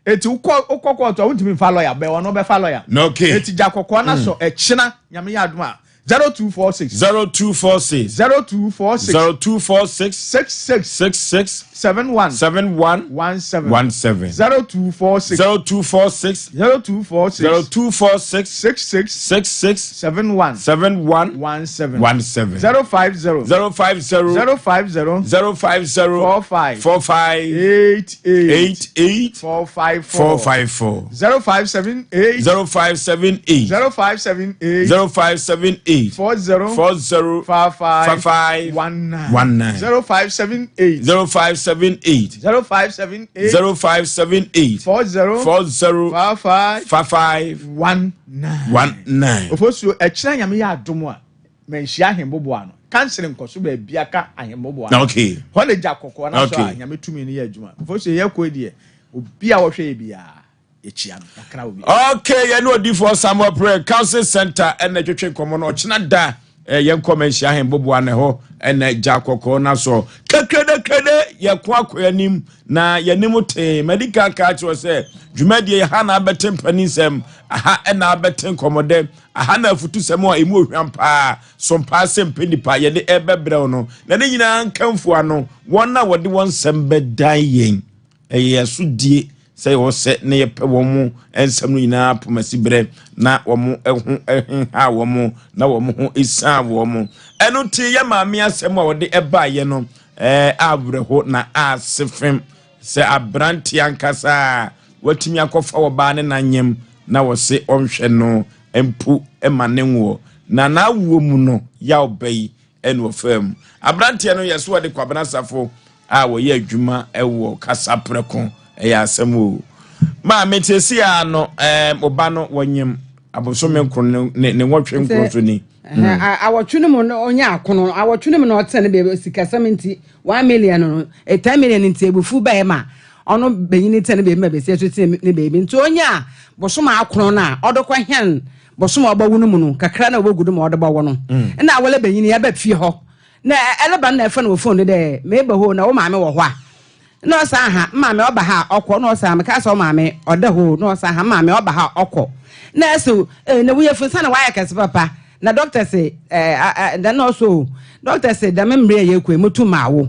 Eti wokɔ wokɔ court a wontumi nfa lawyer bɛn ɔno bɛfa lawyer. Okay. Eti gya kɔkɔɔ na sɔ ɛkyena Nyame yɛ adom a 0246. 0246. 0246. 0246. 66. 66. 71. 71. 17. 17. 0246. 0246. 0246. 0246. 66. 66. 71. 71. 17. 17. 050. 050. 050. 050. 45. 45. 88. 88. 454. 454. 0578. 0578. 0578. 0578. 40. 40. 55. 55. 19. 19. 0578. 0578. 0578. 0578. 40. 40. 55. 55. 19. 19. Ofosuo ɛkyerɛ Nyame yɛ adom a manhyia ahemboboa no kansere nkɔso baabi aka ahemboboa no. Okay. Hɔ na gya kɔkɔɔ na so a Okay. Nyame tumi no yɛ adwuma. Ofosuo yɛ kɔ deɛ obi a wɔhwɛ yɛ biara yɛkyia no yakra obi. Okay, yɛne odifoɔ Samuel Prayer Council Center ɛna twetwe nkɔmmɔ no ɔkyena da yɛn kɔ manhyia ahemboboa no hɔ ɛna gya kɔkɔɔ na so kɛkrɛdɛkrɛdɛ yɛko akɔ anim na yɛnim tee medical ka kyerɛ sɛ dwumadie ha na abɛte mpani nsɛm aha ɛna abɛte nkɔmmɔdɛ aha na afutusɛm a ɛmu ohwam paa so mpaa sɛ mpɛ nipa yɛde ɛbɛbrɛw no na ne nyinaa nkamfo ano wɔn a wɔde wɔn nsɛm bɛdan yɛn. Ɛyɛ asodie sɛ yɛwɔ sɛ na yɛpɛ wɔn nsɛm no nyinaa pomasiberɛ na wɔn ho heha wɔn na wɔn ho sian wɔn. Ɛno nti yɛ maame asɛm a wɔde ɛbaeɛ no ɛɛ awerɛho na ase fem sɛ aberanteɛ ankasa a watumi akɔfa ɔbaa ne nanyem na wɔse ɔnhwɛ no mpo ma ne nwoɔ na n'awoɔ mu no yaw ba yi ɛna ɔfaa mu. Aberanteɛ no yɛ so ɔde Kwabena Asafo a wɔyɛ adwuma wɔ Kasaprɛko. Ɛyɛ asɛm o. Maame siesie a no ɛɛm ɔba no wɔnyem abosome nkron ne ne nwɔtwe nkron so ni. Awɔtwe no mu no ɔnya akono awɔtwe no mu na ɔtena ne baabi sikasɛm nti 1 million no 10 million nti ebufu bɛyɛ ma ɔno benyin tena ne baabi ma besia so tena ne baabi nti onya bosom akono no a ɔde kɔ hɛn bosom a ɔbɛwo no mu no kakra na ɔbɛgu do ma ɔde bɔwo no ɛna awɔle benyin yɛba fie hɔ na ɛleba no na ɛfɛ no wɔ phone no dɛ meba hɔ na wo maame wɔ hɔ a na ɔsa ha maame ɔba ha ɔkɔ na ɔsa meka sɛ ɔmaame ɔda hɔ na ɔsa ha maame ɔba ha ɔkɔ na ɛsɛ ɛɛ na woyɛ funsa na wayɛ kɛse papa na doctor sɛ ɛɛ ɛɛ na ɔso doctor sɛ dɛm mmerɛ yɛ kɔ emu ma awo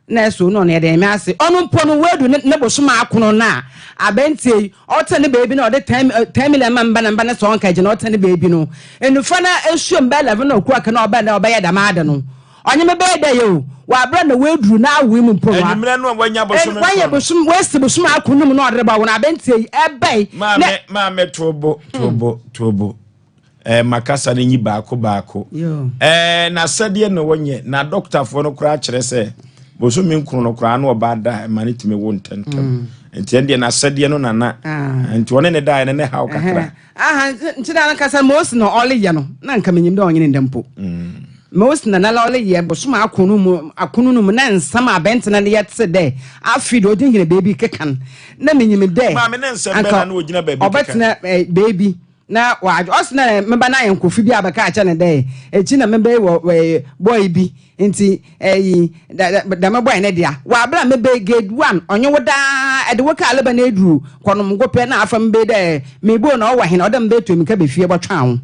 na ɛso na ɔno yɛde ɛmɛ ase ɔno mpo no wedu ne bosom akono na abɛntie yi ɔte ne beebi na ɔde 10 million ma mba na mba ne sɛ ɔnka gye na ɔte ne beebi no enufa na esuo mba 11 na oku aka na ɔbɛn na ɔbɛyɛ dɛm ade no ɔnye me bɛyɛ dɛ yɛ o wabere na weduru na awo mu mpo no Enyimrɛ no a wanya bosome wanya bosom wesi bosom akono mu na ɔde ba wɔn abɛntie yi ɛbɛn. Maame, maame, tobo tobo tobo makasa no nyi baako baako na sɛdeɛ na wɔnyɛ na dɔktafoɔ no koraa kyerɛ sɛ bosome nkron no koraa na ɔbaa da ma ne tumi wo ntɛmntɛm nti ɛndeɛ n'asɛdeɛ no nana nti ɔne ne daeɛ no ne haw kakra. Aha nti na ankasa ma osi na ɔreyɛ no na nka menyim dɛ ɔnyene ndɛ mpo ma osi na nala ɔreyɛ bosom akono mu akono no mu na nsɛm a abɛntena no yɛte dɛ afei de ɔgyinagyina beebi keka no na menyim dɛ Maame, ne nsɛm bɛn na na ɔgyina baabi keka? Ɔbɛtena beebi na wadwo ɔsi na meba na ayɛ nkofi bi abɛka akyɛ ne dɛ ekyi na meba yi wɔ boy bi nti ɛyi dɛm boy ne dea wabra meba yi grade one ɔnye wo daa ɛde wo kaa leba na eduru kɔnom go pɛ na afa meba yi dɛ mebo na ɔwɔ hen ɔdɛ meba etu emika befie bɔtwɛn ho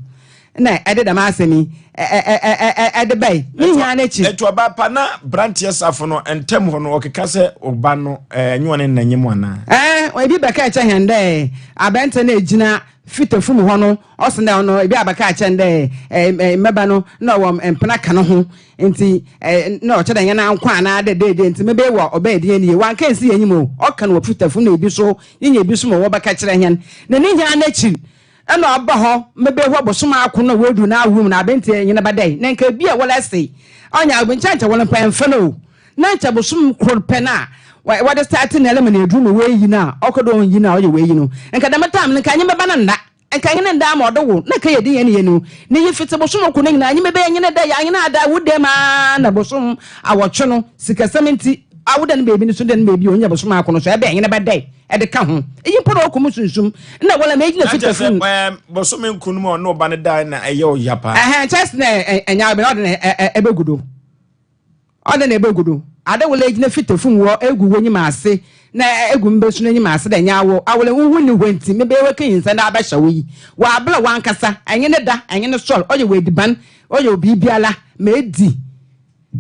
na ɛde dɛm asɛm yi ɛde bɛyi ne nyinaa n'akyi. Etu ɔba pa na branteɛ safo no ntɛm hɔ no ɔkeka sɛ ɔba no ɛnyɛ ɔne nna nyim anaa. Ebi bɛka ɛkyɛ hɛn dɛ abɛnte na egyina fitafum hɔ no ɔsen dɛ ɔno ebi abɛka akyɛn dɛ mmɛba no na ɔwɔ mpena ka no ho nti na ɔkyɛ dɛ nyɛ na nkwa anaa dɛ deede nti mebe wɔ ɔbɛyɛ deɛ nie wanka nsi yɛn enyim o ɔka no wɔ fitafum na ebi so ne nya ebi so ma wɔbɛka kyerɛ hɛn na ne nyinaa n'ekyir ɛna ɔba hɔ mebe hɔ bosom ako na wɔadu na awum na abɛnti nyina ba dɛ na nka ebi a wɔlɛ se ɔnya nkyɛnkyɛn wɔn mpɛ mfa no o na nkyɛ bosom koro pɛ na wɔde start na ɛlɛma na eduru ma wɔayi na ɔkɔ do ɔnyi na ɔyɛ wɔayi no nka dɛm time no nka nye bɛba no nda nka nye ne nda ama ɔde wo na nka yɛ di yɛn yɛ no ne yi fiti bosom ko no nyinaa nye bɛbɛ nye ne da yɛ anyina ada wo dɛm aa na bosom awɔtwe no sikasɛm nti awoda no beebi no so da no beebi onya bosom ako no so ɛbɛn nye ne bɛdɛ ɛde ka ho eyi mpo na ɔkɔ mu sunsum na wɔlɛ ma egyina fita fun. Bosome nkron mu a ɔne ɔba no da na ɛyɛ ɔya paa. Ɛhɛn kyɛs na ɛnya ɔbɛn ɔde na ɛbɛgu do ɔde na ɛbɛgu do ade wɔlɛ egyina fita fun wɔ egu wɔ enyim ase na egu mbɛsu n'enyim ase dɛ ɛnya awɔ awɔlɛ nhu ne hɔ nti mebɛyɛ wɔ kenyi nsa na abɛhyɛ wo yi wɔ abla wankasa ɛnye ne da ɛnye ne sɔr ɔyɛ wɔ ediban ɔyɛ obi biara ma edi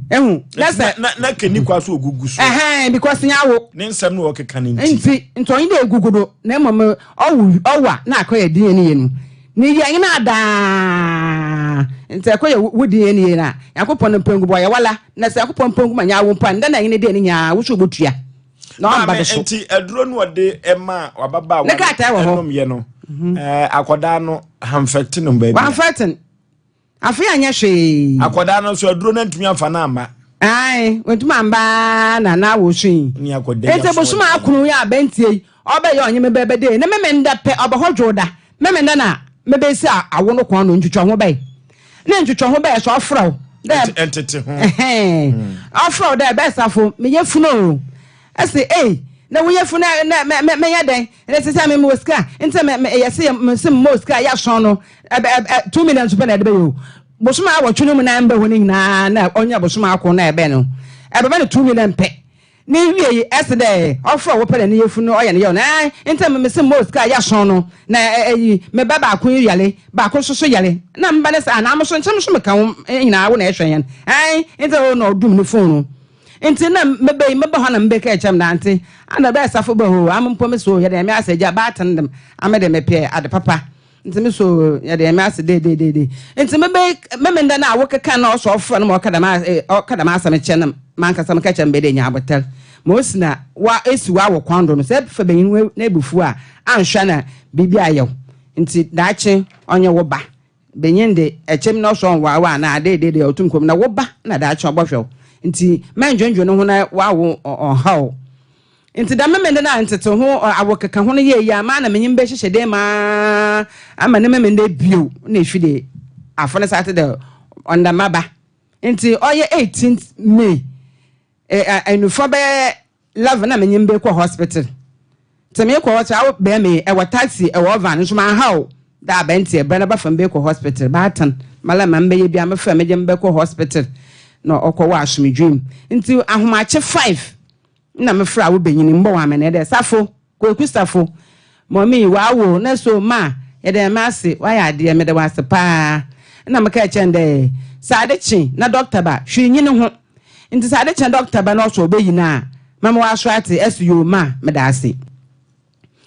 ehu na sɛ na keni kwa so ogugu so. Ɛhɛn, because nya awo. Ne nsɛm no ɔkeka ne nti. Nti ɔnye dɛ egugu do na mmom ɔwo ɔwo a na akɔyɛ din ne yɛ no ne yɛ nye na adaa nti ɛkɔyɛ wo din ne yɛ na Nyankopɔn no mpangu bɔ ɔyɛ wala na sɛ Nyankopɔn mpangu ma nya awo mpo a ndɛ na nye ne deɛ ne nyaa wo so obotua na ɔmba do so. Nti aduro no ɔde ɛma wababaawa ne krataa wɔ hɔ ɛnom yɛ no akɔdaa no hamfɛte no baabi. Wamfɛte afei anyɛ hwee. Akwadaa no nso aduro no ntumi amfa no amma. Ae, ntumi amba na na awo so yi. Ne akɔda Nti bosom akono yi abɛntie yi ɔbɛyɛ ɔnye me bɛbɛ de ne meme nda pɛ ɔbɛ hɔ dwo da meme nda na mebɛsi awo no kɔn no ntwitwa ho bɛyɛ ne ntwitwa ho bɛyɛ so ɔfrɛ wo dɛ ɛntete ho ɔfrɛ wo dɛ bɛsafo meyɛ funu o ɛsɛ ei na woyɛ funu na mɛyɛ dɛn na ɛsɛ sɛ meme wɔ sika nti yɛsɛ yɛ mɔ sika yɛasɔn no ɛbɛ ɛ 2 million so pɛ na ɛde bɛyɛ o bosom a wɔtwe no mu na mbɛ hɔ no nyinaa na ɔnyɛ bosom ako na ɛbɛn no ɛbɛbɛ no 2 million pɛ ne wie yi ɛsɛ dɛ ɔfrɛ wo pɛ na ne yɛfu no ɔyɛ no yɛ no ɛn nti mese mɔ sika yɛasɔn no na ɛyi meba baako yi yale baako nso so yale na mba ne sɛ anaa mo so nkyɛn so meka wo nyinaa wo na ɛhwɛ yɛn ɛn nti ɔno na ɔdum ne phone no. Ntsi nna mebɛyi meba hɔ na mebɛkaa kyerɛ me dɛ antse ana bɛyɛ safo bɛ hoo ame mpo me so yɛde Nyame ase agya baatan dem ame de mepɛ ade papa ntsi me so yɛde Nyame ase dedeedede ntsi mebɛyi Memenda no a wokeka na ɔsɔ ɔfrɛ no ma ɔka dɛm ɔka dɛm asɛm kyerɛ no mankasa meka kyerɛ no bɛ dɛ nya abotar ma osi na wa esi w'awo kwan do no sɛ efa banyin n'ebufuw a annhwɛ na biribi ayɛ wo ntsi daakye ɔnye wo ba Benyin de, ɛkyɛm na ɔsɔ nwarewa anaa adeede deɛ ɔtum kɔ mu, na wo ba na daakye ɔbɔhwɛ wo. Nti mɛndwendwen wo ho na w'awo ɔnhaw wo. Nti dɛm Memende no a ntete ho awokeka ho no yɛɛ yie a, maa na menye mbɛhyehyɛ dan mu ara ama ne Memende bio na efi de afo no sate dɛ ɔnda maba. Nti ɔyɛ 18th May, Anufua bɛyɛ 11 na menye mbe kɔ hospital. Ntsi mekɔ hospital awo bɛn me ɛwɔ taxi ɛwɔ van nso manhaw dɛ abɛntse ɛbrɛ no bafa mbe kɔ hospital baatan mala ma mbɛyɛ bia mefrɛ megye mbɛ kɔ hospital na ɔkɔ wɔ asomdwee mu. Ntsi ahomakye 5 na mefrɛ awo banyin mbɔ wɔn amanɛɛ dɛ safo Kweku Safo, Mummy wawo na so ma yɛda Nyame ase wayɛ adeɛ meda wo ase paa nna meka kyerɛ no dɛ sɛ ade kye na doctor ba hwee nyi ne ho nti sɛ ade kye na doctor ba na ɔsɛ ɔbɛyi no a mɛma waso ate ɛse yoo ma meda ase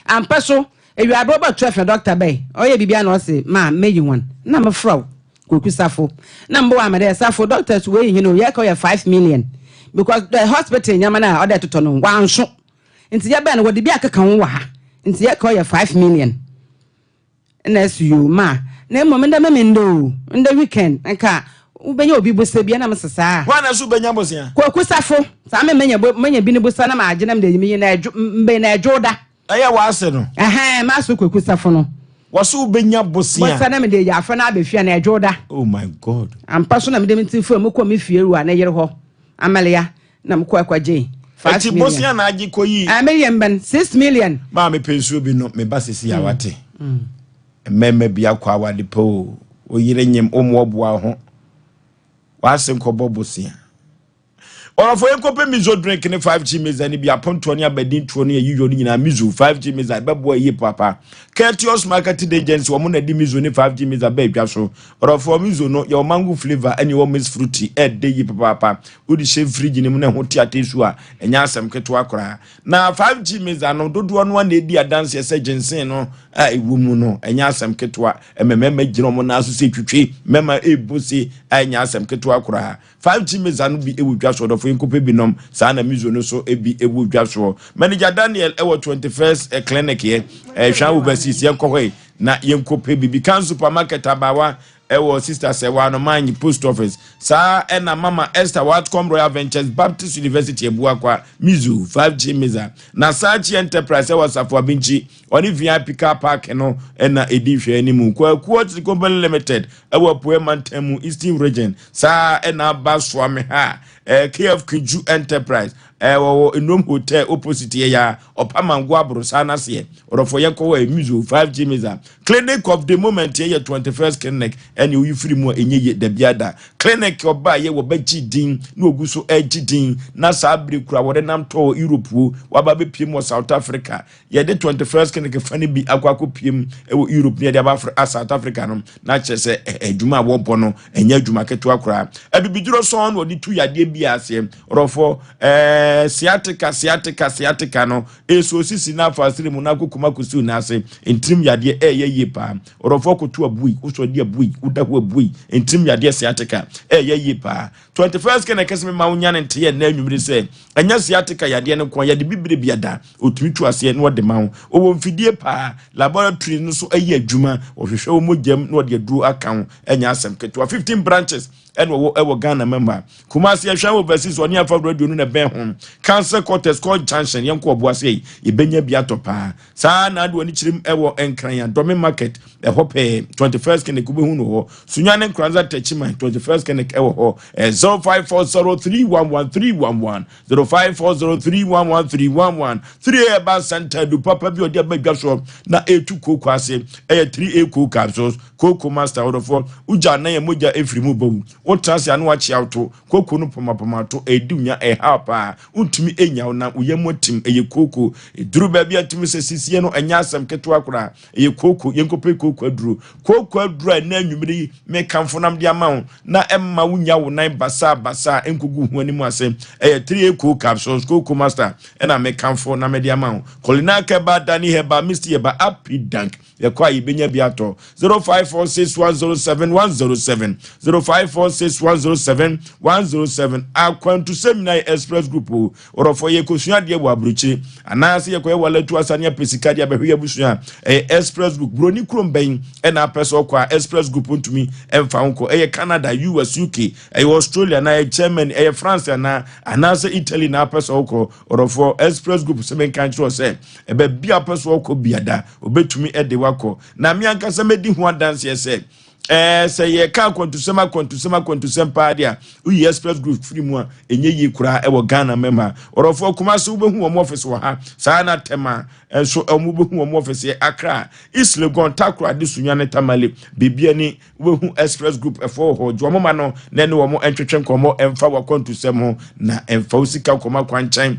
ampa so ewiaberɛ ɔba 12 na doctor bae ɔyɛ biribi a na ɔse ma mɛyi wɔn na mefrɛ wo Kweku Safo na mbɔ ama dɛ Safo doctors wei hene o yɛka ɔyɛ 5 million because the hospital nyama no a ɔdɛ totɔ no wanso Nti yɛbɛn no wɔde bi akeka ho wɔ ha nti yɛka ɔyɛ 5 million ɛna ɛso yoo ma na mmom ndɛ meme ndɛ o ndɛ weekend nka wobɛnya obi bosa bi ɛna mese saa. Hwan na so bɛnya bosea? Kwaku Safo saa me menya bo menya bi ne bosa na maagye na mede ayi me yi na ɛdwo mbɛn na ɛdwo da. Ɛyɛ w'ase no. Ɛhɛn m'ase Kwaku Safo no. Wɔso wobɛnya bosea. Bosa na mede ayi afra na abɛfie na ɛdwo da. Oh my God. Ampa so na mede me ti fam kɔ me fie wura ne yere hɔ Amelia. Na mekɔ ɛkɔgye 5 million. Ɛti bosia na agye kɔ yi. Ɛɛ me yɛ mbɛn 6 million. Maa me pɛ nsuo bi no me ba sisi a wate. Mmarima bi akɔ awade pɛ o. Oyere nyem o mmoaboa ho. W'ase nkɔbɔ bosia. Ɔrɔfo yɛn kɔpɛ mizo drink ne 5G meza ne bi apontoɔ ne abadintoɔ ne ayiyɔ ne nyinaa mizo 5G meza ɛbɛboa yie papa. Courteous Marketing Agency wɔn na de mizo ne 5G meza bɛɛ dwa so. Ɔrɔfo mizo no yɛwɔ mango flavour ɛne ɛwɔ mixed fruity ɛɛdɛ yie papaapa. Wode hyɛ fridge no mu na ɛho te ate su a, ɛnyɛ asɛm ketewa koraa. Na 5G mixer no, dodoɔ no ara na ɛdi adanseɛ sɛ ginseng no a ɛwɔ mu no, ɛnyɛ asɛm ketewa. Ɛma mmarima gyina wɔn nan so sɛ twitwi, mmarima ɛrebɔ se a ɛnyɛ asɛm ketewa koraa. 5G mixer no bi wɔ dwa so, ɔdɔfo yɛnkɔpɛ bi nom. Saa na Mizo no nso bi wɔ dwa soɔ. Manager Daniel wɔ 21st Clinic yɛ, Hwan Overseas, yɛnkɔ hɔ yi na yɛnkɔpɛ bi. Bikan Supermarket abaawa Ɛwɔ Sister Sɛwa Anomanyi Post Office. Saa ɛna Mama Esther Watcom Royal Ventures Baptist University Abuakwa, Mizu, 5G Miza. Na Sachi Enterprise ɛwɔ Asafo Abinkyi, ɔne VIP Car Park no ɛna ɛdi nhwɛanimu. Kwaku Oil Company Limited ɛwɔ Apueɛ Mantam mu, Eastern Region. Saa ɛna aba Soameha, KF Kiju Enterprise ɛwɔ Nnom Hotel opposite yɛ ya Ɔpamango aborosan no aseɛ. Ɔdɔfoɔ yɛnkɔ hɔ ɛ, Mizo, 5G Miza. Clinic of the moment yɛ yɛ 21st clinic ɛne oyi firi mu a ɛnyɛ yie dabia da. Clinic ɔbaa yɛ wɔbɛgye din na ogu so ɛgye din na saa bere kura wɔde nam tɔ wɔ Europe o waba bɛpie mu wɔ South Africa. Yɛde 21st clinic fa no bi akɔ akɔ pie mu wɔ Europe na yɛde aba Afri South Africa no na kyerɛ sɛ adwuma a wɔbɔ no ɛnyɛ adwuma ketewa koraa. Abibiduro sɔn na wɔde tu yadeɛ bi aseɛ. Ɔdɔfoɔ ɛɛ sciatica sciatica sciatica no Eso osisi na afa asere mu na akɔ kuma kosiw n'ase. Ntirim yadeɛ ɛɛyɛ yie paa. Ɔdɔfoɔ koto abui, wosɔ di abui, woda hɔ abui. Ntirim yadeɛ sciatica ɛɛyɛ yie paa. 21st kɛ na ɛkɛsɛ mema wo nya ne nteɛ nnɛ anwummere sɛ ɛnyɛ sciatica yadeɛ no nko a yɛde bibire bi ada. Ɔtumi tu aseɛ na ɔde ma wo. Ɔwɔ mfidie paa. Laboratory no so ɛyɛ adwuma. Ɔhwehwɛ wo mogyam na ɔde aduro aka ho. Ɛnyɛ asɛm ketewa. 15 branches ɛna ɔwɔ ɛwɔ Ghana mɛma. Kumasi ɛhwɛn overseas ɔne afa radio no na ɛbɛn ho. Council quarters kɔ junction yɛn kɔ ɔboase yi yɛbɛnya bi atɔ paa. Saa na ade wɔn kyerɛm ɛwɔ Nkran Adɔme market ɛhɔ pɛɛ 21st clinic wobɛhu no hɔ. Sunyani Nkoranza Techiman 21st clinic ɛwɔ hɔ. 0540311311 0540311311 3A Herbal Center du papa bi ɔde aba dwa soɔ na ɛtu kooko ase ɛyɛ 3A cocoa capsules kooko master ɔdɔfoɔ wogya anan yɛ mogya ɛfiri mu ba wu wotena ase ano akyea woto kooko no poma. apɔmapɔmato, ɛredi wo nya, ɛrehaw paa, wontumi nnya wo nan, wo yam atim, ɛyɛ kooko. Ɛduru baabi a tumi sɛ sisie no ɛnyɛ asɛm ketewa koraa, ɛyɛ kooko. Yɛnkɔpɛ kooko aduro. Kooko aduro a ɛnɛ anwummere yi mekamfo nam de ama wo na ɛmma wonya wo nan basaa basaa ɛnkɔgu ho anim ase, ɛyɛ 3A cool capsules, kooko master ɛna mekamfo na mede ama wo. Colina Keba, Dani Heba, Misty Heba, Apidank. Yɛkɔ a yɛbɛnya bi atɔ. 0546107107, 0546107107. Akwantusɛm nyinaa yɛ Express Group o. Ɔrɔfoɔ, yɛkɔsua adeɛ wɔ aburokyire anaasɛ yɛkɔyɛ walatu asa ne apɛ sika deɛ abɛhwɛ yɛ abusua a, ɛyɛ Express Group. Buroni kurom bɛn ɛna apɛ sɛ ɔkɔ a Express Group ntumi ɛmfa wo nkɔ? Ɛyɛ Canada, US, UK, ɛyɛ Australia na ɛyɛ Germany, ɛyɛ France anaa anaasɛ Italy na apɛ sɛ ɔkɔ? Ɔrɔfoɔ, Express Group sɛ menka nkyerɛ sɛ ɛbɛbi apɛ sɛ ɔkɔ biada obɛtumi ɛde wakɔ. Na me ankasa mɛdi ho adanseɛ sɛ sɛ yɛka akwantusɛm, akwantusɛm, akwantusɛm paa deɛ a, woyi Express Group firi mu a, ɛnyɛ yie koraa ɛwɔ Ghana mɛma. Ɔrɔfoɔ, Kumase wobɛhu wɔn office wɔ ha saa, na Tɛma nso wɔn wobɛhu wɔn office yɛ Accra, East Legon, Takoradi, Sunyani, Tamale, biribi ani wobɛhu Express Group ɛfɔ wɔ hɔ. Gye wɔn ma no na ɛne wɔn ntwetwe nkɔmmɔ ɛmfa wakwantusɛm ho na ɛmfa wo sika nkɔmmɔ akwankyɛn.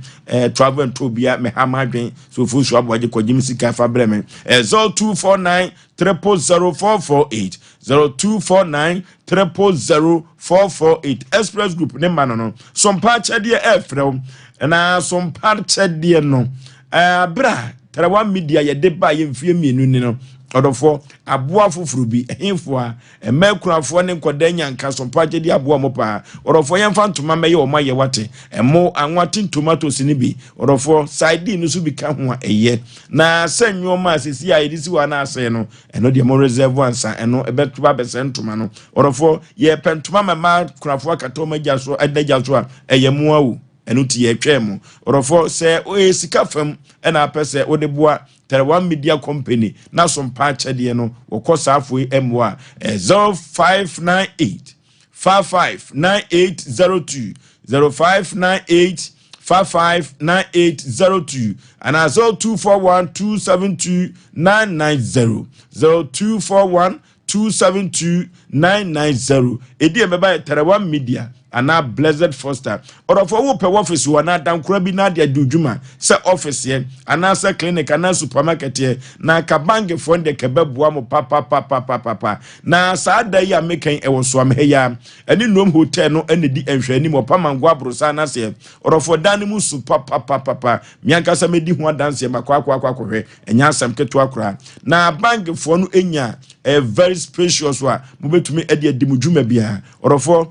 Travel and tour bia mɛha ma adwen so ofu so aboagye kɔgye me sika fa brɛ me. 0249 000448, 0249 000448. Express Group ne ma no sompa akyɛdeɛ ɛɛfrɛ wo na sompa akyɛdeɛ no abere a Tarawa Media yɛde ba yɛ mfie 2 ni no. Ɔdɔfoɔ, aboa foforɔ bi ɛhefoɔ a mmaa kunafoɔ ne nkɔdaa nyanka sompa akyɛdeɛ aboa mo paa. Ɔdɔfoɔ, yɛmfa ntoma mɛyɛ ɔmo ayɛ wate, ɛmo anwa tin tomatoes ne bi. Ɔdɔfoɔ, sardine no so bi ka ho a ɛyɛ na sɛ nneɛma a sisi a yɛde si hɔ anaasɛ no, ɛno deɛ mo reserve ansa ɛno ɛbɛto abɛsɛ ntoma no. Ɔdɔfoɔ, yɛpɛ ntoma ma mmaa kunafoɔ akata ɔmo agya so ɛda gya so a ɛyɛ mmoa o. Ɛno ti yɛtwɛn mu. Ɔdɔfoɔ, sɛ ɔyɛ sika fam ɛna apɛ sɛ wode boa Tẹrɛwa Media Company na sompa akyɛdeɛ no wɔkɔ saa afo yi mmoa a, 0598 559802, 0598 559802 anaa 0241 272 990, 0241 272 990. Ɛdi ɛbɛba yɛ Tẹrɛwa Media anaa Blessed Foster. Ɔdɔfoɔ, wopɛ office wɔ anaa dankora bi na ade adi dwuma sɛ office yɛ anaasɛ clinic anaa supermarket yɛ na ka bankfoɔ de kɛbɛboa mo papapapapapa. Na saa da yi a mekan ɛwɔ Soamha yi a ɛne Nnom Hotel no ɛna di nhwɛ anim ɔpamango aborosa anaseɛ. Ɔdɔfoɔ, dan no mu so papapapapa. Me ankasa mɛdi ho adanseɛ makɔ akɔ akɔ akɔhwɛ, ɛnyɛ asɛm ketewa koraa. Na bankfoɔ no nya ɛyɛ very spacious a mobɛtumi de adi mo dwuma biara. Ɔdɔfoɔ,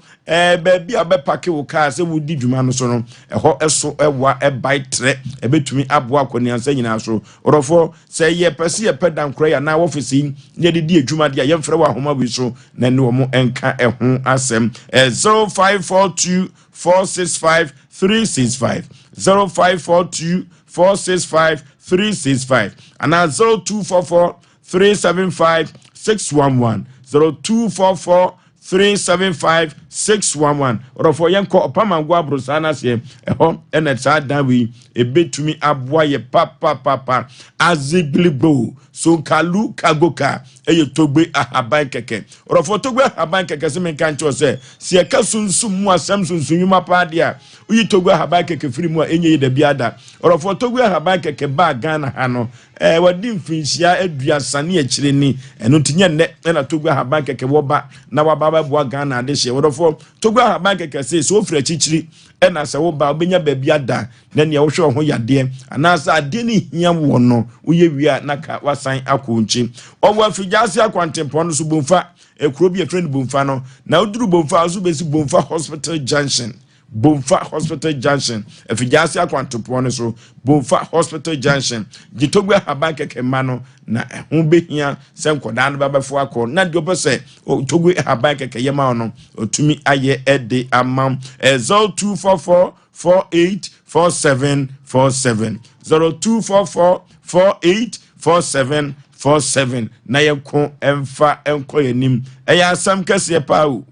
baabi a bɛpark wo kaa sɛ wodi dwuma no so no, ɛhɔ ɛso ɛwa ɛbae trɛ ɛbɛtumi aboa akɔneansa nyinaa so. Ɔdɔfoɔ, sɛ yɛpɛ sɛ yɛpɛ dankora yi anaa wɔfisi yi na yɛde di adwuma deɛ a, yɛmfrɛ wɔ ahoma wei so na ne wɔn nka ɛho asɛm. 0542 465 365, 0542 465 365 anaa 0244 375 611, 0244 375 611. Ɔdɔfoɔ, yɛnkɔ ɔpamango aborosaa no aseɛ ɛhɔ ɛna saa dan wei ɛbɛtumi aboa yɛ papapapa. Azigligbo sonkalu kagoka ɛyɛ togbe ahaban kɛkɛ. Ɔdɔfoɔ, togbe ahaban kɛkɛ sɛ menka nkyerɛ sɛ sɛ yɛka sunsum mu asɛm, sunsum nnwuma paa deɛ a, woyi togbe ahaban kɛkɛ firi mu a, ɛnyɛ yi da bi ada. Ɔdɔfoɔ, togbe ahaban kɛkɛ baa Ghana ha no, wɔde mfinhyia 30 ne akyire ni. Ɛno nti nyɛ nnɛ ɛna togbe ahaban kɛkɛ wɔba na waba bɛboa Ghana adehyeɛ. Wɔdɔfoɔ, togbe ahaban kɛkɛ sɛ wofiri akyirikyiri ɛna sɛ woba, wobɛnya baabi ada na nea wohwɛ wo ho yadeɛ anaasɛ adeɛ no hia wɔ no, woyɛ wie a na ka wasan akɔ nkyi. Ɔwɔ Afigya akwantempɔn no so, Bomfa, ekuro bi yɛfrɛ no Bomfa no. Na woduru Bomfa a, so bɛsi Bomfa Hospital Junction, Bomfa Hospital Junction, Afigya akwantempɔn no so, Bomfa Hospital Junction. Gye togbe ahaban kɛkɛ ma no na ɛho bɛhia sɛ nkɔdaa no bɛbɛfo akɔ na deɛ ɔpɛ sɛ togbe ahaban kɛkɛ yɛ ma no, ɔtumi ayɛ ɛde ama. 0244 48 47 47, 0244 48 47 47. Na yɛnko ɛmfa ɛnkɔ yɛn anim. Ɛyɛ asɛm kɛseɛ paa o,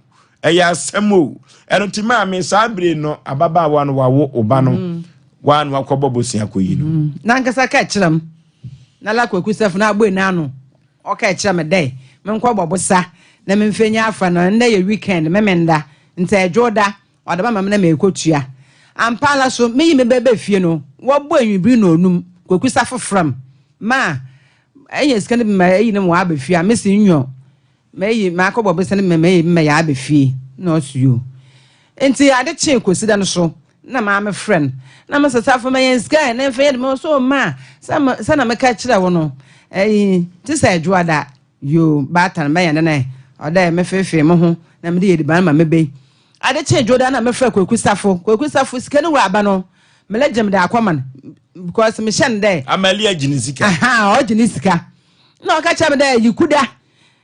ɛyɛ asɛm o. Ɛno nti maame, saa bere no ababaawa no wawo ɔba no waa no wakɔbɔ bosia kɔyi no. Nankasa ka kyerɛ m na la Kwaku Sɛfo na abɔ n'ano ɔka kyerɛ me dɛ menkɔ bɔ bosa na memfɛ nya afa no. Ndɛ yɛ weekend, memenda nti ɛdwo da. ɔde bɛma me na meekotua. Ampaara so, miyi me ba ba fie no, wɔbɔ ewimbir na onum, Kwaku Safo frɛ me, Ma, enya sika no bi ma eyi no ma ɔaba fie a, mese nyew, meyi makɔbɔ bosea no bi ma meyi bi ma yɛaba fie, nna ɔse yoo. Ntsi adze kyee Kwesida no so, nna maame frɛ no, na mese Safo ma hɛn sika ɛ, na mfa yɛ dɛm, ɔse oh ma, sɛ sɛ na meka kyerɛ wo no, eyi, tse sɛ Dwoada, Yoo, baatan bɛyɛ dɛn ɛ? Ɔdɛ mefeefee mo ho na mede yɛ ediban ma me bɛ yi. Ade kyee Dwoda na mefrɛ Kwaku Safo. Kwaku Safo, sika no wura aba no, melegye mede akɔma no because mehyɛ no dɛ. Amalia gye ne sika. Aha, ɔgye ne sika. Na ɔka kyerɛ me dɛ Yikuda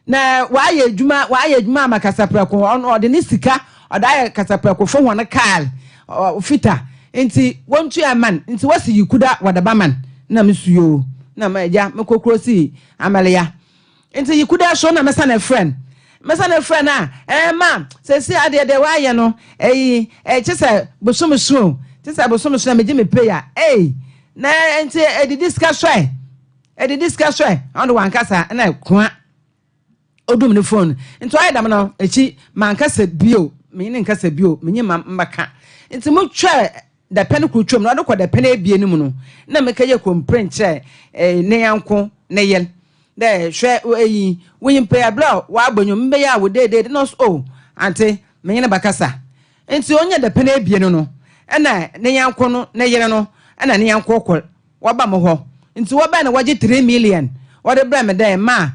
na wayɛ adwuma, wayɛ adwuma ama Kasaprɛko. Ɔno ɔde ne sika ɔde ayɛ Kasaprɛkofo hɔn kaar fita. Nti wontua mma no. Nti wɔse Yikuda wɔde bɛma no. Na mesu yoo. Na agya mekɔ kuro sii Amalia. Nti Yikuda so na mesane frɛ no. Mesane frɛ no a, ɛɛ ma, seesei adeɛ deɛ woayɛ no, ɛyi, ɛɛ kye sɛ bosome so o, kye sɛ bosome so na megye me pay a, ei, na nti ɛdidi sika so ɛ, ɛdidi sika so ɛ, ɔno de wankasa na koa odum ne phone. Nti ɔyɛ dɛm no, akyi mankasa bio, menye ne nkasa bio, menye ma mbɛka. Nti motwɛɛ Dapɛn kor twam na ɔde kɔ dapɛn ebien no mu no, nna mekɛyɛ complain kyerɛ ne nyɛnko ne yer dɛ, Hwɛ eyi, wo nyimpa yi, aber a ɔabɔ ndwom, mebɛyɛ a wo deedeede na ɔse, Oh, antse, menye no bɛkasa. Ntsi ɔnnyɛ dapɛn ebien no, nna ne nyɛnko no ne yer no na ne nyɛnko kor wɔba mo hɔ. Ntsi wɔbae na wɔgye 3 million wɔdze brɛɛ me dɛ ma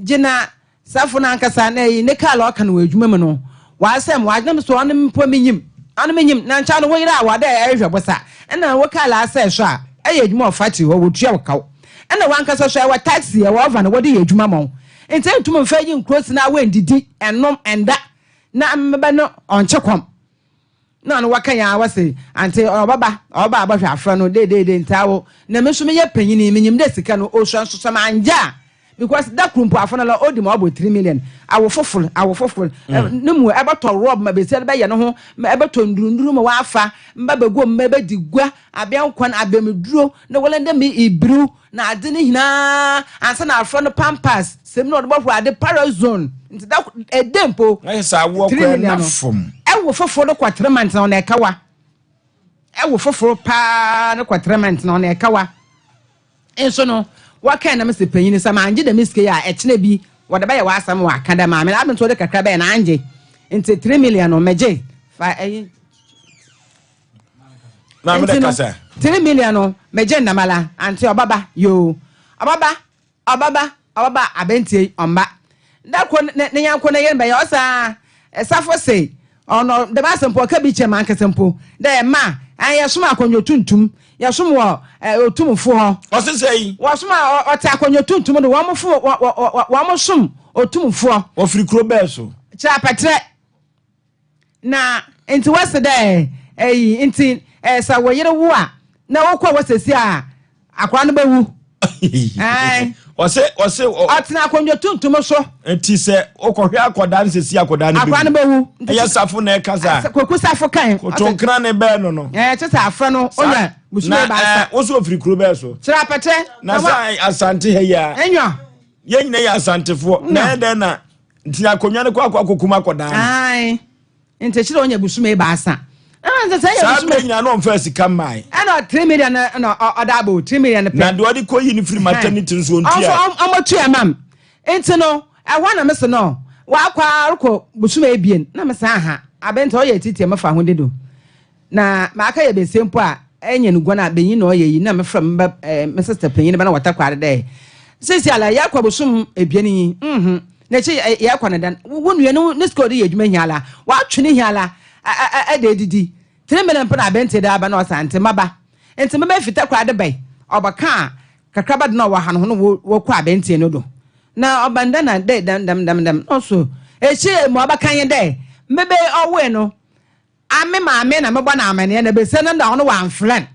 gye na Safo no ankasa na eyi ne kaar a ɔka no wɔ edwuma mu no, ɔasɛɛ me, ɔagye me so, ɔno mpo minyim, ɔno minyim, na nkyɛ ano wo yer a ɔwɔ dɛ erehwɛ bosa, nna wo kaar asɛɛ so a, eyɛ edwuma wɔ factory hɔ, wotua wo kaw. Nna wankasa so ewɔ taxi, ewɔ van wɔdze yɛ edwuma ma wo, ntsi enntum mmfa iyi nnkɔ si na woenndidi, nnom, nnda, na mbɛba no ɔnnkye kɔm. Na ɔno wɔka yɛn a wɔse ante ɔbɛba ɔbɛba abɔhwɛ afra no deedeede nti awo na me nso meyɛ panyini menyim dɛ sika no osua nso sɛ mangye a because da koro mpo afra no la odi ma ɔbɔ 3 million awo fofor awo fofor ne mu ɛbɛtɔ rɔb ma besia de bɛyɛ ne ho ma ɛbɛtɔ ndurunduru ma wafa mba bɛguo mma bɛdi gua abɛnkwan abɛmduro na wɔlɛ dɛ me ibiriw Na adze no nyina ansa na afora no pampers, sɛm na ɔdze bɔhor adze, parazone, ntsi da kor, ɛdɛ mpo, Na yɛ sɛ awoɔ three kɔ million ɛna no, fam. ɛwo fofor no kɔ 3 months na ɔna ɛkawa. Ɛwo fofor paa no kɔ 3 months na ɔna ɛkawa. Nso no, wɔkɛn na mese panyin sɛ mangye dɛm sika yi a, ɛkyena bi wɔde bɛyɛ w'asɛm wɔaka dɛ maame no, adɛn nti wɔde kakra bɛyɛ na angye. Nti 3 million no megye fa ɛyi. Maame Nti dɛ no, kasa. 3 million no, megye nnamala, ante ɔbaba, yoo. Ɔbaba, ɔbaba, ɔbaba, aberanteɛ yi, ɔmba. Da kor ne ne nyɛnko ne yer bɛyɛ, ɔse ah, Safo se, ɔno, dɛm asɛm mpo, ɔka bi kyerɛ mankasa mpo, dɛ ma, ɛn, yɛsom akonnwa tuntum, yɛsom wɔ ɛ, otumfo hɔ. Ɔse sɛn? Wɔsom a, ɔ, ɔte akonnwa tuntum do, wɔn fo, wɔ, wɔ, wɔ, wɔn som otumfoɔ. Ɔfiri kuro bɛɛ so? Kyerɛ apɛtrɛ. Na ntsi wɔse dɛ, Eyi ntsi, sɛ wo yer wo a, na wokɔ hɔ sesi a, akora no bowu. Ae. Ɔse, ɔse. Ɔtsena akonnwa tuntum so. Nti sɛ wokɔhwɛ akɔdaa no sesi akɔdaa no Akora no bowu. Ɛyɛ safo na ɛka saa. Kwaku safo kan. Kotonkran ne bɛɛ no no. Ɛɛ, kyɛ sɛ afrɛ no, onya busuma Na ebaasa. ɛɛ, woso ofiri kuro bɛɛ so. Kyerɛ apɛkyɛ. Na sɛ Asante ha yi a. Enyo. Yɛn nyinaa yɛ Asantefoɔ. Na ɛyɛ dɛn na Nti akonnwa no kɔ akɔ akɔkum akɔdaa no. Ae. Nti kyerɛ ɔnya busuma ebaasa. Ɛna nti sɛ ɛyɛ Saa busuma. berɛ nyinaa na ɔmfaa sika mmae. Ɛna 3 million no na ɔda abɔ o, 3 million no pɛ. Na deɛ ɔde kɔyi no firi maternity nso ɔntuae. Ɔnso ɔmmɔtua ma me. Nti no, ɛhɔ na mese no, wakɔ ara rekɔ busuma ebien. Na mese aha, abe nti ɔyɛ atiatia me fa ho dedo. Na maka yɛ besia mpo a, ɛnyɛ no guan a benyin na ɔyɛ yi na mefrɛ me ba eh, me sister panyin ba na wɔta kware dɛ sisi ala yɛkɔ bosom ebien yi mhm na ekyi yɛkɔ ne dan wo nua no ne sika ɔde yɛ adwuma hia ala watwe ne hia ala ɛde edidi 3 million mpo na abɛnte de aba na ɔsa nti maba nti meba fita koraa de bɛn ɔbɛka a kakraba de na ɔwɔ ha no ho no wɔkɔ abɛnte no do na ɔba ndɛ na dɛ dɛm dɛm dɛm dɛm na ɔso ekyi mu ɔbɛka nye dɛ mebe ɔwoe no A me maame na mobɔ no amanneɛ na besia no na ɔno wɔamfrɛ no.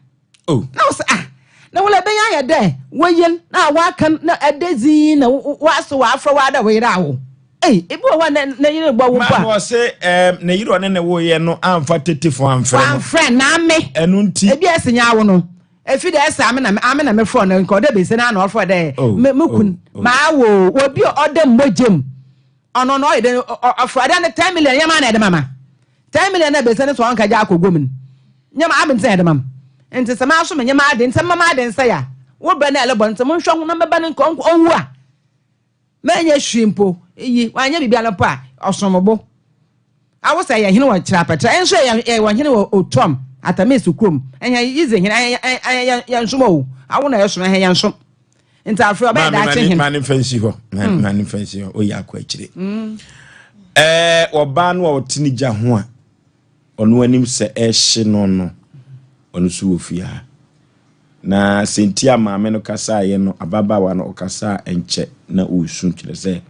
Oh. Na wɔsɛ ah na wɔlɛ bɛyɛ ayɛ dɛ wɔyel na wɔaka na ɛdɛ dzin na wɔaso wɔafrɛ wɔ adɛ wɔyere awo. Ei ebi wɔ hɔ a na na yere bɔ wo mpo a. Maame ɔse ɛɛm ne yere ɔne ne woyɛ no amfa tetefo amfrɛ no. Wɔamfrɛ na ame. Ɛno nti. Ebi a ɛsɛ nyɛ awo no. Efi dɛ ɛsɛ ame na ame na mefrɛ no nka ɔdɛ besia no ana ɔfrɛ dɛ Oh, me me kun oh, oh. maa wo obi a ɔdɛ mmɔgyam. Ɔno no ɔyɛ dɛ ɔfrɛ dɛ ne 10 million yɛ maa na ɛde mama. 10 million na besia no so ɔnka gya akɔ guom no, nyɛ ma abe nti na yɛde ma m. Nti sɛ maso menyɛ m'ade nti mma m'ade nsɛe a, wo brɛ na ɛlebɔ no nti monhwɛ ho na mɛba no nka ɔnwu a mɛnyɛ hwee mpo iyi wanyɛ biribiara mpo a ɔsom bo. Awo sɛ yɛ hene wɔ Kyerɛapɛtrɛ nso yɛ yɛ wɔ hene wɔ Otuam Atamis kurom ɛhɛn yize hene ɛhɛn ɛhɛn yɛn nsom o awo na yɛsom ɛhɛn yɛn nsom nti afei ɔbɛyɛ daakye hene. Maame mfa nsi hɔ maame mfa nsi hɔ oyɛ akɔ akyire. Ɛɛ ɔbaa no a ɔte ne gya ho a ɔno anim sɛ ɛhye no no ɔno nso wɔ fie ha. Na sɛ nti a maame no kasaeɛ no ababaawa no ɔkasaa ɛnkyɛ na ɔresu kyerɛ sɛ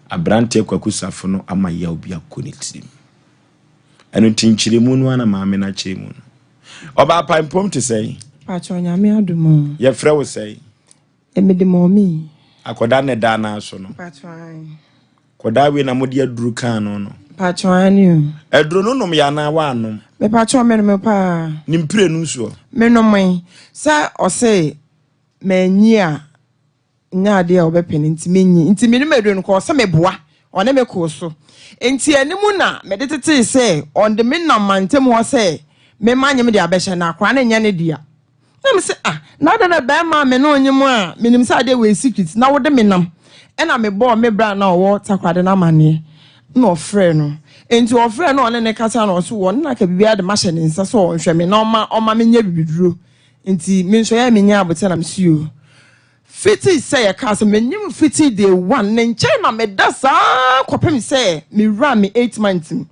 aberanteɛ Kwaku Safo no ama yaw bi akɔ ne tirim. Ɛno nti nkyerɛmu no ara na maame no akyerɛ mu no. Ɔbaa pampom te sɛn? Pakyɛ Nyame adom o. Yɛfrɛ wo sɛn? Mede mɔmi. Akɔdaa na ɛda anaa so no? Pakyɛ ae. Kɔdaa wei na mode aduru kaa no no? Pakyɛ aane o. Aduro no nom yɛ anaa woanom? Mepakyɛ menom paa. Ne mprenu nsoɔ? Menomee. Sɛ ɔse manyi a nyɛ adeɛ a ɔbɛpene nti menyi. Nti menom aduro no kɔɔ sɛ meboa. Ɔne me koo so. Nti ɛno mu na mede tetee sɛ ɔde me nam mantam hɔ sɛ memma nye me de abɛhyɛ no akora no nyɛ ne dea. Na mese ah na adɛn na bɛrima a me ne wo nye mu a menim sɛ adeɛ wei secret na wode me nam. Ɛna mebɔɔ me bra a na ɔwɔ Takoradi no amaneɛ na ɔfrɛɛ no. Nti ɔfrɛɛ no ɔne no kasa na ɔse ɔne no aka biribiara de mahyɛ ne nsa sɛ ɔnhwɛ me na ɔma ɔma menyɛ bibiduro. Nti me nso ɛyɛ a mennya aboterɛ na mese yoo. Fiti sɛ yɛkaa sɛ menim fiti day one ne nkyɛn na meda saa kɔpem sɛ mewuraa me eight months mu.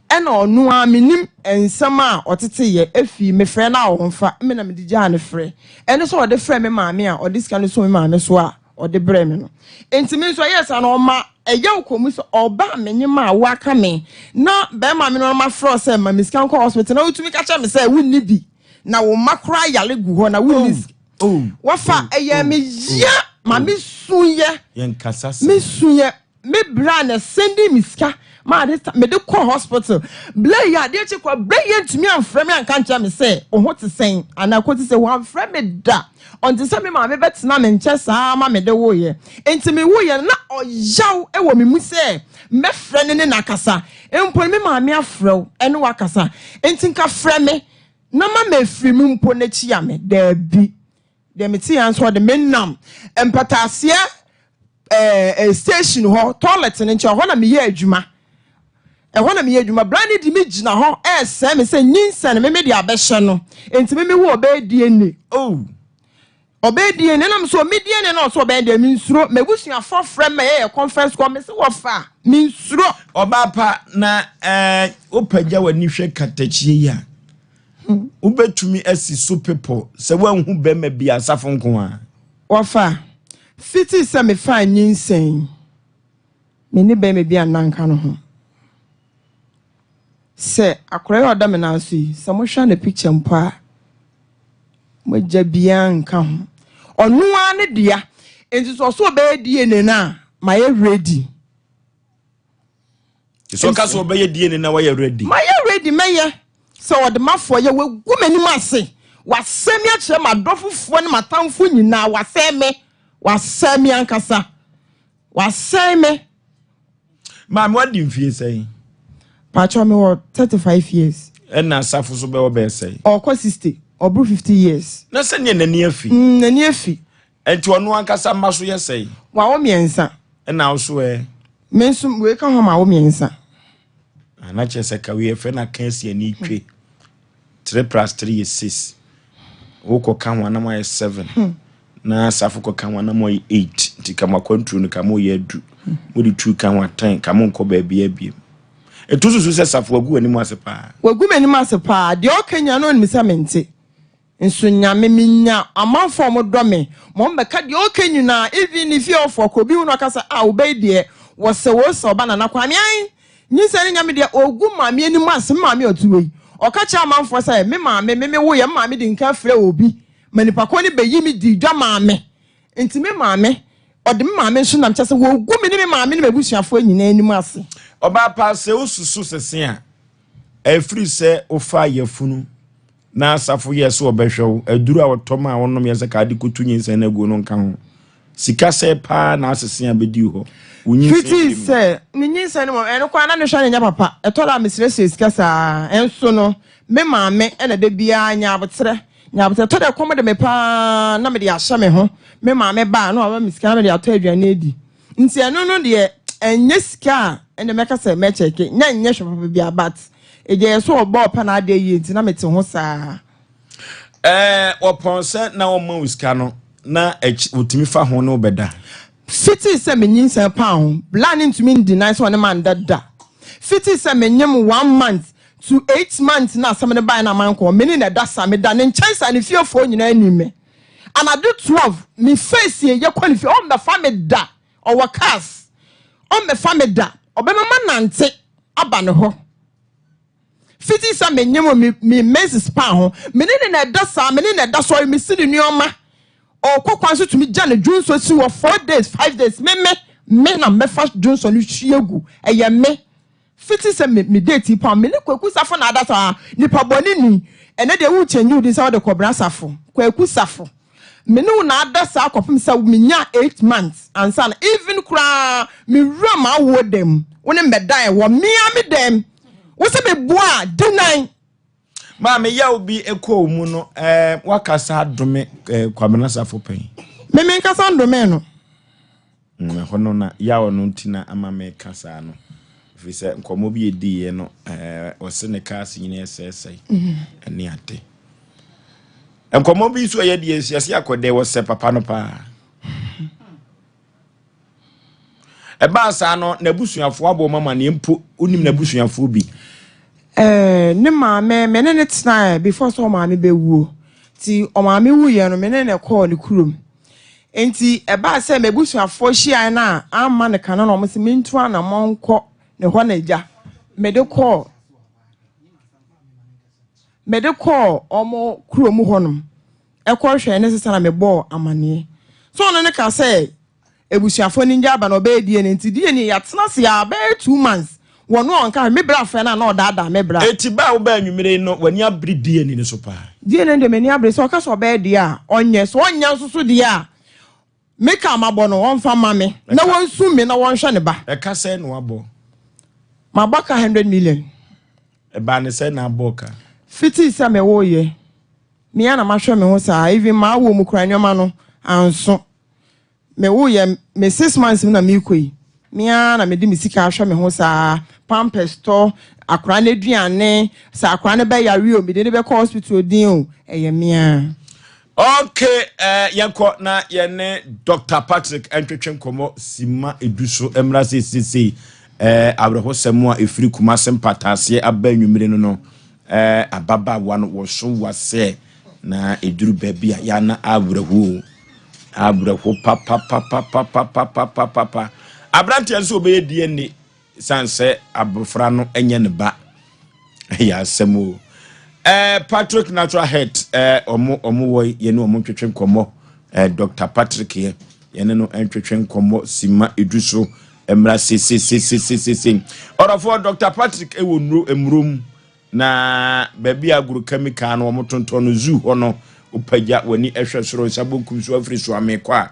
Ɛna ɔno ara menim nsɛm a ɔteteyɛ efii mefrɛ no a ɔmfa me na mede gyaa no frɛ. Ɛne sɛ ɔde frɛ me maame a ɔde sika no soo me maame so a ɔde brɛɛ me no. Nti me nso ɛyɛɛ saa no ɔma ɛyaw kɔ mu sɛ ɔba a menye ma a woaka me na bɛrima me no mafrɛ wo sɛ ma me sika nkɔ hospital na wotumi ka kyerɛ me sɛ wonni bi na wo mma koraa yare gu hɔ na wonni sika. Wɔfa ɛyɛ me ya ma me suyɛ me suyɛ me bra na sending me sika ma ade ta mede kɔ hospital bla yi adeɛ kye kɔ bla yi ntumi amfrɛ me anka nkyerɛ me sɛ wo ho te sɛn anaa kɔ te sɛ wɔamfrɛ me da ɔnte sɛ me maame bɛtena me nkyɛn saa ma mede woyɛ nti me woyɛ no na ɔyaw wɔ me mu sɛ mɛfrɛ ne ne nakasa mpo me maame afrɛ wo ɛne wakasa nti nka frɛ me Na ma mafiri mu mpo na kyia me? Daabi. Deɛ meteeɛ ara nso ɔde me nam mpataaseɛ ɛɛ station hɔ, toilet no nkyɛn, ɛhɔ na meyɛ adwuma. Ɛhɔ na meyɛ adwuma. Bra no de me gyina hɔ ɛresɛe me sɛ nyinsɛn me mede abɛhyɛ no. Nti me me wo ɔbɛyɛ DNA. Oh! Ɔbɛyɛ DNA na me so me DNA na ɔsɛ ɔbɛyɛ deɛ mensuro. M'abusuafoɔ frɛ me ma yɛyɛ conference call me se wɔfa mensuro. Ɔbaa pa na eh, wopagya w'ani hwɛ katakyie yi a, wobɛtumi asi so pepɔ sɛ woanhu bɛrima bi asafo nko a? Wɔfa, fiti sɛ mefaa nyinsɛn, me ne bɛrima bi anna nka no ho. Sɛ akwadaa yi a ɔda me nan so yi, sɛ mohwɛ ne picture mpo a, mogya biara nka ho. Ɔno ara ne dea. Nti sɛ ɔsɛ ɔbɛyɛ DNA no a, mayɛ ready. Sɛ ɔka sɛ ɔbɛyɛ DNA na wayɛ ready. Mayɛ ready mɛyɛ. Sɛ ɔde m'afoɔ yɛ, wagu m'anim ase. Wasɛe me akyerɛ m'adɔfofoɔ ne m'atamfoɔ nyinaa. Wasɛe me. Wasɛe me ankasa. Wasɛe me. Maame wadi mfie sɛn? Pakyɛ me wɔ 35 years. Ɛna asafo so bɛwɔ bɛyɛ sɛn? Ɔkɔ 60, ɔboro 50 years. Na sɛdeɛ n'ani afi. N'ani afi. Ɛnti ɔno ankasa mma so yɛ sɛn? Wawo mmiɛnsa. Ɛna wo so ɛ? Me nso wei ka ho ma wo mmiɛnsa. Ah, na kyerɛ sɛ ka wei yɛfrɛ no aka asi ani twe. 3 plus 3 yɛ 6. Wokɔ ka ho anam ayɛ 7. Na asafo kɔ ka ho anam ayɛ 8. Nti ka mo akwantuo no ka mo yɛ adu. Mode 2 ka ho a 10 ka mo nkɔ baabi abiem. Ɛtu susu sɛ safo wagu w'anim ase paa. Wagu m'anim ase paa. Deɛ ɔka nyinaa na ɔnim sɛ mente. Nso Nyame menya amanfoɔ a ɔmo dɔ me ma ɔmo bɛka deɛ ɔka nyinaa even ne fie ɔfoɔ kɔ obi hu no ɔka sɛ ah wo ba yi deɛ wɔsɛ wo sɛ ɔba Nana Kwame ae nyinsɛn no nyɛ me deɛ ɔgu maame anim ase me maame ɔte wei ɔka kyerɛ amanfoɔ sɛ me maame me me woyɛ me maame di nka frɛ obi ma nipa ko no bɛyi me dii dwa maa me nti me maame ɔde me maame nso nam kyɛ sɛ wɔgu me ne me maame ne m'abusuafoɔ nyinaa anim ase. Ɔbaa pa sɛ wosusu sese a ɛfiri sɛ wofaa yafunu Na asafo yɛɛ sɛ wɔbɛhwɛ wo. Aduru a wɔtɔ maa wonom yɛ sɛ ka ade kotu nyinsɛn no aguo no nka ho. Sika sɛɛ paa na asese abɛdi hɔ. Wo nyinsɛn Fiti bere mu. sɛ me nyinsɛn no mu, ɛno koraa na ne hwɛ no nyɛ papa. Ɛtɔ da a mesrɛsrɛ sika saa. Nso no, me maame na da biara nya aboterɛ, nya aboterɛ. Ɛtɔ da ɛkɔm de me paa na mede ahyɛ me ho. Me maame ba a na wama me sika na mede atɔ aduane adi. Nti ɛno no deɛ ɛnyɛ sika a ɛnde mɛka sɛ mɛkyɛke. Na ɛnyɛ hwɛ papa biara but ɛgya yɛ so ɔbɔ ɔpɛ n'adeɛ yie nti na mete ho saa. Ɛɛ wɔpɔn sɛ na wɔma wo sika no na akyi wotumi fa ho ne wo bɛda. Fiti sɛ me nyinsɛn paa ho bla no ntumi ndeny sɛ ɔne manda da. Fiti sɛ menyem one month to 8 months na asɛm no baeɛ na mankɔ me ne no ɛda saa meda ne nkyɛn saa ne fiefoɔ nyinaa nim me. Anadwo 12 me face yɛ kɔ ne fie ɔmmɛfa me da ɔwɔ cars ɔmmɛfa me da ɔbɛma ma nante aba ne hɔ. Fiti sɛ menyem me menses paa ho me ne ne na ɛda saa me ne na ɛda sɔre me si ne nneɛma ɔkɔ kwan so tumi gya ne dwonso si wɔ 4 days, 5 days me na mɛfa dwonso no hwie gu ɛyɛ me. Fiti sɛ me date pa me ne Kwaku Safo na ada saa nipa bɔne ni ɛnɛ deɛ wo kyɛnyi wo din sɛ wɔde Kɔbra Safo Kwaku Safo me ne wo na ada saa kɔpem sɛ menya 8 months ansa na even koraa me wura ma awoɔ dɛm wo ne mbɛda ɛwɔ mmea me dɛm wo sɛ meboa a di nan. Maame, yaw bi kɔ wo mu no, wakasa adome Kwabena Safo pɛn? Me nkasa ndome no. Ɛhɔ no na yaw no nti na ama meka saa no. Ɛfiri sɛ nkɔmmɔ bi ɛdiiɛ no, ɔse ne cars nyinaa ɛsɛesɛe ɛne ade. Nkɔmmɔ bi nso ɛyɛ deɛ yɛse akɔdɛ wɔ sɛ papa no paa. Ɛbaa saa no n'abusuafoɔ abɔ ɔma ma neɛ mpo wonim n'abusuafoɔ bi. Ne maame me ne ne tenaeɛ before sɛ ɔmaame bɛwuo nti ɔmaame wuyɛ no me ne ne kɔɔ ne kurom nti ɛbaa sɛ m'abusuafoɔ hyiaeɛ no a amma ne ka no na ɔmo sɛ mentu anammɔ nkɔ ne hɔ na agya mede kɔɔ ɔmo kurom hɔnom ɛkɔhwɛ ne sesa na mebɔɔ amanneɛ so ɔno ne ka sɛ ebusuafoɔ no ngya aba na ɔbɛyɛ DNA nti DNA yɛatena se a bɛyɛ 2 months wɔn no ɔnka me bra fɛ no a na ɔdaadaa me bra. Eti ba a wobaa anwummere yi no w'ani abere DNA no so paa? DNA no deɛ m'ani abere sɛ ɔka sɛ ɔbɛyɛ deɛ a ɔnyɛ sɛ ɔnyɛ nso so deɛ a meka mabɔ no ɔmfa ma me na wɔnsu me na wɔnhwɛ ne ba. Ɛka sɛ na wabɔ? Mabɔ ka 100 million. Ɛbaa ne sɛ na abɔ ka? Fiti sɛ mewɔ mea na mahwɛ me ho saa even maa wɔ mu kura nneɛma no anso mewoyɛ me 6 months mu na meekɔ yi mea na mede me sika ahwɛ me ho saa pampers tɔ akora no aduane sɛ akora no bɛyare o mede ne bɛkɔ hospital din o ɛyɛ mea. Okay, yɛnkɔ na yɛne Dr Patrick ntwetwe nkɔmmɔ sima 10 so mmra seesei. Awerɛhosɛm a ɛfiri Kumase mpataaseɛ aba anwummere no, ababaawa no wɔso wasɛ na ɛduru baabi a yɛana awerɛho awerɛho papapapapapapapapa. Aberanteɛ nso ɔbɛyɛ DNA san sɛ abɔfra no nyɛ ne ba. Ɛyɛ asɛm o. Patrick Natural Health, ɔmo wɔ yɛne ɔmo ntwetwe nkɔmmɔ. Dr Patrick yɛ yɛne no ntwetwe nkɔmmɔ sima 10 so mmra sesesesesese. Ɔrɔfoɔ, Dr Patrick ɛwɔ nnuro mmurom na baabi a agoro chemical no wɔn tontɔn no zoo hɔ no wopagya w'ani ɛhwɛ soro nsa bonkum so afiri so amekɔ a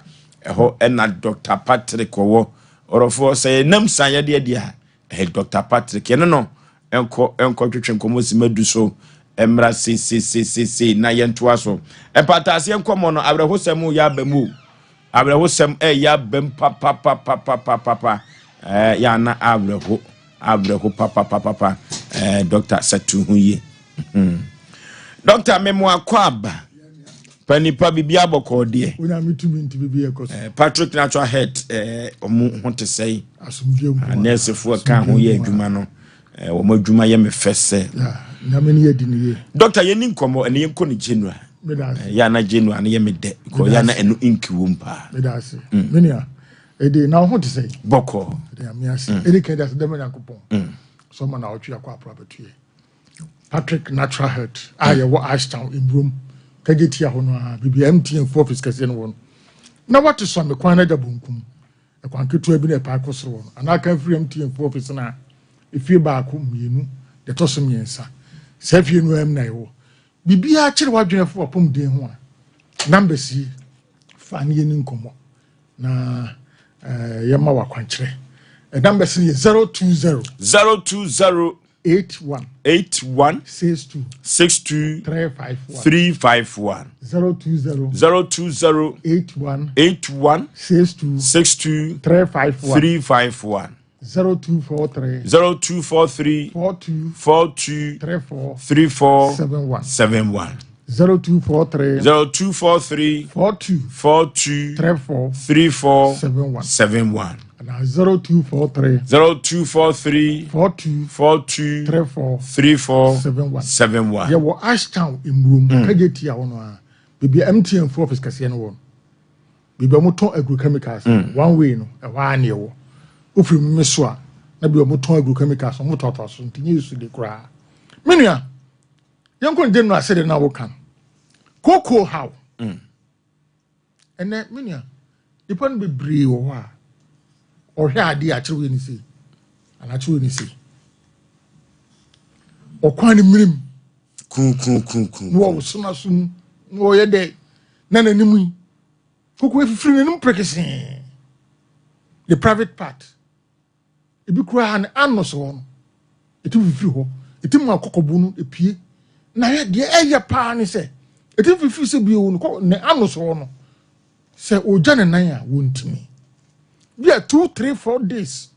ɛhɔ ɛna Dr Patrick wɔwɔ. Ɔrɔfoɔ, sɛ yɛnam san yɛdeɛ deɛ a ɛyɛ Dr Patrick yɛne no nkɔ twetwe nkɔmmɔ sima 10 so mmra sesesesese na yɛntoa so mpataaseɛ nkɔmmɔ no. Awerɛhosɛm yɛ aba mu o, awerɛhosɛm ɛyɛ aba mu papapapapapapa. Yɛana awerɛho awerɛho papapapapa. Doctor sɛto ho yie. Doctor, memo akɔ aba pa nipa biribi abɔkɔɔ deɛ. Onyame tumi nti biribi ɛkɔ so. Patrick Natural Health, ɔmo ho te sɛn? Asomdwe nko ara. Nɛɛsefoɔ ka ho yɛ adwuma no, wɔn adwuma yɛ me fɛ sɛ. Nyame ne yɛdi ne yie. Doctor, yɛni nkɔmmɔ ɛne yɛnkɔ ne general. Meda ase. Yɛ ana general no yɛ me dɛ kɔ yɛ ana ɛno inki wom paa. Meda ase. Menua ɛde na wo ho te sɛ? Bɔkɔɔ. Ɛde Nyame ase. Ɛde kan de ase dɛm Nyankopɔn sɛ ɔma na ɔtwe akɔ aporo abɛtoyɛ Patrick Natural Health a yɛwɔ Ashtown Mburom kagye tia hɔ no a biribi MTN fo office kɛseɛ no wɔ no na wate sɔ me kwan no agya bonkum ɛkwan ketewa bi na ɛpae kɔ soro hɔ no anaa ka firi MTN fo office no a efie baako mmienu deɛ ɛtɔ so mmiɛnsa saa fie no am na ɛwɔ. Biribiara kyerɛ w'adwene fo w'apɔmuden ho a numbers yi fa ne yɛni nkɔmmɔ. Na eh, yɛma wɔ akwankyerɛ. Eh, numbers no yɛ 020. 020. 81. 81. 62. 62. 351. 351. 020. 020. 81. 81. 62. 62. 351. 351. 0243. 0243. 42. 42. 34. 34. 71. 71. 0243. 0243. 42. 42. 34. 34. 71. 71. Anaa 0243. 0243. 42. 42. 34. 34. 71. 71. Yɛwɔ Ashtown Mmurom, mm. Kagye tia hɔ no a, baabi a MTN fo office kɛseɛ no wɔ no. Baabi a wɔtɔn agrochemicals, mm. one way no, ɛhɔ ara ne ɛwɔ. Wofiri mu so a, na baabi a wɔtɔn agrochemicals, wɔn toatoa so, nti nyɛ esu de koraa. Me nua, yɛnkɔ ne general sɛdeɛ na woka no. Cocoa how? Mm. Ɛnɛ, me nua, nipa no bebree wɔ hɔ a, ɔhwɛ adeɛ a akyerɛw yɛ ne sei, anaa akyerɛw yɛ ne sei. Ɔkwan no mirim. Kunkunkunkun. Na wɔwoso n'aso mu, na wɔyɛ dɛ, na n'anim yi, koko efifiri n'anim prekesee. The private part. Ebi koraa ne anus hɔ no, ɛtumi fifiri hɔ. Ɛtumi ma kɔkɔbo no pue. Na hwɛ deɛ ɛyɛ paa ne sɛ, ɛtumi fifiri sɛ bio no, ne anus hɔ no, sɛ ɔgya ne nan a, wɔntumi. Bi a 2, 3, 4 days.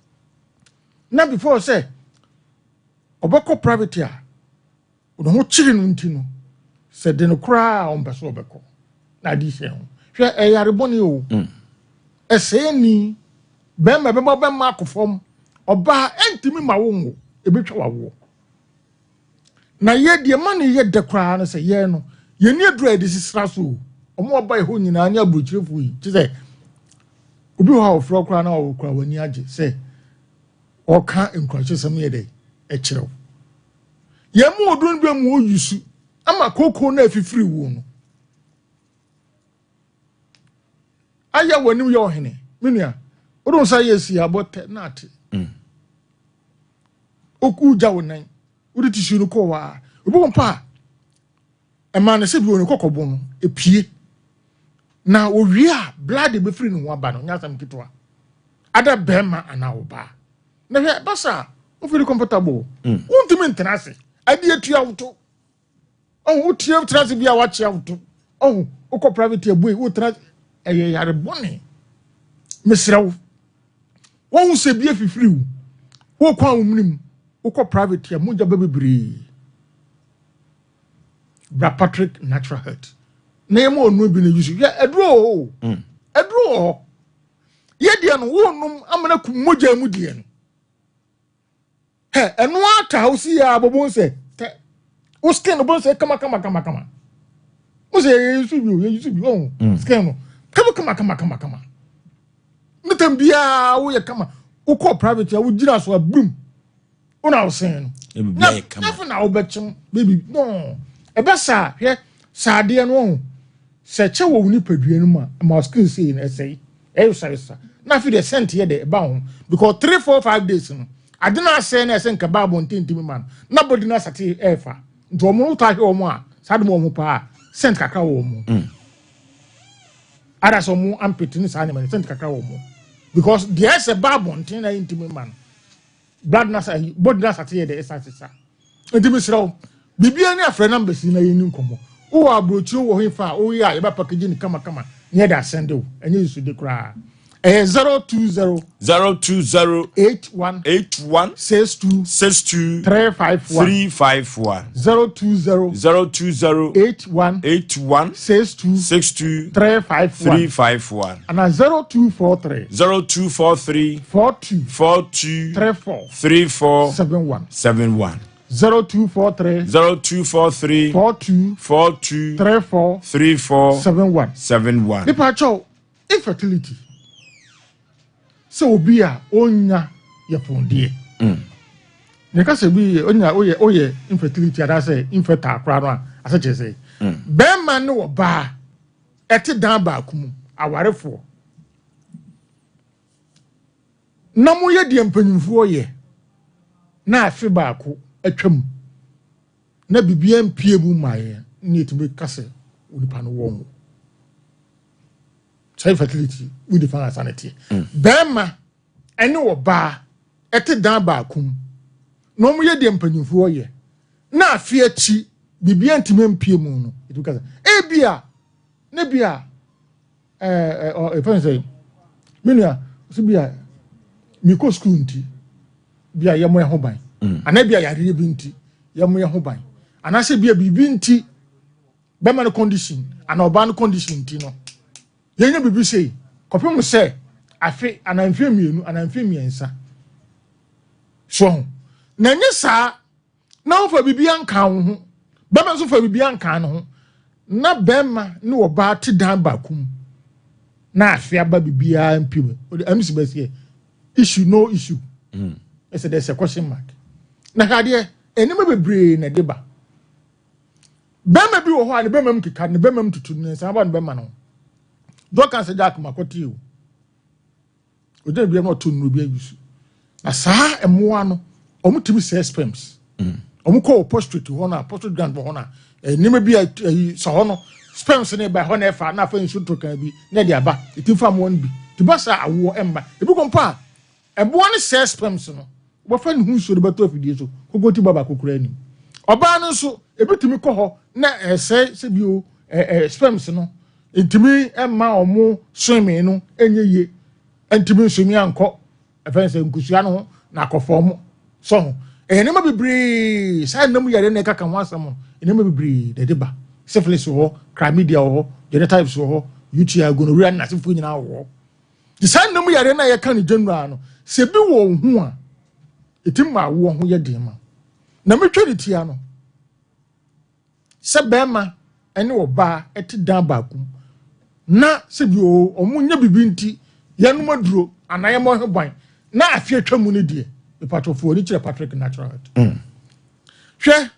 Na before sɛ ɔbɛkɔ private a, Ne ho kyere no nti no, sɛ de no koraa a ɔmpɛ sɛ ɔbɛkɔ. Na ade hyɛ ho. Hwɛ, ɛyɛ yare bɔne o. Mm. Ɛsɛe ani. Bɛrima bɛma bɛma akɔ fam. Ɔbaa ɛntumi ma wo nwo. Ebetwa wawoɔ. Na yɛ deɛ ma no yɛ dɛ koraa no sɛ yɛn no, yɛn ni aduru a yɛde sisira so o. Wɔn aba yɛ hɔ nyinaa ne aburokyirefo yi. Kye sɛ obi wɔ hɔ a ɔfrɛ koraa na ɔwɔ koraa w'ani agye sɛ ɔka nkuranhyɛsɛm yɛ dɛ ɛkyerɛw. Yɛn mu oduro no bɛ mu oyusu ama kooko no afifiri wuo no. Ayɛ w'anim yɛ ɔhene, me nua. Wode wo nsa yɛ si abɔ tɛ na ate. Mm. Oku gya wo nan. Wode tissue no kɔ waa. Obi wɔ mpo a ɛma no sɛ bi wɔ ne kɔkɔbo no epie. Na owie a blood ebefiri ne ho aba no nyɛ asɛm ketewa. Ada bɛrima anaa ɔbaa. Na hwɛ ɛba saa wo feel comfortable. Mm. Wontumi ntena ase. Ade atua wo to. Ɔho wotie tena ase bi a wakyea wo to. Ɔho wokɔ private abue wotena ɛyɛ yare bɔne. Mesrɛ wo. Wɔhu sɛ bi afifiri wo. Wokɔ a wo mene mu. Wokɔ private a mogya ba bebree. Bra Patrick Natural Health. Na yɛma ɔno bi na yi so. Hwɛ aduro wɔ hɔ o. Mm. Aduro wɔ hɔ. Yɛ deɛ no wonom amena kum mogya mu deɛ no. Hɛ ɛno ata wo si yɛ abɔbɔ nsɛ tɛ wo skin no bɔ nsɛ kama kama kama kama. Mo sɛ yɛ yusu bi o yɛ yusu bi o mm. skin no kama kama kama kama kama. Ne tam biara woyɛ kama wokɔ private a wogyina so abrum. Wo na wosen no. Na afei na wobɛkyem baby no. Ɛbɛ saa hwɛ saa adeɛ no ɔho. Sɛ kyɛ wɔ wo nipadua no mu a ɛma skin sei no ɛsɛe. Ɛyesayesa. Na afei deɛ scent yɛ dɛ ɛba ho because 3 4 5 days no ade no asɛe na ɛsɛ nka ba abɔnten ntumi ma no na body no asate ɛɛfa. Nti wɔn wotaa hwɛ wɔn a saa de wɔn ho paa scent kakra wɔ wɔn. Mm. Ada sɛ wɔn ampete ne saa nneɛma no scent kakra wɔ wɔn because deɛ ɛsɛ ba abɔnten na ɛntumi ma no. Blood na sa body na asate yɛ dɛ ɛsa sesa. Nti mesrɛ wo, biribiara ni afrɛ numbers yi na yɛnni nkɔmmɔ. Wowɔ aburokyire wɔ hefa a woyɛ a yɛbɛ package no kama kama na yɛde asɛnde wo. Ɛnyɛ nsude koraa. Ɛyɛ 020 020 81 81 62 62 351 351 020 020 81 81 62 62 351 351 Ana 0243 0243 42 42 34 34 71 71 0243 0243 42 42 34 34 71 71. Nipa kyɛw infertility sɛ obi a onya yɛfɔndeɛ. Mm. Ne ka sɛ bi yɛ onya oyɛ oyɛ infertility anaasɛ infertile koraa no a asɛ kyerɛ sɛ mm. bɛrima ne ɔbaa ɛte dan baako mu, awarefoɔ, na moyɛ deɛ mpanyinfoɔ yɛ na afe baako atwam na biribiara mpie mu ma yɛn na yɛtumi ka sɛ onipa no wɔ nwo. Sɛ infertility wo define asa ne teɛ. Bɛrima ɛne ɔbaa ɛte dan baako mu na wɔn yɛ deɛ mpanyinfoɔ yɛ na afe akyi biribi ntumi mpie mu no, etu kasa ebi a ne bi a ɛɛ ɔ efɛn sɛ me nua so bi a mekɔ sukuu nti bi a yɛmo ɛho ban anaa bi a yareɛ bi nti yɛmo ɛho ban anaasɛ bi a biribi nti bɛrima no condition anaa ɔbaa no condition nti no yɛnyɛ biribi sei kɔpem sɛ afe anaa mfe 2 anaa mfe 3 so ho. Na ɛnyɛ saa na wofa biribi anka wo ho, bɛrima nso fa biribi anka ne ho, na bɛrima ne ɔbaa te dan baako mu na afe aba biribiara mpim mc bɛseɛ issue no issue. Ɛsɛ there's a question mark. Na hwɛ adeɛ, nneɛma bebree na ɛde ba. Bɛrima bi wɔ hɔ a ne bɛrima mu keka, ne bɛrima mu tutu, ne nsa ba ne bɛrima no dɔka sɛ Jack makɔte o ogyina bia na ɔto nnuro bi ayi so, na saa mmoa no ɔmo tumi sɛ sperms. Ɔmo kɔ wɔ prostate hɔ no a, prostate gland wɔ hɔ no a, nneɛma bi a ɛyi sɔ hɔ no, sperms ne ba hɔ na ɛfa na afei nsuo to kan bi na ɛde aba, ɛtumi fa mmoa no bi te ba saa awoɔ ɛmba. Ebi kɔ mpo a ɛboa no sɛ sperms no wɔfa ne ho nsuo de bɛtɔ afidie so koko ti ba baako kura anim. Ɔbaa no nso ebi tumi kɔ hɔ na ɛsɛ sɛ bi o ɛ ɛ sperms no ntumi ɛma ɔmo swimming no ɛnyɛ yie, ntumi nswimming ankɔ ɛfɛn sɛ nkosua no ho na akɔ fam so ho. Ɛyɛ nneɛma bebree saa nnam yɛre na ɛkaka ho asɛm no, nneɛma bebree na ɛde ba. Syphilis wɔ hɔ, chlamydia wɔ hɔ, genotypes wɔ hɔ, UTI, gonorrhea ne n'asefoɔ nyinaa wɔ hɔ. Nti saa nnam yɛre na yɛka no general no, sɛ bi wɔ wo ho a, ɛtumi ma awoɔ ho yɛ den ma. Na metwa ne tia no sɛ bɛrima ne ɔbaa ɛte dan baako mu na sɛ bi o ɔmo nyɛ bibi nti yɛnom aduro anaa yɛmmɔ ho ban na afe atwa mu no deɛ, mepatɔfoɔ ani kyerɛ Patrick Natural Health. Hwɛ,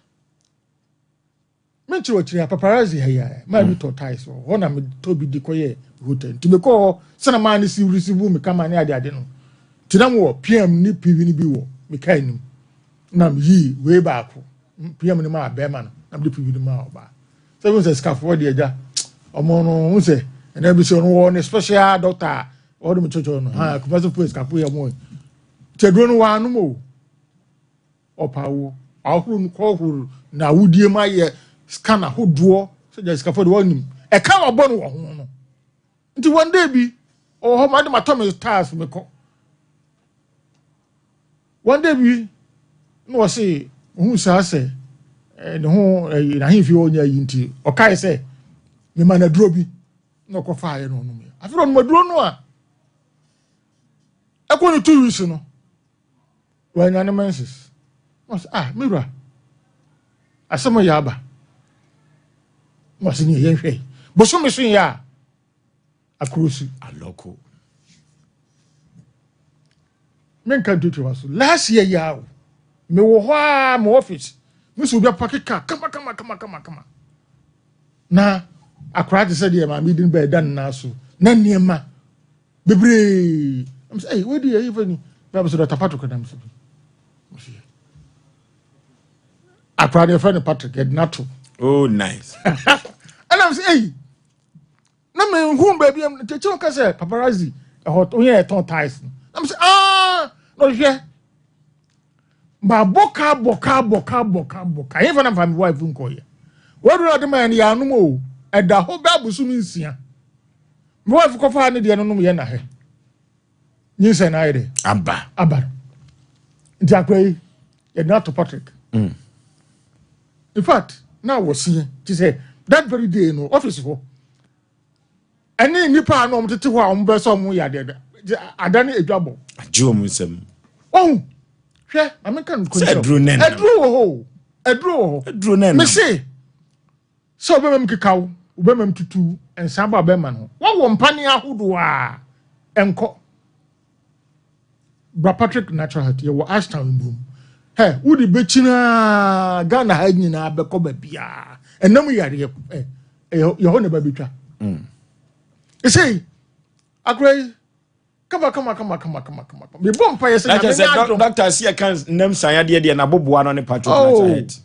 menkyerɛ wɔkyerɛ a paparazzi ha yi a maa bi tɔ tiles wɔ hɔ na metɔ bi de kɔyɛ hotel, nti mekɔɔ hɔ sɛna maa ne si receive me kama ne ade ade no, nti na mewɔ PM ne PV no bi wɔ me kaa anim na meyii wei baako PM no maa bɛrima no na mede PV no maa ɔbaa sɛ bi sɛ sikafoɔ deɛ agya ɔmo no ho sɛ ɛnɛ bi sɛ ɔno wɔ ne special doctor a ɔde me kyerɛkyerɛ no ha Kumasi fo sikafoɔ yɛ ɔmo kyɛ duro no wɔanom o ɔpa wo ahoro no kɔhoro na awudie mu ayɛ scan ahodoɔ sɛ gya sikafoɔ de wɔnim ɛka wɔbɔ no wɔ ho no. Nti one day bi ɔwɔ hɔ ma de ma tɔ me tiles mekɔ one day bi na wɔse ohun saa sɛ ne ho ɛyi n'ahemfie hɔ nyɛ ayi, nti ɔkae sɛ mema no aduro bi na ɔkɔfaeɛ na ɔnom yɛ. Afei ɔnom aduro no a ɛkɔ ne 2 weeks no wanya ne menses. Na ɔsɛ, "Ah, me wura, asɛm yɛ aba." Na ɔsɛ ne yɛnhwɛ bosome so yɛ a akorosi. Alɔko. Menka ntotoa so, last year yɛ a mewɔ hɔ a me office me sɛ obi apark kaa kama kama kama kama kama na akwaraa te sɛ deɛ maame di no bɛɛ da ne nan so na nneɛma bebree ɛm sɛ ɛyi wei di ɛyi fɛ ni bɛɛ bɛ sɛ Dr. Patrick nam so bi akwaraa deɛ fɛ no Patrick yɛde n'ato. Oh, nice. Ɛnam sɛ ɛyi na mɛ nhu baabi ɛm kyekye ka sɛ paparazzi ɛhɔ oyɛ ɛtɔn tiles no na mɛ sɛ aa na ɔhwɛ ma bɔ kaa bɔ kaa bɔ kaa bɔ kaa bɔ kaa yɛn fɛ na nfa mi wife nkɔ yɛ wɔduru ɔde ma yɛn no yɛ anum o ɛda hɔ bɛ abosom 6 mi wife kɔfa ne deɛ no nom yɛ na hɛ nyinsɛn na ayɛ dɛ aba. Aba no nti akora yi yɛde no ato Patrick. In fact, na wɔseɛ ti sɛ that very day no office hɔ ɛne nipa a na wɔn tete hɔ a wɔn bɛ sɛ wɔn yɛ adeɛ ada ne edwa bɔ. Agye wɔn nsam. Ɔhun hwɛ, maame ka no. Sɛ aduro ne nam. Aduro wɔ hɔ o, aduro wɔ hɔ. Aduro ne nam. Mese sɛ ɔbɛma mu keka wo, ɔbɛma mu tutu nsa ba ɔbɛma no wɔwɔ mpane ahodoɔ a ɛnkɔ bra Patrick Natural Health, yɛwɔ Ashtown mbom hɛ wode bɛkyinaa Ghana ha nyinaa bɛkɔ baabiaa ɛnam yareɛ ɛ yɛ hɔ na ba bɛtwa ɛsei akora yi kama kama kama kama kama kama mebɔ mpa yɛ sɛ na kyerɛ Nyame sɛ nyɛ adom. Doctor si ɛka nam san adeɛ deɛ n'aboboa no ne Patrick Oh. Natural Health.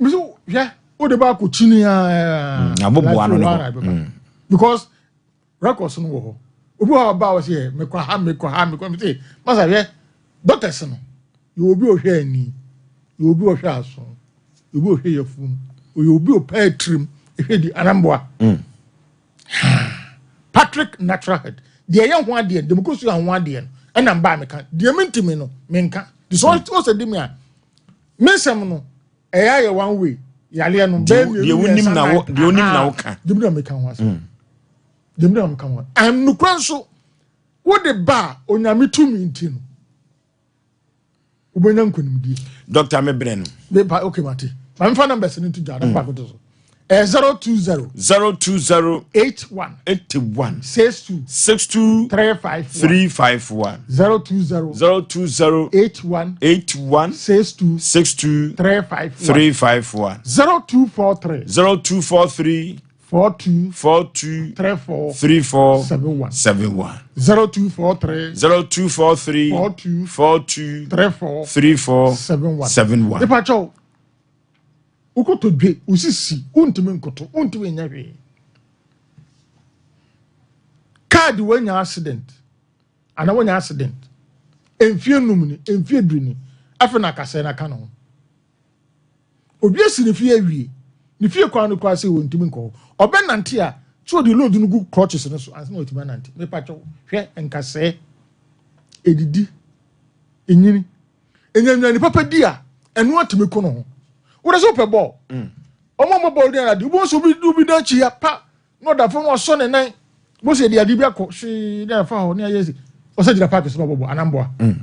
Mesi hwɛ wode ba akɔ kyini a N'aboboa no ne hɔ. Because Records no wɔ hɔ. Obi wɔ hɔ a ɔba a ɔsɛ yɛ mekɔ ha mekɔ ha mekɔ mese masa hwɛ doctors no yɛ obi ɔhwɛ ani yɛ obi ɔhwɛ aso yɛ obi ɔhwɛ yafunu yɛ obi ɔpɛ tirim ɛhwɛ di anamboa. Mm. Patrick Natural Head deɛ ɛyɛ ho adeɛ deɛ mekɔ sua ho adeɛ no ɛna mbaa meka deɛ mentimi no menka de sɛ ɔsɛ di me a me nsɛm no ɛyɛ ayɛ one way yareɛ no bɛyɛ mmienu mmiɛnsa nan deɛ onim na woka deɛ na meka ho asɛm mm. deɛ na meka ho asɛm nukura nso wode ba a onyame tumi nti no wobɛnya nkonimdie. Dɔkta me brɛ no. Mepa okay mate. Ma mefa numbers no nto dwa na baako to so. Ɛyɛ 020. 020. 81. 81. 62. 62. 351. 351. 020. 020. 81. 81. 62. 62. 351. 351. 0243. 0243. 42. 42. 34. 34. 71. 71. 0243. 0243. 42. 42. 34. 34. 71. 71. Mepakyɛw, wokotodwe, wosisi, wontumi nkoto, wontumi nyɛ hwee. Kaadi wanya accident, anaa wanya accident, mfie num ni, mfie du ni, afei na akasɛɛ no aka ne ho. Obi asi ne fie awie, ne fie kwan no koraa sɛ wɔntumi nkɔ hɔ. Ɔbɛnante a, sɛ ɔde load no gu crutches no so ansa na watumi anante. Mepakyɛw, hwɛ nkasɛɛ, edidi, enyini. Enya nnuane papa di a, ɛno atumi ko no ho. Wode sɛ wopɛ bɔɔl. Mm. Ɔmo a ɔmo bɔɔl di anade, wobɛhu sɛ obi obi da akyi ya pa na ɔda fam wasɔ ne nan. Bó sɛ yɛde ade bi akɔ hwee na ɛfa hɔ ne ayɛ si. Ɔsɛ gyina paaki so na ɔbɔbɔ anamboa. Mm.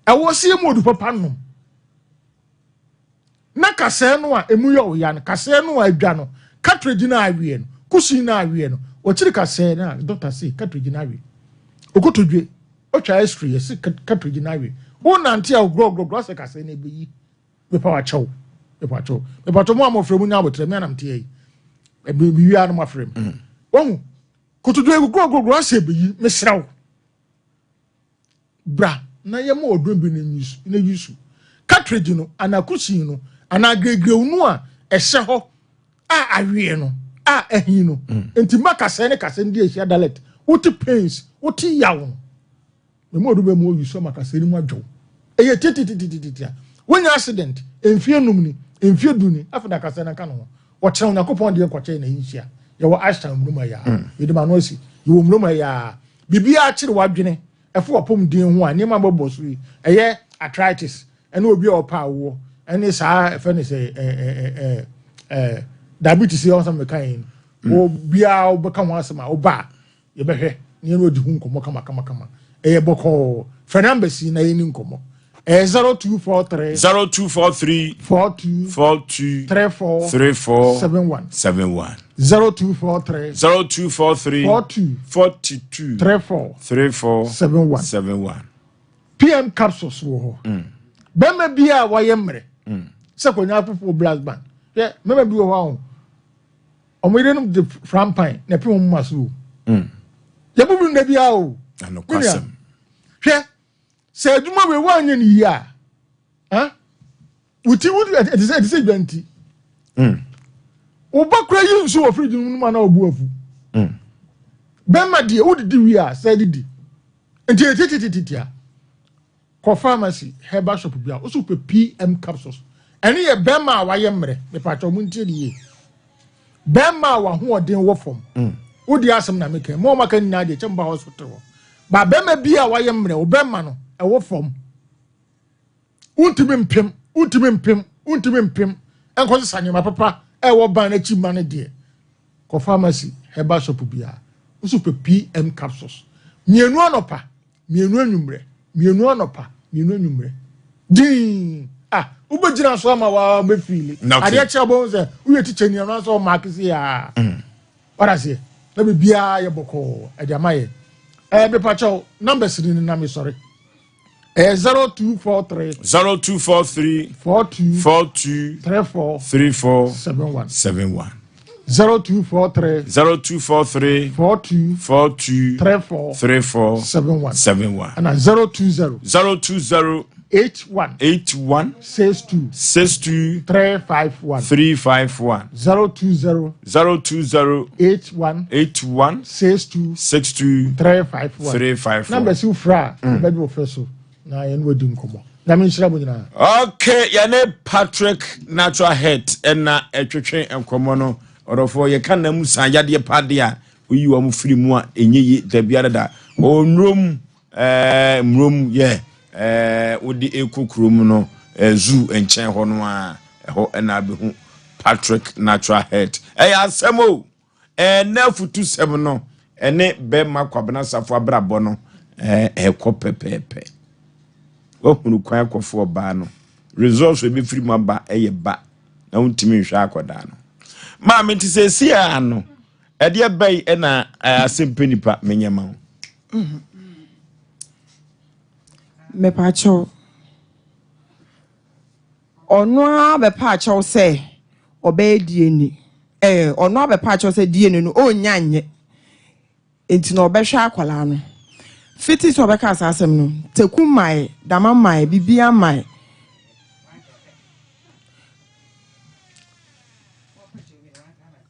Ɛwɔ sɛ mu odu papa nom. Na kasɛɛ no a emu yɛ ɔya no, kasɛɛ no a adwa no, cartridge no a aweɛ no, kusin no a aweɛ no, wɔkyiri kasɛɛ no a dɔkta se cartridge no awe. Okotodwe, otwa x-ray yɛse cartridge no awe. Wonante a ogorɔgorɔgorɔ asɛ kasɛɛ no ebeyi. Mepa wakyɛw. Mepa wakyɛw. Mepa wakyɛw mo a mofrɛ mu nya abotrɛ me anam te yi. Ebi wia no mafrɛ me. Mm. Wahu? Kotodwe gorɔgorɔgorɔ asɛ ebeyi. Mesrɛ wo. Bra na yɛma ɔdɔm bi na yi su. Cartridge no anaa kusin no anaa gregreu no a ɛhyɛ hɔ a aweɛ no a ahi no. Mm. Nti ma kasɛɛ ne kasɛɛ no di ahyia dialect. Wote pains, wote yaw no. Mema ɔdɔm bɛ mu oyi so ama kasɛɛ no mu adwow. Ɛyɛ titititititia. Wonya accident mfie num ni, mfie du ni, afei na kasɛɛ no nka ne ho. Ɔkyerɛ Onyankopɔn deɛ nkɔkyɛ na nhyia. Yɛwɔ Ashtown mmrom ha yi ara. Mm. Mede m'ano asi. Yɛwɔ mmrom ha yi ara. Biribiara kyere w'adwene ɛfa w'apɔmuden ho a, nneɛma a mɛbɔ so yi, ɛyɛ arthritis, ɛne obi a ɔpɛ awoɔ, ɛne saa ɛfɛ ne sɛ ɛɛ ɛɛ ɛɛ diabetes yi a ɔsɛ mɛka yi no. Obiara wobɛka ho asɛm a woba a yɛbɛhwɛ na yɛne ɔdi ho nkɔmmɔ kamakamakama. Ɛyɛ bɔkɔɔ. Frɛ numbers yi na yɛni nkɔmmɔ. Ɛyɛ 0243. 0243. 42. 42. 34. 34. 71. 71. 0243. 0243. 42. 42. 34. 34. 71. 71. PM capsules wɔ hɔ. Mm. Bɛrima bi a wɔyɛ mmerɛ. Mm. Sɛ kɔnya afoforɔ blast band. Hwɛ mmarima bi wɔ hɔ a wɔn yerenom de frampan na ɛpem wɔn moma so o. Mm. Yɛbubu no da biara o. Anokwasɛm. Hwɛ sɛ adwuma wei woanyɛ no yie a ah wo ti wo ɛte sɛ ɛte sɛ dwa nti. Mm. Wo ba kura yi nsu wɔ firiji no mu ana ɔbu afu. Mm. Bɛrima deɛ wodidi wie a sɛ didi nti ɛtititititia. Kɔ pharmacy, herbal shop bi a, wo so wopɛ PM capsules. Ɛno yɛ bɛrima a wayɛ mmerɛ. Mepakyɛw mo ntie ne yie. Bɛrima a wahoɔden wɔ fam. Mm. Wo deɛ asɛm na meka. Mo a maka nyinaa deɛ kyɛ mo ba hospital hɔ. Ba bɛrima bi a wayɛ mmerɛ, wo bɛrima no ɛwɔ fam. Wontumi mpem, wontumi mpem, wontumi mpem. Ɛnkɔ sesa nneɛma papa ɛwɔ ban n'akyi ma no deɛ. Kɔ pharmacy, herbal shop biara. Wo so wopɛ PM capsules. Mmienu anɔpa. Mmienu anwummerɛ, mmienu anɔpa, mmienu anwummerɛ. Dinn! Ah, wobɛgyina so ama waa wobɛfiili. Adeɛ kyɛ wobɛhu sɛ woyɛ tikyani anaa sɛ ɔmaake se yaa. Mm. Wada seɛ, na biribiara yɛ bɔkɔɔ ɛde ama yɛ. Ɛɛ mepakyɛw, numbers ni na mesɔre. Ɛyɛ 0243 0243 42 42 34 34 71 71. 0243 0243 42 42 34 34 71 71 ɛna 020 020 81. 81. 62. 62. 351. 351. 020. 020. 81. 81. 62. 62. 351. 351. Number si wofrɛ a, wobɛgye wo fɛ so na yɛne wadi nkɔmmɔ. Nyame nhyira mo nyinaa. Okay, yɛne Patrick Natural Head ɛna ɛtwetwe nkɔmmɔ no. Ɔdɔfoɔ yɛka nna mu san yadeɛ pa deɛ a woyi wɔn firi mu a ɛnyɛ yie da biara da. Ɔwɔ nnuro Ɛɛ mmrom yɛ ɛɛ wode ekɔ kurom no ɛɛ zoo nkyɛn hɔ no a ɛhɔ ɛna abɛhu Patrick Natural Health. Ɛyɛ asɛm o. Ɛɛ na afutusɛm no ɛne bɛrima Kwabena Safo abrabɔ no ɛɛ ɛkɔ pɛpɛɛpɛ. Wahunu kwan akɔfo ɔbaa no. Results a ebɛfiri mu aba ɛyɛ ba na wontumi nhwɛ akɔdaa no. Maame nti sɛ esi a no ɛdeɛ bɛyi ɛna asɛmpɛ nipa menyɛ ma wo. Mepakyɛw, ɔno ara bɛpa akyɛw sɛ ɔbɛyɛ DNA. Ɛɛ, ɔno ara bɛpa akyɛw sɛ DNA no ɔnnya nyɛ. Nti na ɔbɛhwɛ akwadaa no. Fiti sɛ ɔbɛka saa asɛm no, Teku mmae, Dama mmae, biribiara mmae.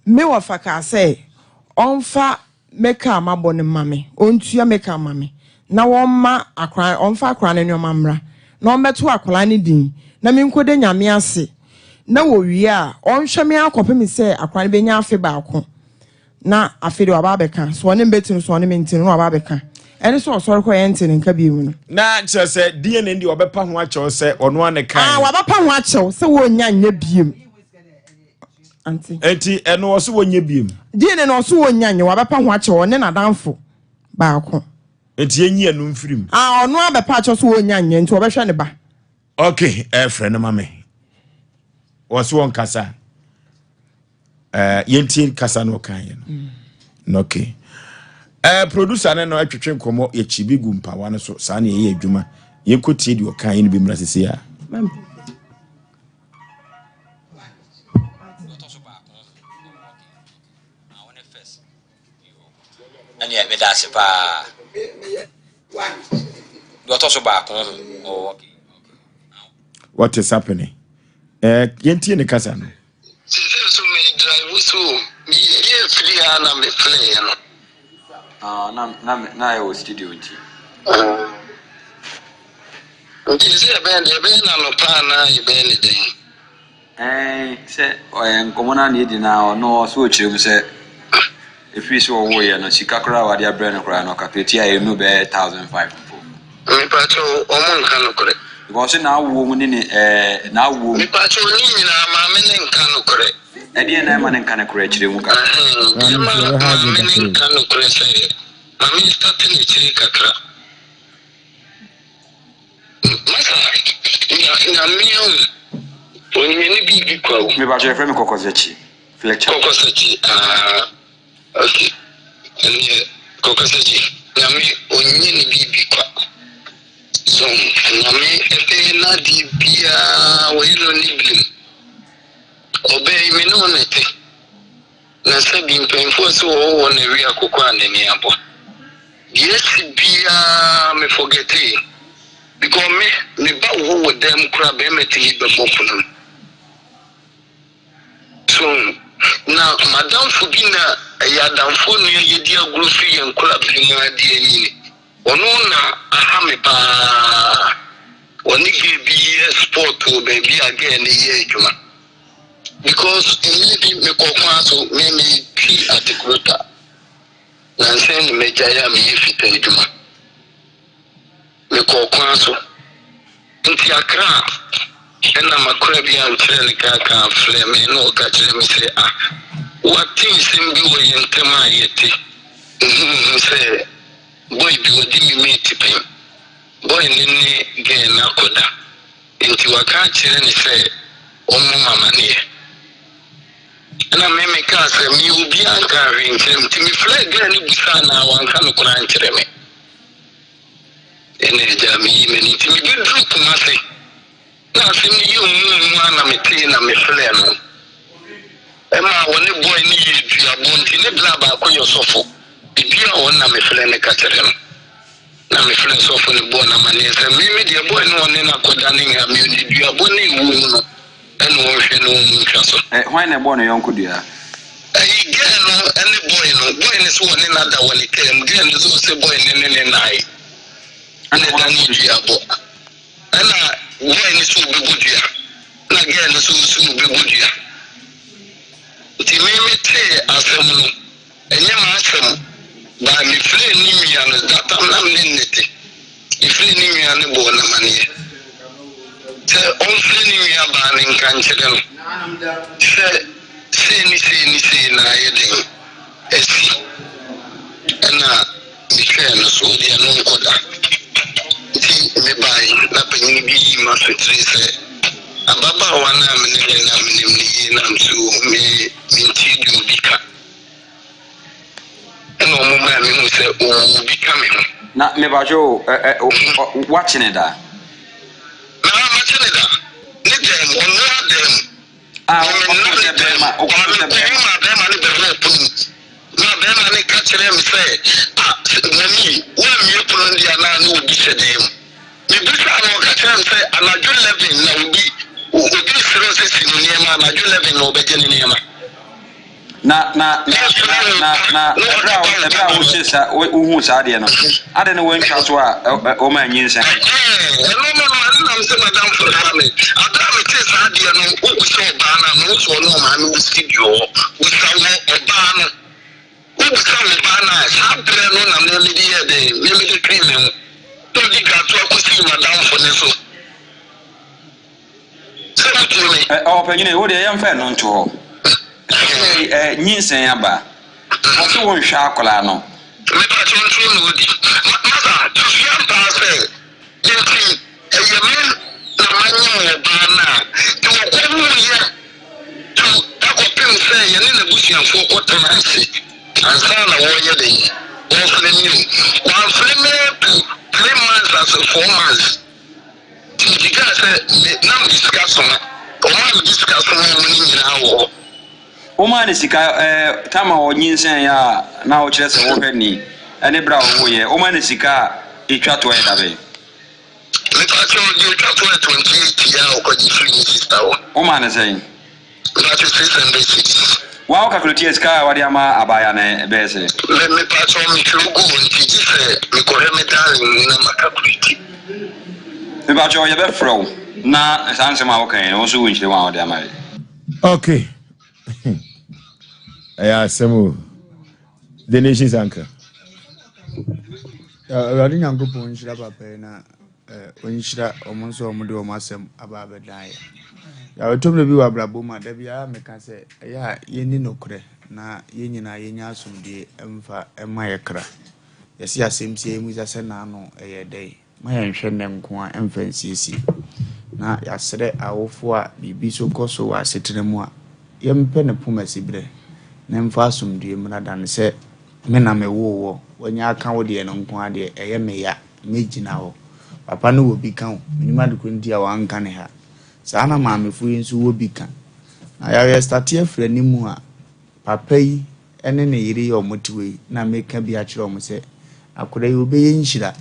Me wɔfa kaa sɛ ɔmfa Me car mabɔ no ma me, ɔntua me ka ma me na wɔmma akwadaa, ɔmfa akwadaa no nneɛma mmra na ɔmmɛto akwadaa no din na menkɔda Nyame ase na wɔwie a ɔnhwɛ me ara kɔpem sɛ akwadaa no bɛnya afe baako na afe deɛ waba abɛka so ɔne me bɛte no so ɔne me nte no na waba abɛka ɛne sɛ ɔsɔre kɔ yɛnte ne nka bio no. Na kyerɛ sɛ DNA deɛ ɔbɛpa ho akyɛw sɛ ɔno ara ne kae. Ah, wabɛpa ho akyɛw sɛ wɔnnya nyɛ biem. Ante. Enti ɛno ɔso wɔnyɛ biem. DNA no ɔso wɔnya nyɛ wabɛpa ho akyɛw ɔne n'adamfo baako. Enti yɛnyi ɛno mfiri mu. Ah ɔno abɛpa akyɛw so wɔnya nyɛ nti ɔbɛhwɛ ne ba. Ok ɛfrɛ no ma me. Ɔso wɔn kasa. Ɛɛ yɛntie kasa no ɔkan yɛ no. Mm. Ok. Ɛɛ producer ne no ɛtwetwe nkɔmɔ yɛkyi bi gu mpawa no so saa na yɛyɛ adwuma. Yɛnkɔ tie deɛ ɔkan yɛ no bi mmra sisi a. Ɛneɛ meda ase paa. Deɛ ɔtɔ so baako ho. Oh, okay. What is happening? Eh, yɛntie ne kasa no. Sese nso me drive so me yie firi ha na me play no. Ah, na na na yɛ wɔ studio nti. Ah. Nti sɛ yɛbɛyɛ no yɛbɛyɛ no anɔpa anaa yɛbɛyɛ no dɛn? Ɛn sɛ ɔyɛ nkɔmmɔ no a na yɛdi no a ɔno ɔso ɔkyerɛ mu sɛ ɛfiri sɛ ɔwoeɛ no sika koraa a wade abrɛ no koraa no ɔkakrati a ɛnnu bɛyɛ 1005 mpo. Mepakyɛw ɔmo nka nokorɛ. Because n'awoɔ mu ne ne ɛɛ n'awoɔ mu. Mepakyɛw ne nyinaa maame no nka nokorɛ. Ɛdeɛn na ɛma no nka nokorɛ kyerɛ mu kakra. Ɛhɛn deɛ ɛma maame no nka nokorɛ sɛ ma me starte n'akyiri kakra. Masa nya nyame o onyame ne biribi kwa o. Me pakyɛ yɛfrɛ me kɔkɔsakyi Fletcher. Kɔkɔsakyi aah ok ɛneɛ kɔkɔsakyi nyame onyɛ ne biribi kwa so nyame ɛbɛyɛ n'adeɛ biaa wɔyɛ no ne blim ɔbɛyi me ne wo na ɛte. Na sɛbi mpanyinfoɔ se wɔwɔ hɔ na ɛwe akokɔ a n'ani abɔ. Deɛ asi biaa me forgetee because me me ba wɔ hɔ wɔ dan mu koraa bɛɛma tumi bɛbɔ pono mu. So wohu? Na m'adamfo bi na ɛyɛ adamfoɔ nua yɛdi agorɔ firi yɛn nkora bere mu ara de anyini. Ɔno na aha me paa. Ɔne girl bi yɛ sport wɔ baabi a girl no yɛ adwuma. Because mmerɛ bi mekɔ kwan so me metwi atekorota nansa ni magyae a meyɛ fita adwuma mekɔ kwan so nti Accra ɛna makora bi ankyerɛ ne kaakaa frɛ me na ɔka kyerɛ me sɛ ah wate nsɛm bi wɔ yɛn ntam a yɛte nhunuhu sɛ boy bi wɔde me mate pɛn boy ne ne girl no akɔda Enti waka akyerɛ no sɛ ɔmmɔ me amaneɛ. Ɛna me mekaa sɛ, me obiara nkaa hwee nkyerɛ me. Nti mefrɛɛ girl no bisaa no a wanka nokorɛ ankyerɛ me. Ɛna agya meyii m'ani. Nti mebɛduru Kumase na asɛm no yɛ omuomu a na metee na mefrɛɛ no. Ɛmaa wɔne boy no yɛɛ duabɔ nti ne bra baako yɛ ɔsɔfo. Biribiara a ɔno na mefrɛ no ka kyerɛ no. Na mefrɛɛ sɔfo no bɔɔ no amanneɛ sɛ me me deɛ boy no ɔne no akɔda ne nha me ɔde duabɔ no a ɛwɔ mu no ɛna ɔnhwɛ na ɔmmu ntwa so. Ɛ, hwan na ɛbɔɔ ne yɔnko dua? Ɛyi girl no ɛne boy no, boy no sɛ ɔne no ada wɔ ne kaa mu, girl no nso ɔsɛ boy no ne ne nnae Ɛna ɛna hwan ɛdane bɔɔ dua? duabɔ. Ɛna boy no sɛ ɔbɛbɔ dua ɛna girl no nso ɔsɛ ɔbɛbɔ dua. Nti me me tee asɛm no. Ɛnyɛ m'asɛm but me frɛɛ ne nua no that time na me ne no te me frɛɛ ne nua no bɔɔ no amaneɛ sɛ ɔmfrɛ ne nua baa no nka nkyerɛ no sɛ sei ne sei ne sei na ayɛ den asi ɛna metwɛɛ no so deɛ no nkɔda nti mebae na panyini bi yii m'asotire sɛ ababaawa no a me ne ne nam nim no yie nam so me mentie deɛ obi ka Ɛna ɔmo maa me hu sɛ owu bi ka me ho. Na mepakyɛ o, ɛ ɛ o, ɔ, woakye ne da? Naa makye ne da. Ne dan mu, ɔno ara dan mu. A, Me me wokɔhu nna ne sɛ dan mu. bɛrima, wokɔhu Ɔma me sɛ kɔhu bɛrima. maa bɛrima no bɛhɔɔ pono mu. Maa bɛrima no ka kyerɛɛ me sɛ, ah, mami, woammue pono no deɛ anaa ne obi hyɛ dan mu. Mebisaa no, ɔka kyerɛɛ me sɛ anadwo 11 na obi, obi resrɛ wo sɛ si ne nneɛma, anadwo 11 na ɔbɛgye ne nneɛma. Na na na na na na ɛberɛ a ɛberɛ a wohyɛ sa wohu saa adeɛ no adɛn na woantwa so a wɔma anyinsɛn. Ɛno no no ɛno nam sɛ madamfo no ma me abere a metee saa adeɛ no wobisa ɔbaa no a mehu sɛ ɔne ɔmaame wɔ studio hɔ bisa wɔ ɔbaa no wobisa wɔ ɔbaa no a saa berɛ no na me mede yɛɛ dɛn me mede twee me ho na ɔde dwatoa kɔsii madamfo ne so. Sɛ wotie me. Ɛ, ɔpanyin, wo deɛ yɛmfa ɛno nto hɔ. Sɛsɛi, ɛ, nyinsɛn aba. Wɔse wonhwɛ akwadaa no. Mepakyɛw ntoro na odi. Ma, masa, susu ampa ara sɛ, enti ɛyɛ me na manyem ɔbaa no a, nti wɔkɔwuiɛ tu kɔpem sɛ yɛne n'abusuafoɔ kɔtena ase ansa na wɔreyɛ dɛn? Wɔrefrɛ me o. Wɔamfrɛ me to 3 months ase 4 months. Nti mekyekyɛɛ sɛ me na mede sika soma wɔn a mede sika soma wɔn no nyinaa wɔ hɔ. Womaa no sika ɛɛ time a ɔnyinsɛn yɛ a na wokyerɛ sɛ wohwɛ ni ɛne berɛ a ɔwoeɛ womaa no sika a ɛtwa toɔ yɛ da bɛn? Mepakyɛw deɛ ɛtwa toɔ yɛ 28 yɛ a ɔkɔgye firi ne sister hɔ. Womaa no sɛn? Mpakyɛw 600 cedis. Wa wo calculate sika a wade ama abaayewa no ɛbɛyɛ sɛ. Me mepakyɛw me twerɛ gu hɔ nti gye sɛ me kɔhwɛ me darling mu na ma calculate. Mepakyɛw yɛbɛ frɛ wo na saa nsɛm a woka yi no wo nso wo nkyerɛ mu a wode ama yɛ. Okay. Ɛyɛ asɛm o. The Nation's Anchor. Awurade Nyankopɔn nhyira papa yi na Ɔnhyira wɔn nso a wɔde wɔn asɛm aba abɛdan yɛn. Yɛawɔtɔ mmerɛ bi wɔ abrabɔ mu a, da biara meka sɛ ɛyɛ a yɛnni nokorɛ na yɛn nyinaa yɛnya asomdwoeɛ mfa mma yɛ kra. Yɛse asɛm si a yɛmmisa sɛ n'ano ɛyɛ dɛn. Ma yɛnhwɛ nnɛ nko ara mfa nsiesie. Na yɛasrɛ awofoɔ a biribi so kɔ so wɔ asetena mu a, yɛmpɛ ne poma siberɛ na ɛmfa asomdwoeɛ mmra dane sɛ me na mewoo woɔ, woanya aka wo deɛ no nko ara deɛ ɛyɛ me ya. Mɛgyina hɔ. Papa no wɔ bi ka o, mennim ade korɔ nti a wanka ne ha. Saa na maamefoɔ yi nso wɔ bi ka. Na yareɛ starte afiri anim a, papa yi ne ne yere yi a wɔte hɔ yi na meka bi akyerɛ wɔn sɛ, akwadaa yi ɔbɛyɛ nhyira.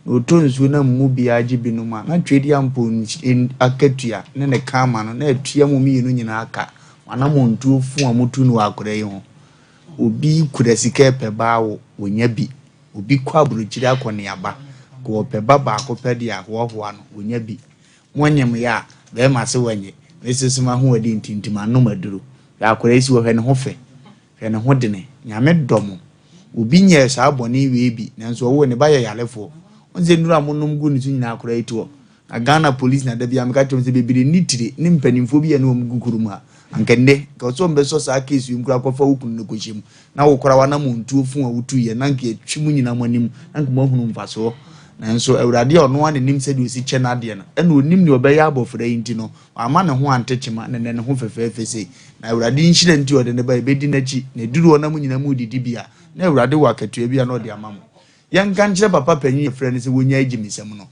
Na ɔtɔ nsuo na mo mu biara gye bi nom a, na Twedeampɔn akatua ne ne ka ama no, na atua mo mmienu nyinaa ka. Mo anammɔntuo fo a motu no wɔ akwadaa yi ho. Obi kura sika repɛ ba awo, ɔnya bi. Obi kɔ aburokyire akɔneaba, kɔ ɔpɛ ba baako pɛ de ahoahoa no, ɔnya bi. Monyem yɛ a, bɛɛma se wɛnye, me soso m'ahoɔden nti nti manom aduro. Hwɛ akwadaa yi si hɔ, hwɛ ne ho fɛ, hwɛ ne ho dene. Nyame dɔ mo. Obi nyɛɛ saa bɔne wei bi, nanso ɔwoe, ne ba yɛ yarefoɔ. Wohu sɛ nnuro a monom gu ne so nyinaa akwadaa yi to hɔ. Na Ghana police na da biara meka kyerɛ wɔn sɛ bebree nni tire ne mpanimfoɔ bi a ɛne wɔn gu kurom ha. Anka nnɛ, nka ɔsɛ wɔn bɛsɔ saa case wei mu koraa kɔfa wo kunu no kɔhyɛ mu. Na wo koraa w'anamontuo fo a wotuiɛ na anka yɛtwe mo nyinaa mo anim na anka moahunu mfasoɔ. Nanso Awurade a ɔno ara na nim sɛdeɛ ɔsi kyɛ n'adeɛ no, ɛna ɔnim deɛ ɔbɛyɛ abɔfra yi nti no, wamma ne ho ante kyema na nnɛ ne ho fɛfɛɛfɛ sei. Na Awurade nhyira nti ɔde ne ba ɛbɛdi n'akyi, na ɛduru hɔ na mo nyinaa moredidi bi a, na Awurade wɔ akatua bi a na ɔde ama mo. Yɛnka nkyerɛ papa panyin a yɛfrɛ no sɛ wɔnyae gyimisɛm no.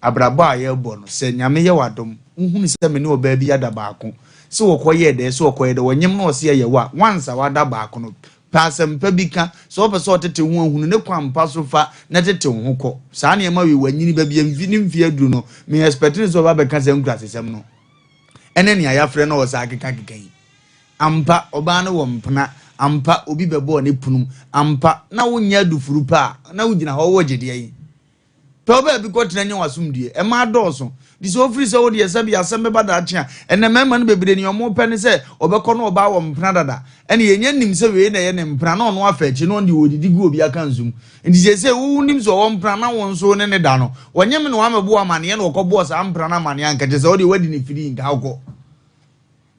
Abrabɔ a yɛrebɔ no, sɛ Nyame yɛ w'adom, wohunu sɛ me ne ɔbaa bi ada baako, sɛ wɔkɔyɛɛ dɛn, sɛ wɔkɔyɛ dɛn, wɔnyem na ɔse ɛyɛ wo a, once a wada baako no, Pɛ asɛm pa bi ka. Sɛ wopɛ sɛ ɔtete wo ho a, hunu ne kwan pa so fa na tete wo ho kɔ. Saa nneɛma wei, wanyini, baabi a mfe ne mfe aduru no, me expect no sɛ ɔba abɛka saa nkurasesɛm no ne nea yɛafrɛ no a ɔsan kekakeka yi. Ampa, ɔbaa no wɔ mpena. Ampa, obi bɛbɔɔ ne pono mu. Ampa, na wonyɛ adufuru pa a, na wogyina hɔ wogye deɛ yi. Pɛ wo baabi kɔtena nya w'asomdwoeɛ. Mmaa dɔɔso. Nti sɛ wofiri sɛ wo deɛ sɛbi asɛm bɛba daakye a, ɛnnɛ mmarima no bebree nea wɔpɛ ne sɛ ɔbɛkɔ na ɔbaa wɔ mpena dada. Ɛne yɛnya nnim sɛ wei na ɛyɛ ne mpena na ɔno afa akyi na ɔno deɛ ɔdidi gu obi akanso mu. Nti seesei wo wonim sɛ ɔwɔ mpena na wo nso wo ne no da no, ɔnyem na wamɛbɔ wo amaneɛ na ɔkɔbɔɔ saa mpena no amaneɛ a nka kyerɛ sɛ wo deɛ woadi no firii nka wokɔ.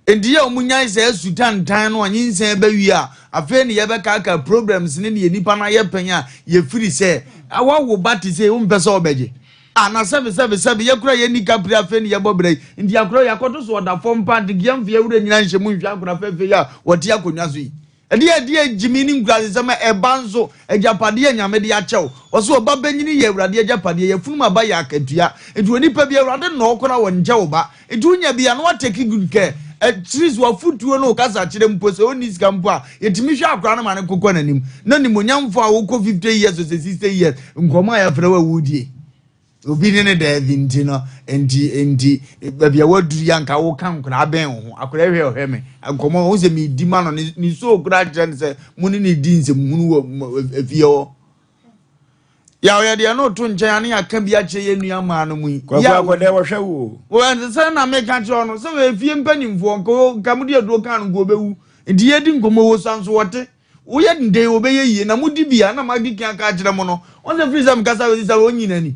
Enti yɛ a wɔnyae saa su tantan no a nyinsɛn ba wie a, afei ne yɛbɛkaakaa problems ne deɛ nipa no ayɛ pɛn a yɛfiri sɛ wawo ba te sei wompɛ sɛ ɔbɛgye a na sɛbe sɛbe sɛbe yɛ koraa yɛnni kapiri afei ne yɛbɔ bra yi nti akora yi akɔto so ɔda fam paa nti nka yɛmfa yɛn werɛ nyina nhyɛ mu nhwɛ akora fɛfɛ yi a ɔte akonnwa so yi. Ɛdeɛ ɛdeɛ gyimi ne nkurasesɛm a ɛba nso agyapadeɛ a Nyame de akyɛ wo. Ɔse ɔba bɛnyini yɛ Awurade agyapadeɛ, yafunum aba yɛ akatua. Nti onipa bi Awurade nnɔ wo koraa ɔnkyɛ wo ba. Nti wonya bi a na wa take good care. At least wafotuo ne wo kasakyerɛ mpo sɛ ɔnni sika mpo a yɛtumi hwɛ akora no ma no kokɔ n'anim. Na nimonyamfoɔ a wokɔ 50 years ɔsɛ 60 years nkɔmmɔ a yɛfrɛ wo a wodie. Obi ne ne daabi nti no nti nti baabi a waduru yi anka woka nkwadaa bɛn wo ho akwadaa hwɛ ɔhwɛ me nkɔmɔ ɔho sɛ medi ma no ne ne soo koraa kyerɛ no sɛ mo ne ne di nsɛmhunu wɔ efie hɔ yaw yɛ deɛ no to nkyɛn ane aka bi akyerɛ yɛn nua maa no mu yi kwaku akɔdɛ wɔhwɛ wo wɔn sɛ na meka kyerɛ no sɛ wɔ efie mpanimfoɔ nka nka mo de aduro kan no nka ɔbɛwu nti yɛdi nkɔmɔ wɔ sa nso wɔte Woyɛ den wɔbɛyɛ yie na modi bi a na madi kan aka akyerɛ mo no wɔn sɛ firi sɛ mekasa bɛsi sɛ wɔn nyina ni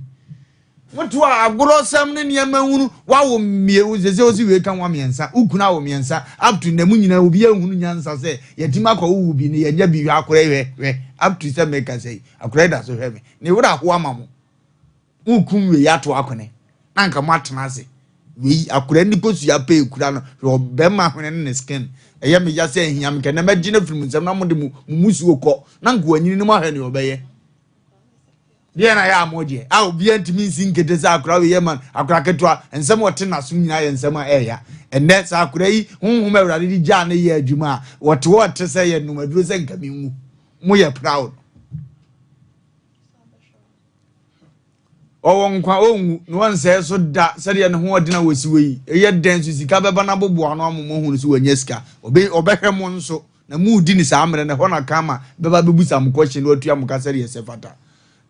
moto a agorɔsɛm ne nneɛma hunu wawo mmie wo sɛ sɛ wosi wei ka ho mmiɛnsa wo kunu awo mmiɛnsa up to nnɛ mo nyinaa obi ahunu nyansa sɛ yɛtumi akɔ wowo bi ne yɛnyɛ bi hwɛ akora hwɛ hwɛ up to sɛ mekasa yi akora yi da so hwɛ me ne werɛ aho ama mo Morekum wei ato akone na anka moatena ase. Wei akora ni kosua pɛ ekura no hwɛ ɔbɛrima hwene ne ne skin. Ɛyɛ me ya sɛ ahia me kɛnɛ mɛgye no afiri mo nsam na mode mo mo musuo kɔ na nka wanyini no moahwɛ nea ɔbɛyɛ. Deɛ na yɛ a mogyeɛ a obiara ntumi nsi nkete sɛ akora wei yɛ man akora ketewa nsɛm a ɔte n'asom nyinaa yɛ nsɛm a ɛɛya. Ɛnnɛ sɛ akora yi honhom a Awurade de gyaa no yɛ adwuma a wɔte hɔ ɔte sɛ yɛ nom aduro sɛ nka menwu. Moyɛ proud. Ɔwɔ nkwa, ɔnwu, na ɔnsɛe so da sɛdeɛ ne ho ɔden a wɔsi wɔ yi. Ɛyɛ dɛn nso sika bɛba n'aboboa ano ama moahunu sɛ wanya sika. Ɔbɛ, ɔbɛhwɛ mo nso, na moredi no saa mmerɛ no, ɛhɔ na karma bɛba abɛbusa mo question na watua mo ka sɛdeɛ ɛsɛ fata.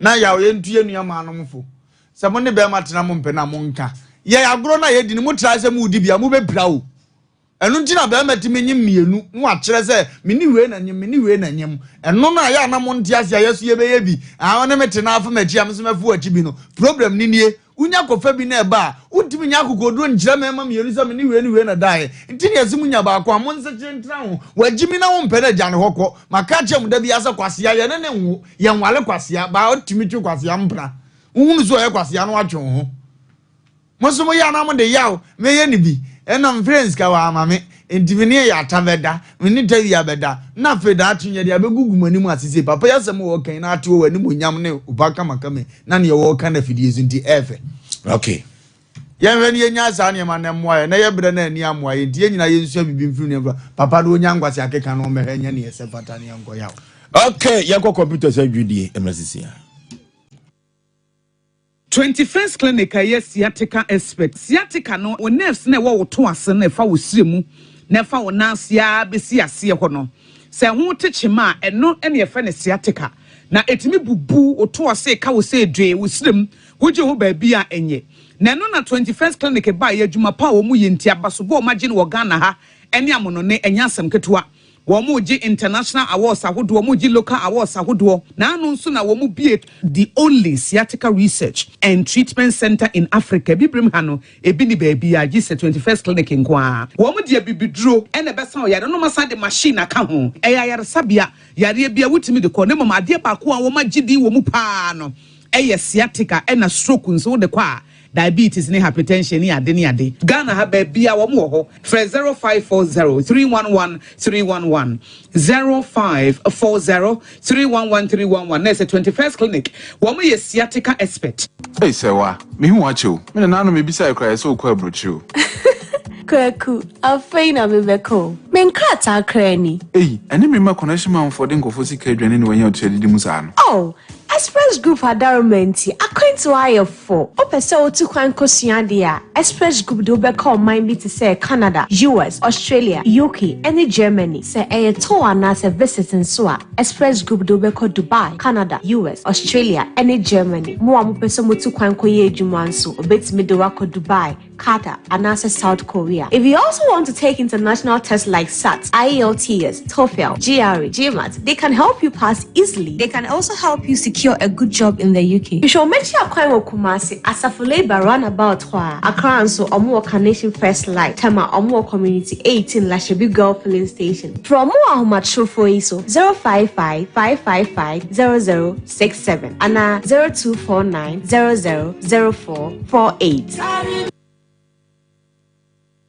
Na yaw, yɛntu yɛn nuammaanom fo. Sɛ mo ne bɛrima tena mompɛ no a, monka. Yɛn agorɔ no a yɛdi no, motrae sɛ moredi bi a, mobɛpira o. Ɛno nti na barima tumi nyem mmienu na wakyerɛ sɛ me ne wei na nyem, me ne wei na nyem. Ɛno no a yɛ a na monte ase a yɛso yɛbɛyɛ bi. Ah, ɔne me te na afa m'akyi a me nso mɛfo w'akyi bi no. Problem no nie, wonya kɔfa bi na ɛba a, wontumi nya akokoɔduro nkyerɛ mmarima mmienu sɛ me ne wei ne wei na daeɛ. Nti na yɛse monya baako a, monsekyere ntena ho. Wagye mi na wompɛ no a, gya ne hɔ kɔ. Maka akyerɛ mo da biara sɛ kwasea, yɛne no nwo, yɛnwale kwasea, baa ɔtumi twe kwasea mpena. Wohunu sɛ ɔyɛ kwasea na watwe wo ho. Mo nso moyɛ a na mode yaw mɛyɛ no bi, ɛna mfrɛ nsika wamma me, enti me ne Yata bɛda, me ne Tawia bɛda, na afei daakye yɛde abɛgugu mo anim ase sei, papa yi asɛm a ɔreka yi na ate wɔ w'animuonyam ne wo ba kamakama yi, na neɛ wɔreka no afidie so nti ɛyɛ fɛ. Okay. Yɛnhwɛ na yɛnyae saa nneɛma no mmoa yɛn, na yɛbrɛ na ani ammoa yɛn, nti yɛn nyinaa yɛnsua biribi mfiri nneɛma papa no ɔnya nkwasi akeka no ɔmmɛhwɛ nyɛ neɛ ɛsɛ fata ne yɛnkɔ yaw. Okay, yɛnkɔ computers adwudie mmra sisi a. 21st Clinic a ɛyɛ sciatica expert. Sciatica no, wo nerves no a ɛwɔ wo to ase no a ɛfa wo srɛ mu na ɛfa wo nan ase ara bɛsi aseɛ hɔ no, sɛ ɛho te kyema a, ɛno na yɛfrɛ no sciatica. Na ɛtumi bubu wo to ase, ka wo sɛ dwee, wo srɛ mu, wogye ho baabi a ɛnyɛ. Na ɛno na 21st Clinic baeɛ, adwuma pa a wɔyɛ nti, abasobɔ a wɔagye no wɔ Ghana ha ne amonone, ɛnyɛ asɛm ketewa. Wɔregye international awards ahodoɔ, wɔregye local awards ahodoɔ, na ano nso na wɔbue the only sciatica research and treatment centre in Africa, Abibirem ha no, ebi nni baabiara gye sɛ 21st Clinic nko ara. Wɔde abibiduro na ɛbɛsa wo yareɛ na wɔasan de machine aka ho. Ɛyɛ ayaresabea, yareɛ biara wotumi de kɔ, na mmom adeɛ baako a wɔagye din wɔ mu pa ara no yɛ sciatica ɛna stroke nso wode kɔ a, Diabetes ne hypertension ne ade ne ade. Ghana ha baabia wɔn wɔ hɔ. Frɛ 0540 311 311, 0540 311 311 na ɛsɛ 21st clinic wɔn yɛ sciatica expert. Ei Sɛwa, mehu wo akyɛ o. Me nananom mebisae koraa yɛsɛ wokɔ aburokyire o. Kwaku, afei na mebɛka o. Me nkrataa koraa ni. Ei, ɛne me mma connection manfoɔ de nkurɔfoɔ sika adwane na wɔanya ɔtiri adidi mu saa no. Oh, Express Group adaworoma nti, akwantuo ayɛ fo. Wopɛ sɛ wotu kwan kɔsua adeɛ a, Express Group de wo bɛkɔ ɔman bi te sɛ Canada, US, Australia, UK, ne Germany. Sɛ ɛyɛ tour anaasɛ visit nso a, Express Group de wo bɛkɔ Dubai, Canada, US, Australia, ne Germany. Mo a mopɛ sɛ motu kwan kɔyɛ adwuma nso, wɔbɛtumi de wo akɔ Dubai, Qatar, anaasɛ South Korea. If you also want to take international tests like SAT, IELTS, TOEFL, GRE, GMAT, they can help you pass easily. They can also help you secure a good job in the UK. Hwehwɛ wɔn akyi akwan wɔ Kumasi, Asafo Labour Runabout hɔ a. Accra nso, wɔn wɔ Carnation First Light, Tema, wɔn wɔ Community 18 Lashibi Girl Filling Station. Frɛ wɔn wɔ ahomatrofoɔ yi so, 055 555 0067 anaa 0249 00 0448.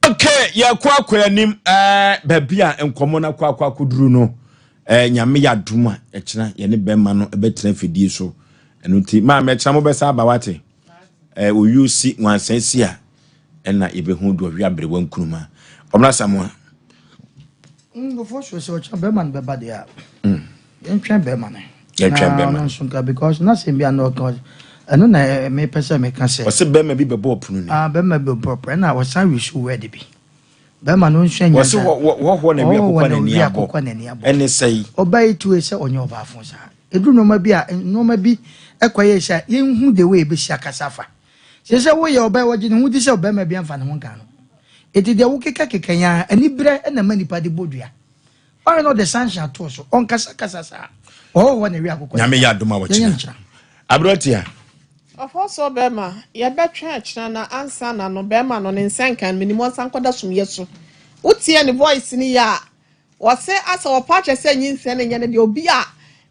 Okay, yɛkɔ akɔ anim ɛɛ baabi a nkɔmɔ no akɔ akɔ akɔduru no ɛɛ nyame yɛ adum a ɛkyena yɛne bɛrima no ɛbɛtena fidie so ɛno nti maame ɛkyena mo bɛsa aba wate ɛɛ oyu si nwansan si a ɛna yɛbɛhu deɛ ɔhwe aberewa nkuruma ɔmena samoa. Nkurɔfoɔ suro sɛ ɔkyena bɛrima no bɛba deɛ a yɛntwɛn bɛrima no. Yɛntwɛn bɛrima. Na ɔno nso nka because n'asɛm bi a na ɔka ɛno na mepɛ sɛ meka sɛ. Ɔsɛ bɛrima bi bɛbɔ ɔpono ni. Ah bɛrima bi bɛbɔ ɔpono ɛna ɔsan wisu word bi. Bɛrima no nsua nyansa. Ɔsɛ hɔhoɔ na wi akokɔ n'ani abɔ. Ɛne sɛi. Ɔbaa yi tue sɛ ɔnyɛ ɔbaafo saa. Ɛduru nneɛma bi a nneɛma bi ɛkɔyɛ sɛ yɛnhu the way ɛbɛsi akasa fa. Sɛ sɛ woyɛ ɔbaa wɔgye ne ho di sɛ ɔbarima bi amfa ne ho nka no. Enti deɛ wokekakeka yi ara, aniberɛ na ɛma nipa de bɔ dua. Ɔyɛ na ɔde sanction ato so, ɔnkasakasa saa. Ɔhɔhoɔ na ɛwe akokɔ. Nyame yɛ adom a wɔkyena. Aberɛtia. Ɔfɔsɔ bɛrima, yɛbɛtwɛn akyena na ansa na no bɛrima no ne nsa nka no menim ɔnsan nkɔda sumyɛ so. Wotie ne voice no yie a, Wɔse asɛ wɔpa kyɛ sɛ nyinsɛn no nyɛ ne deɛ obi a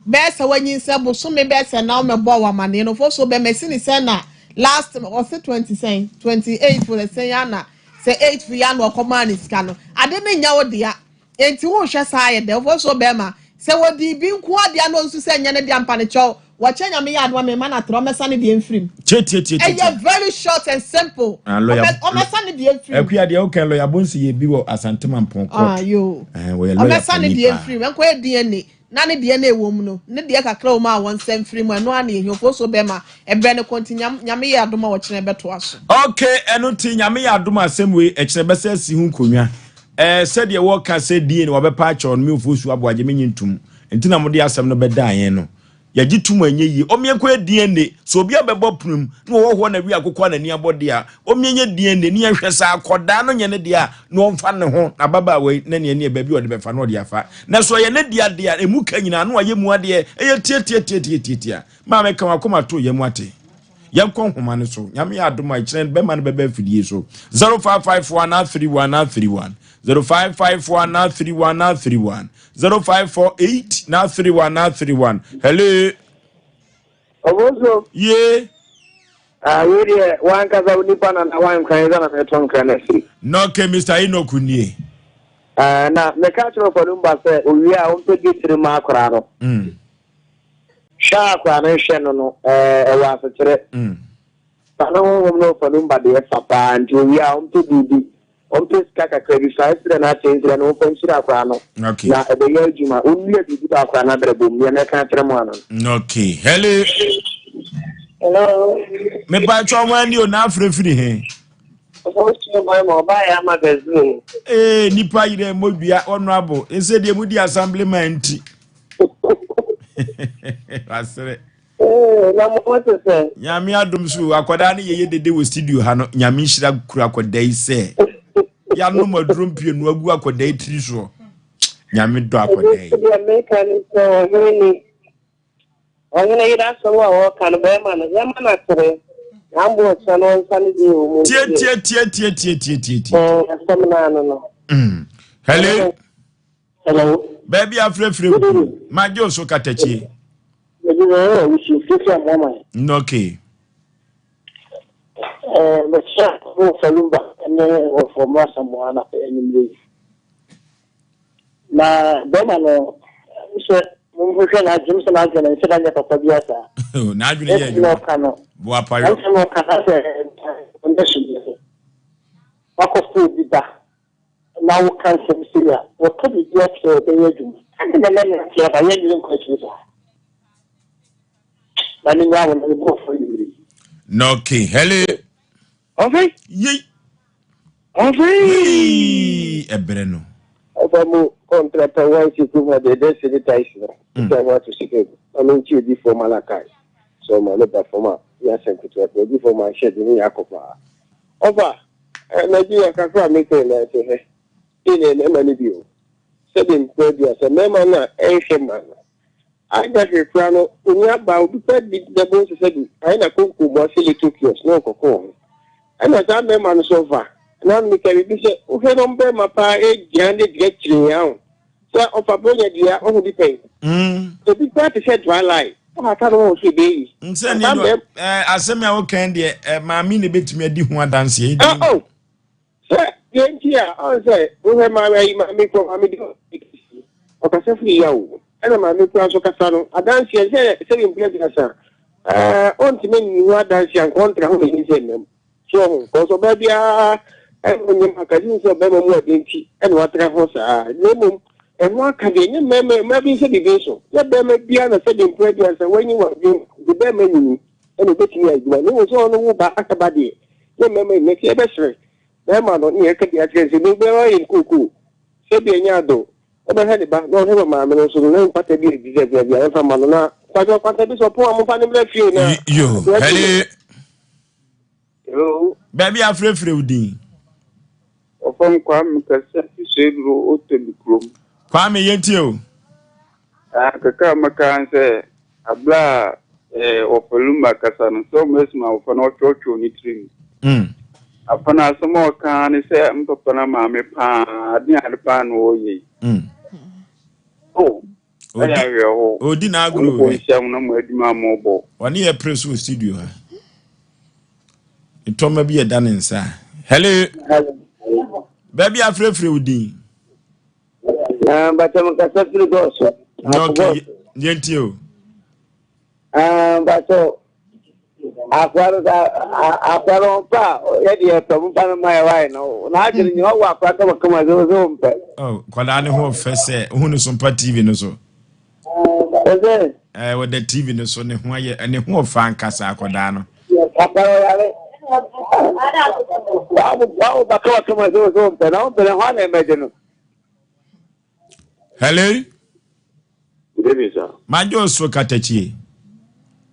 bɛyɛ sɛ wanyinsɛn bosome bɛyɛ sɛ nan mɛbɔ wo amaneɛ no fo so bɛ mɛsi ne sɛn na last wɔse 20 sɛn 28 fo sɛn ya na sɛ 8 fo ya na ɔkɔmaa ne sika no ade no nyɛ wo dea enti wohwɛ saa yɛ dɛ fo so bɛma sɛ wɔdi bi nko adeɛ na ɔnsu sɛ nyɛ ne dea mpa ne kyɛw Wɔkyɛ Nyame yɛ adom a mema no atrɛ ɔmɛsa ne deɛ mfiri mu. Tietietieti. Ɛyɛ very short and simple. Ah, lawyer, Ɔmɛsa ne deɛ mfiri mu. Akua deɛ wokɛ lawyer Bonsi yɛ bi wɔ Asante Mampɔn court. Ah, yoo. Eh, wɔyɛ lawyer Ɔmɛsa ne panin deɛ paa. mfiri mu. Ɛnkɔyɛ DNA na ne deɛ no ɛwɔ mu no ne deɛ kakra wɔ mu a wɔnsa mfiri mu ɛno ara na yɛhia ofosuo bɛma ɛbrɛ no kɔ nti Nyame Nyame yɛ adom a ɔkyena ɛbɛtoa so. Ok, ɛno nti Nyame yɛ adom a asɛm wei ɛkyena ɛbɛsa asi ho nkonnwa. Eh, sɛdeɛ wɔka sɛ DNA wɔbɛpa akyɛw no me Ofosuo Aboagye menye ntom. Nti na mode asɛm no bɛdaa yɛn no. Yɛgye tom a ɛnyɛ yie. Ɔmmea nkɔyɛ DNA. Sɛ obi abɛbɔ pono mu na ɔwɔ hɔ na wi akokɔ a n'ani abɔ deɛ a, ɔmmea nyɛ DNA ne yɛnhwɛ sɛ akɔdaa no nyɛ ne deɛ a na ɔmfa ne ho n'ababaawa yi na neɛ neɛ baabi a ɔde bɛfa na ɔde afa. Na sɛ ɔyɛ ne dea deɛ a, ɛmu ka nyinaa na wayɛ mu adeɛ. Ɛyɛ tiatiatiatiatiatia. Maame ka w'akoma to yam ate. Yɛnkɔ nhoma no so. Nyame yɛ adom a ɛkyerɛ bɛma no bɛba afidie so. 0554 31 31 0554 31 31 0548 931 931 Hello. Ɔbɔnso. Ye. Ah, wei deɛ wankasa wo nipa na na wankran sɛ na meto nkra no afiri. Na okay, Mr. Enoch nie. Uh, na meka kyerɛ ɔfa sɛ owie a ɔmpɛ dwetire ma akora no. Hwɛ a akora no nhwɛ no no ɛwɔ asekyerɛ. Fa ne honhom ne ɔfa no mba deɛ fa paa nti owie a ɔmpɛ biribi ɔmpɛ sika kakra bi fa ɛsrɛ no akyɛ nsira no ɔmfa nhyira akora no na ɛbɛyɛ adwuma ɔnnua biribi wɔ akora no abrabɔ mu deɛ mɛka akyerɛ mo ano no. Okay. Hello. Hello. Mepa atwa ho ani o na afrɛ firi he. Ee nipa yerɛ mmɔdua honorable ɛsɛ deɛ mudi assemblyman nti. Wasere. Ee, na mo ho te sɛ. Nyame adom so akwadaa no yɛyɛ dede wɔ studio ha no nyame nhyira kura akwadaa yi sɛ yɛanom aduro mpienu agu akwadaa yi tiri soɔ nyame dɔ akwadaa yi. Deɛ meka ne sɛ ɔhene ni ɔhene yere asɛm a wɔka no bɛrima no yɛma no atere na ambo ɔkyɛ no ɔnsa no deɛ wɔ mu tietietietietietietie asɛm no ano no. Hello. Hello. Baabi afrɛfrɛ nku. Magye wo so katakyie. Okay. Bɛkyɛ wo Falumba ne wɔfɔ Mrasamoa na anwummerɛ yi. Na bɛrima no sɛ monhwehwɛ n'adwene sɛ n'adwene nhyɛ da nyɛ papa bi asa. N'adwene yɛ adwuma. Ɔka no. Boapayɔ. Ɛsɛ na ɔka na sɛ ɔnyɛ so bi. Wakɔfo obi ba. na woka nsɛm sei a, wɔka biribi akyerɛ wo ɛbɛyɛ adwuma. Ɛnde na mɛnante aba, yɛnyere nkɔ akyiri saa. Na menya wo na mebɔ afɔre anwummere yi. Na okay, hello. Ɔfei. Yei. Ɔfei. Ɛbrɛ no. Ɔfa mu kɔntrata wansi kurom ha deɛ ɛdɛ sini tais no. Ɛsɛ ho ato sika gu. Ma me nkyi odifoɔ Malachi. Sɛ ɔma ne ba fam a, yɛ asɛm ketewa pɛ. Odifoɔ ma nhyɛ de ne yɛ akɔ paa. Ɔfa, eh, Nigeria kakra a mekɛn na ɛsɛ hɛ. Sei na mmarima no bi o. Sɛbe mprɛ aduasa, mmarima no a ɛnhwɛ mma no. Anyɛ hwee koraa no, onua baa obi koraa di na bohu sɛ sɛbi ayɛ na konko mu ase little kiosk na ɔkɔkɔ wɔ ho. Ɛna saa mmarima no so ɔfa na meka biribi sɛ wohwɛ na ɔmbarima paa egyina ne dua kyeree aho sɛ ɔfa bronya dua ɔho bi pɛn. Ebi koraa te sɛ dry line wohata no wɔn so ɛbɛyɛ yi. Nsɛ ne no asɛm a wokan deɛ maame na ebetumi adi ho adanseɛ. Ah oh. Sɛ deɛ nti a ɔn sɛ wohwɛ maame ayi maame kɔ maame di ɔkasa firi ya o ɛna maame kura nso kasa no adanseɛ sɛ sɛbi mpira aduasa ɛɛ ɔntumi nni ho adanseɛ anka ɔntra ho n'ani sɛ nnam so ɔho kɔsɔ ɔbaa biara ɛna ɔnyɛ mu akasi sɛ ɔbɛrima mu ɔden nti ɛna watra ho saa na mmom ɛho aka deɛ nyɛ mmarima mmaa bi nso bibi nso nyɛ bɛrima biara na sɛbi mpira aduasa wanyi wadwen de bɛrima nyini ɛna obetumi ayɛ adwuma na mmom sɛ ɔno wo ba akaba deɛ Ne mmarima nyinaa nti yɛbɛsrɛ barima no ne yɛka bi akyerɛ no sɛ biribiara ayɛ no kookoo sɛ bi ɛnyɛ ado ɔbɛhwɛ ne ba na ɔhwɛ maame no nso no na mpata bi adi sɛ bia bia yɛmfa ma no na mpakyɛ ɔkwanta bi sɛ ɔpon a momfa no mmra fie na Yo, hello. Hello. Baabi a frɛfrɛ wo din. Wɔfrɛ me Kwame Kɛse fi Soaduro Otobi kurom. Kwame yɛntie o. Ah, kakra a mɛka ne sɛ abere a eh, wɔfa Lumba kasa no sɛ wɔn asuma abɔfra no ɔtwerɛtwerɛ ne tirim. Mm. Afa no asɛm a ɔka ne sɛ mpapa no maame paa ade ade paa na ɔreyɛ yi. Mm. Oh, ɛyɛ awerɛho. Odi n'agorɔ Onyankopɔn nhyira mo na mo adwuma a mobɔ. Ɔne yɛ pere so wɔ studio ha. Ntɔma bi ɛda ne nsa. Hello. Baabi afrɛfrɛ wo din. Ah, bàtà mi kasa firi gɔɔso. Ok, yɛn ti o. Ah, bàtà akora no sa akora no mpa yɛ deɛ pɛ mo mpa no ma yɛ wae no na adwene nyɛ ɔwɔ akora kama kama sɛ ɔsɛ ɔmpɛ. Oh, kwadaa ne ho ɔfɛ sɛ ohun ne so mpa TV no so. Ɛsɛ. Ɛɛ wɔda TV no so ne ho ayɛ ne ho ɔfɛ ankasa akwadaa no. Papa ɔyare. Wawo ba kama kama sɛ ɔsɛ ɔmpɛ na ɔmpɛ na hɔ ana ɛmɛgye no. Hello. Good evening, sir. Majo so katakyie.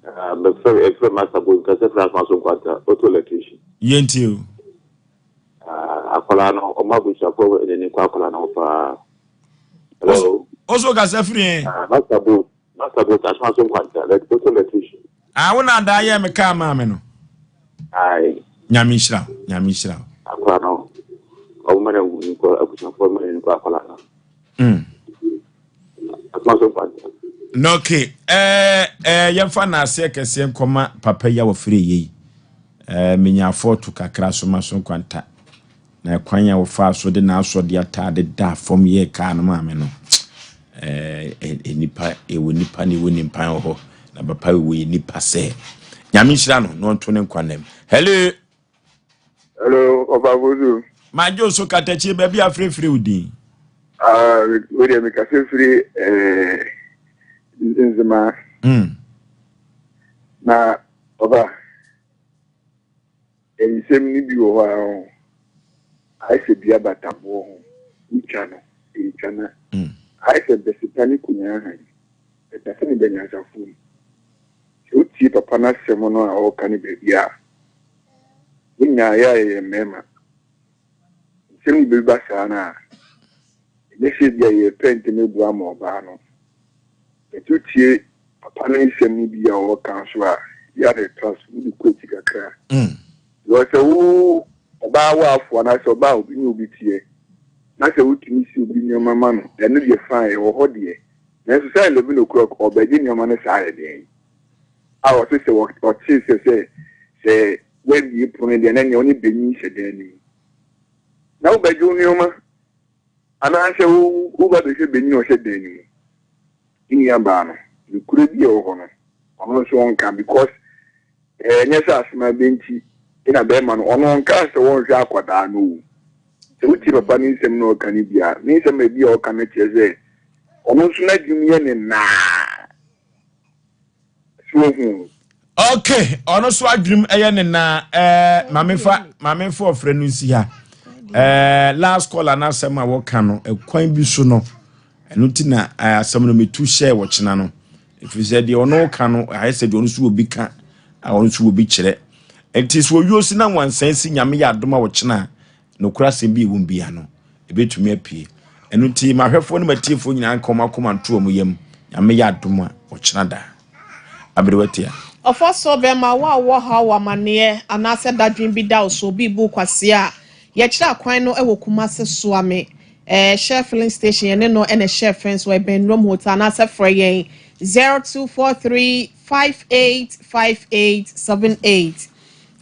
Uh, mefrɛ efrɛ Master Boy nkasa fira asoma so nkwanta auto electrician. Yɛntie o. Uh, akwadaa no ɔmo abusuafoɔ ɛna ni nkɔ akwadaa no ho paa. Hello. Oso kasa firi yɛn. Uh, Master Boy Master Boy asoma so nkwanta auto electrician. Ah, wo na adaa yɛ me kaa maa me no. Aye. Nyame nhyira wo. Nyame nhyira wo. Akwadaa no ɔmo mɛna nkɔ abusuafoɔ mɛna nkɔ akwadaa no. Mm. Asoma so nkwanta. Na okay. Eh, eh, yɛmfa n'aseɛ kɛseɛ nkɔma papa yi a wɔfrɛ yei. Eh, menya afɔɔto kakra so ma so nkwanta. Na ɛkwan a wɔfaa so de n'asɔde ataade daa fam yɛɛ kaa no maame no. Eh, eh, nipa, ɛwɔ nipa na ɛwɔ nimpan wɔ hɔ. Na papa wɔ yɛ nipa sɛ. Nyame nhyira no na ɔnto ne nkwa nam. Hello. Hello, Ɔfa Fosu. Madwo so katakyie baabi a frɛfrɛ wo din. Ah, wo deɛ mekasa firi eh, Nzema. Mm. Na ɔfa nsɛm no bi wɔ hɔ a ɔho ayɛ sɛ dua bata boɔ ho wotwa no ɛretwa na mm. ayɛ sɛ bɛsepa ne konyaa han ɛtase ne bɛnyansafoɔ mu. Sɛ wotie papa no asɛm no a ɔreka no baabi a, yɛn nyinaa yɛ a yɛyɛ mmarima. Nsɛm bi ba saa no a, ɛnyɛ sɛ ebia yɛrepɛ ntɛm abua ama ɔbaa no. But wotie papa no nsɛm no bi a ɔreka nso a, yɛ a na ɛtra so, wode kɔ akyi kakra. Because sɛ wo ɔbaa waafo anaasɛ ɔbaa a obi ne obi teɛ, na sɛ wotumi si obi nneɛma ma no, ɛno deɛ fine, ɛwɔ hɔ deɛ. Nanso saa 11 o'clock ɔbɛgye nneɛma no saa yɛ deɛn? A ɔse sɛ ɔtee sɛ sɛ sɛ woabie pono deɛ na nea ɔne benyin hyɛ dan no mu. Na wobɛgye wo nneɛma anaasɛ woba bɛhwɛ benyin a ɔhyɛ dan no mu. Ne nua baa no, nokorɛ bi a ɛwɔ hɔ no, ɔno nso ɔnka because ɛnyɛ sɛ asɛm abɛ nti na bɛrima no, ɔno ɔnkaa sɛ wɔnhwɛ akwadaa no o. Sɛ wotie papa no nsɛm na ɔka no bi a, ne nsɛm a ebi a ɔka no kyerɛ sɛ ɔno nso n'adwene yɛ ne naa. So wohu? Okay, ɔno nso adwenem ɛyɛ ne naa. Ɛɛ maame fa maame fa ɔfrɛ no nsi ha. Ɛɛ last call anasɛm a wɔka no ɛkwan bi so no ɛno ti na ɛɛ asɛm no metu hyɛɛ wɔ kyena no. Ɛfiri sɛ deɛ ɔno ka no ayɛ sɛ deɛ ɔno nso wɔ bi ka a ɔno nso wɔ bi kyerɛ. Nti sɛ owuo si na nwansan si nyame yɛ adom a ɔkyena a nokorɛ asɛm bi ɛwom bia no ɛbɛtumi apue. Ɛno nti mahwɛfoɔ ne matiefoɔ nyinaa nka wɔn akoma nto wɔn yam. Nyame yɛ adom a ɔkyena da. Aberewa tia. Ɔfa so bɛma wo a wowɔ haw wɔ amaneɛ anaasɛ dadwen bi da wo so, obi rebu wo kwasea a, yɛkyerɛ akwan no wɔ Kumase Soame eh, Shell filling station, yɛne no na ɛhyɛ fence wɔ ɛbɛn Nnwom Hotel anaasɛ frɛ yɛn 0243 585878,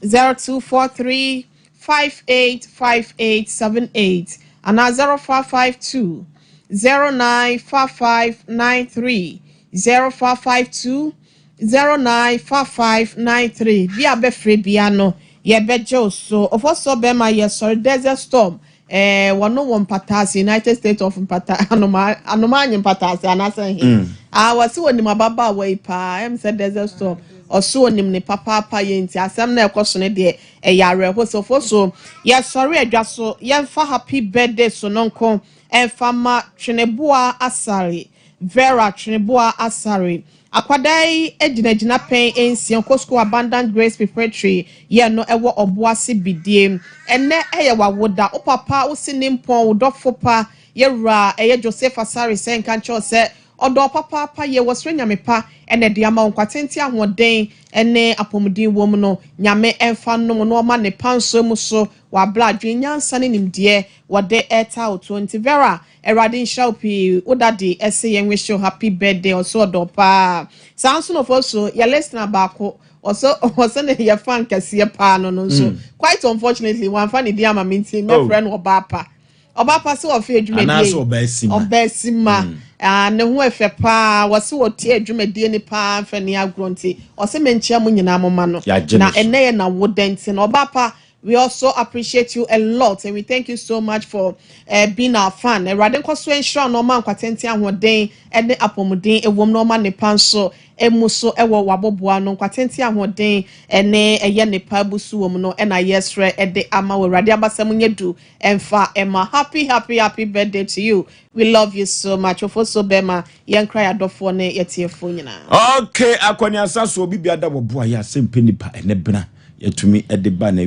0243 585878 anaa 0552 095593, 0552 095593. Bi a bɛfrɛ bia no yɛbɛgye wo so. Ɔfɔsɔ bɛma yɛsɔre Desert Storm Eh, wɔno wɔ mpataase, United States of mpata, anoma, anoma nye mpataase anaasɛ he. Ah, wɔse wɔnim ababaawa yi paa, ɛm sɛ Desert Storm. Ɔse onim ne papaapa yɛ nti asɛm na ɛkɔ so no deɛ ɛyɛ awerɛhosɛm. So yɛsɔre adwa so, yɛmfa happy birthday so no nko ɛmfa ma Tweneboa Asare, Vera Tweneboa Asare. Akwadaa yi gyina gyinapɛn nsia kɔ sukuu Abundant Grace Preparatory yɛ no wɔ Ɔboase Bidie. Ɛnnɛ yɛ w'awoda. Wo papa, wo sinimpɔn, wo dɔfo pa, yɛ wura ɛyɛ Joseph Asare sɛ nka nkyerɛ wo sɛ ɔdɔ wo papaapa yie. Wɔsrɛ Nyame pa na ɛde ama wo nkwa tenten, ahoɔden ne apɔmuden wom no. Nyame mfa nnom na ɔma ne pa nso mu so wɔ abla adwene, nyansa ne nimdeɛ wɔde ɛtaa wo toɔ nti. Vera Awurade nhyira wo pii wo daddy ɛse yɛn wish wo happy birthday ɔse ɔdɔ wo paa saa nso na ɔfɔ so yɛ listener baako ɔse ɔse ne yɛ fan kɛseɛ paa no no nso mm. quite unfortunately wanfa ne din ama me nti mɛfrɛ no ɔbaa pa ɔbaa pa sɛ ɔfɛ adwumadie ɔbaa sima mm. ah, ne ho ɛfɛ paa wɔse wɔte adwumadie ne paa mfɛ ne agorɔ nti ɔse menkyia mo nyinaa mo ma no na ɛnɛ yɛ na wo dɛn nti na ɔbaa pa We also appreciate you a lot and we thank you so much for uh, being our fan. Awurade nkɔ so nhyira na ɔma nkwatenten ahoɔden ne apɔmuden ɛwom na ɔma nepa nso emu so ɛwɔ waboboa no nkwatenten ahoɔden ne ɛyɛ nepa abusu wɔ mu no ɛna yɛsrɛ ɛde ama wɔ Awurade abasɛm nyɛ du ɛmfa ɛma happy happy happy birthday to you. We love you so much. Ofo so bɛma yɛn kra yɛadɔfoɔ ne yɛtiefoɔ nyinaa. Okay, akɔneasa so obi biada wɔ boa yɛ asɛm pɛ nipa ɛnɛ bena yɛtumi de ba na.